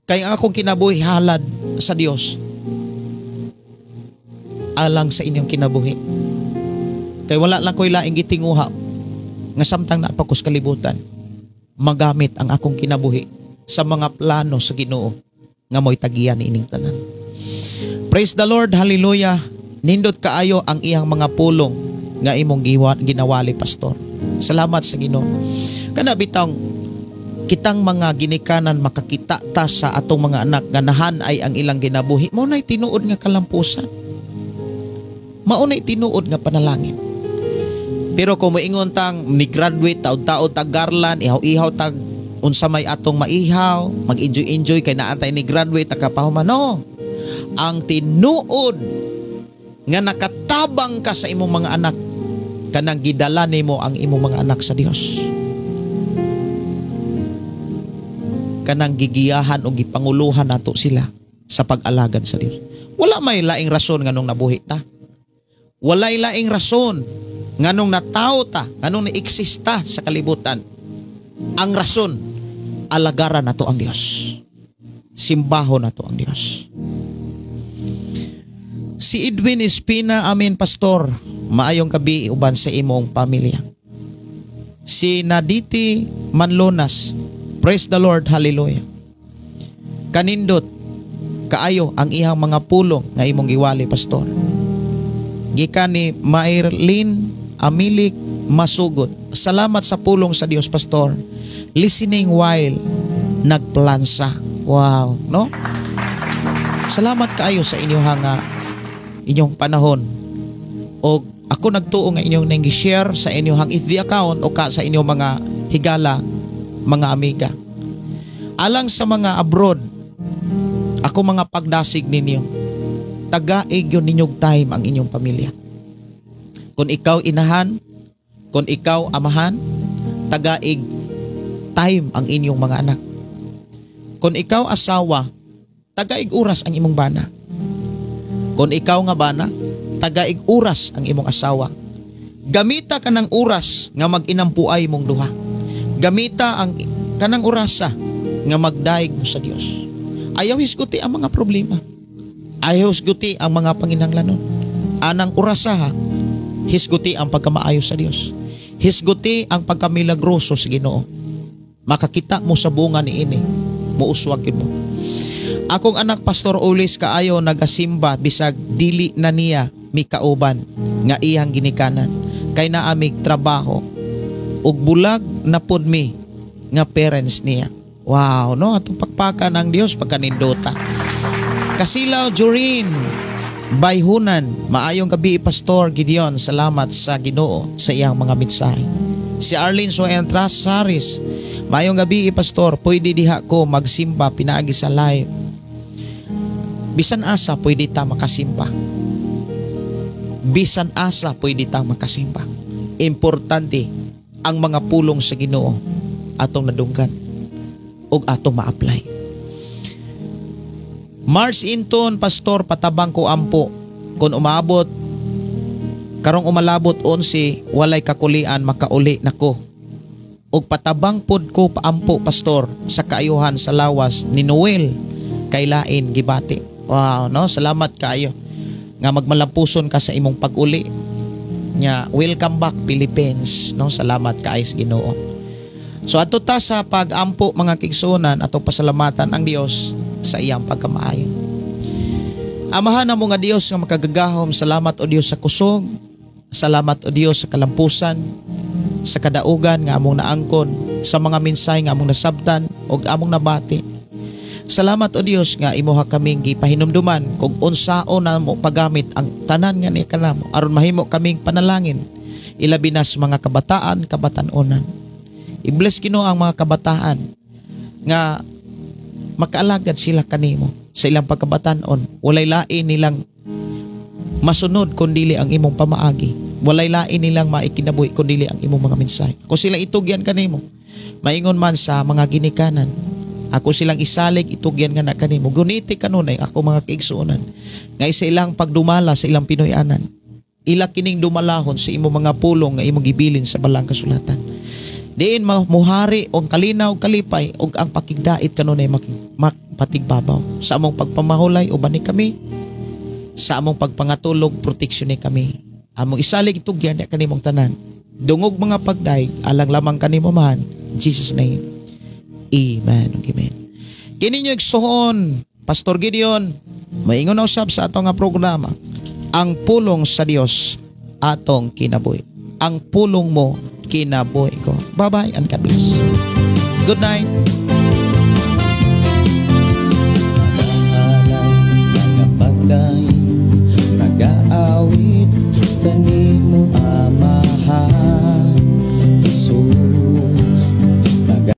Kaya ang akong kinabuhi halad sa Dios alang sa inyong kinabuhi. Kay wala lang ko'y laing gitinguha nga samtang naa pa ko sa kalibutan, magamit ang akong kinabuhi sa mga plano sa Ginoo nga mo'y tagiyan ni ining tanan. Praise the Lord, hallelujah. Nindot kaayo ang iyang mga pulong nga imong ginawali, pastor. Salamat sa Ginoo. Kana bitang kitang mga ginikanan makakita ta sa atong mga anak ganahan ay ang ilang ginabuhi, mao nay tinuod nga kalampusan. Mao nay tinuod nga panalangin. Pero kung moingon tang ni graduate taod-taod tag garlan, ihaw-ihaw tag unsa may atong maihaw, mag-enjoy-enjoy kay naa tay ni graduate takapahuman, no. Ang tinuod nga nakatabang ka sa imong mga anak kanang gidala nimo ang imong mga anak sa Dios. Kanang gigiyahan o gipanguluhan nato sila sa pag-alagad sa Dios. Wala may laing rason nganong nabuhi ta. Walay laing rason nganong natawo ta, nganong na-exist ta sa kalibutan. Ang rason, alagaran nato ang Dios. Simbaho nato ang Dios. Si Edwin Espina, amen pastor, maayong gabi uban sa imong pamilya. Si Naditi Manlonas, praise the Lord, hallelujah. Kanindot kaayo ang iyang mga pulong nga imong giwali, pastor. Gikan ni Mairlin Amilik Masugod. Salamat sa pulong sa Dios, pastor. Listening while nagplansa. Wow, no? Salamat kaayo sa inyong nga inyong panahon. O ako nagtuo nga inyong nang share sa inyong FB account o ka sa inyong mga higala, mga amiga. Alang sa mga abroad, ako mga pagdasig ninyo, tagaig yun ninyong time ang inyong pamilya. Kung ikaw inahan, kung ikaw amahan, tagaig time ang inyong mga anak. Kung ikaw asawa, tagaig oras ang imong bana. Kung ikaw nga bana, tagaig oras ang imong asawa. Gamita ka ng oras nga mag-inampuay mong duha. Gamita ang kanang orasa nga magdaig mo sa Dios. Ayaw hisguti ang mga problema. Ayaw hisguti ang mga panginahanglanon. Anang orasa ha, hisguti ang pagkamaayo sa Dios. Hisguti ang pagkamilagroso sa Ginoo. Makakita mo sa bunga ni ini, muuswag mo. Akong anak Pastor Ulis kaayo nagasimba bisag dili na niya mikauban nga iyang ginikanan kay naamig trabaho ug bulag na pud mi nga parents niya. Wow, no, atong pakpakan ang Dios pagkanindota. Kasilaw Jorin Bayhunan, maayong gabi Pastor Gideon, salamat sa Ginoo sa iyang mga mensahe. Si Arlene Soentras Saris, maayong gabi Pastor, pwede diha ko magsimba pinaagi sa live. Bisan asa pwede ta makasimba. Bisan asa pwede ta makasimba. Importante ang mga pulong sa Ginoo atong nadunggan ug atong ma-apply. Mars Inton, Pastor, patabang ko ampo. Kung umabot, karong umalabot 11, walay kakulian, makauli nako. Ug patabang pod ko paampo, Pastor, sa kaayuhan sa lawas ni Noel kay lain gibati. Wow, no? Salamat kaayo nga magmalampuson ka sa imong pag-uli. Nya, welcome back Philippines, no? Salamat kaayo sa Ginoo. So adto ta sa pag-ampo mga kigsuonan, atong pasalamatan ang Dios sa iyang pagkamaayo. Amahan namo nga Dios nga makagagahom, salamat o Dios sa kusog, salamat o Dios sa kalampusan, sa kadaugan nga among naangkon, sa mga minsay nga among nasabtan ug among nabati. Salamat o Dios nga imuha kaming gipahinumduman kung unsaon namo paggamit ang tanan nga ni kanamo aron mahimo kaming panalangin ilabi na sa mga kabataan, kabatan-onan. I-bless, Ginoo, ang mga kabataan nga makaalagad sila kanimo sa ilang pagkabatanon. Walay lain nilang masunod kundili ang imong pamaagi. Walay lain nilang maikinabuhi kundili ang imong mga mensahe. Ako sila itugyan kanimo. Maingon man sa mga ginikanan. Ako silang isalig, itugyan nga na kanimo. Guniti kanunay ako mga kaigsuonan nga sa ilang pagdumala sa ilang Pinoy-anan. Ila kining dumalahon sa imong mga pulong nga imong gibilin sa balang kasulatan. Diin muhari og kalinaw, kalipay ug ang pakigdait kanunay mapatigbabaw. Sa among pagpamahulay, uban ni kami. Sa among pagpangatulog, proteksyon ni kami. Among isalig, itugyan ni kanimong tanan. Dungog mga pagdayeg alang lamang kanimo man. In Jesus' name. Amen. Amen. Kini inyo igsuon, Pastor Gideon, maingon na usab sa atong nga programa, ang pulong sa Dios atong kinabuhi. Ang pulong mo, kinabuhi ko. Bye-bye and God bless. Good night. Pagdaig.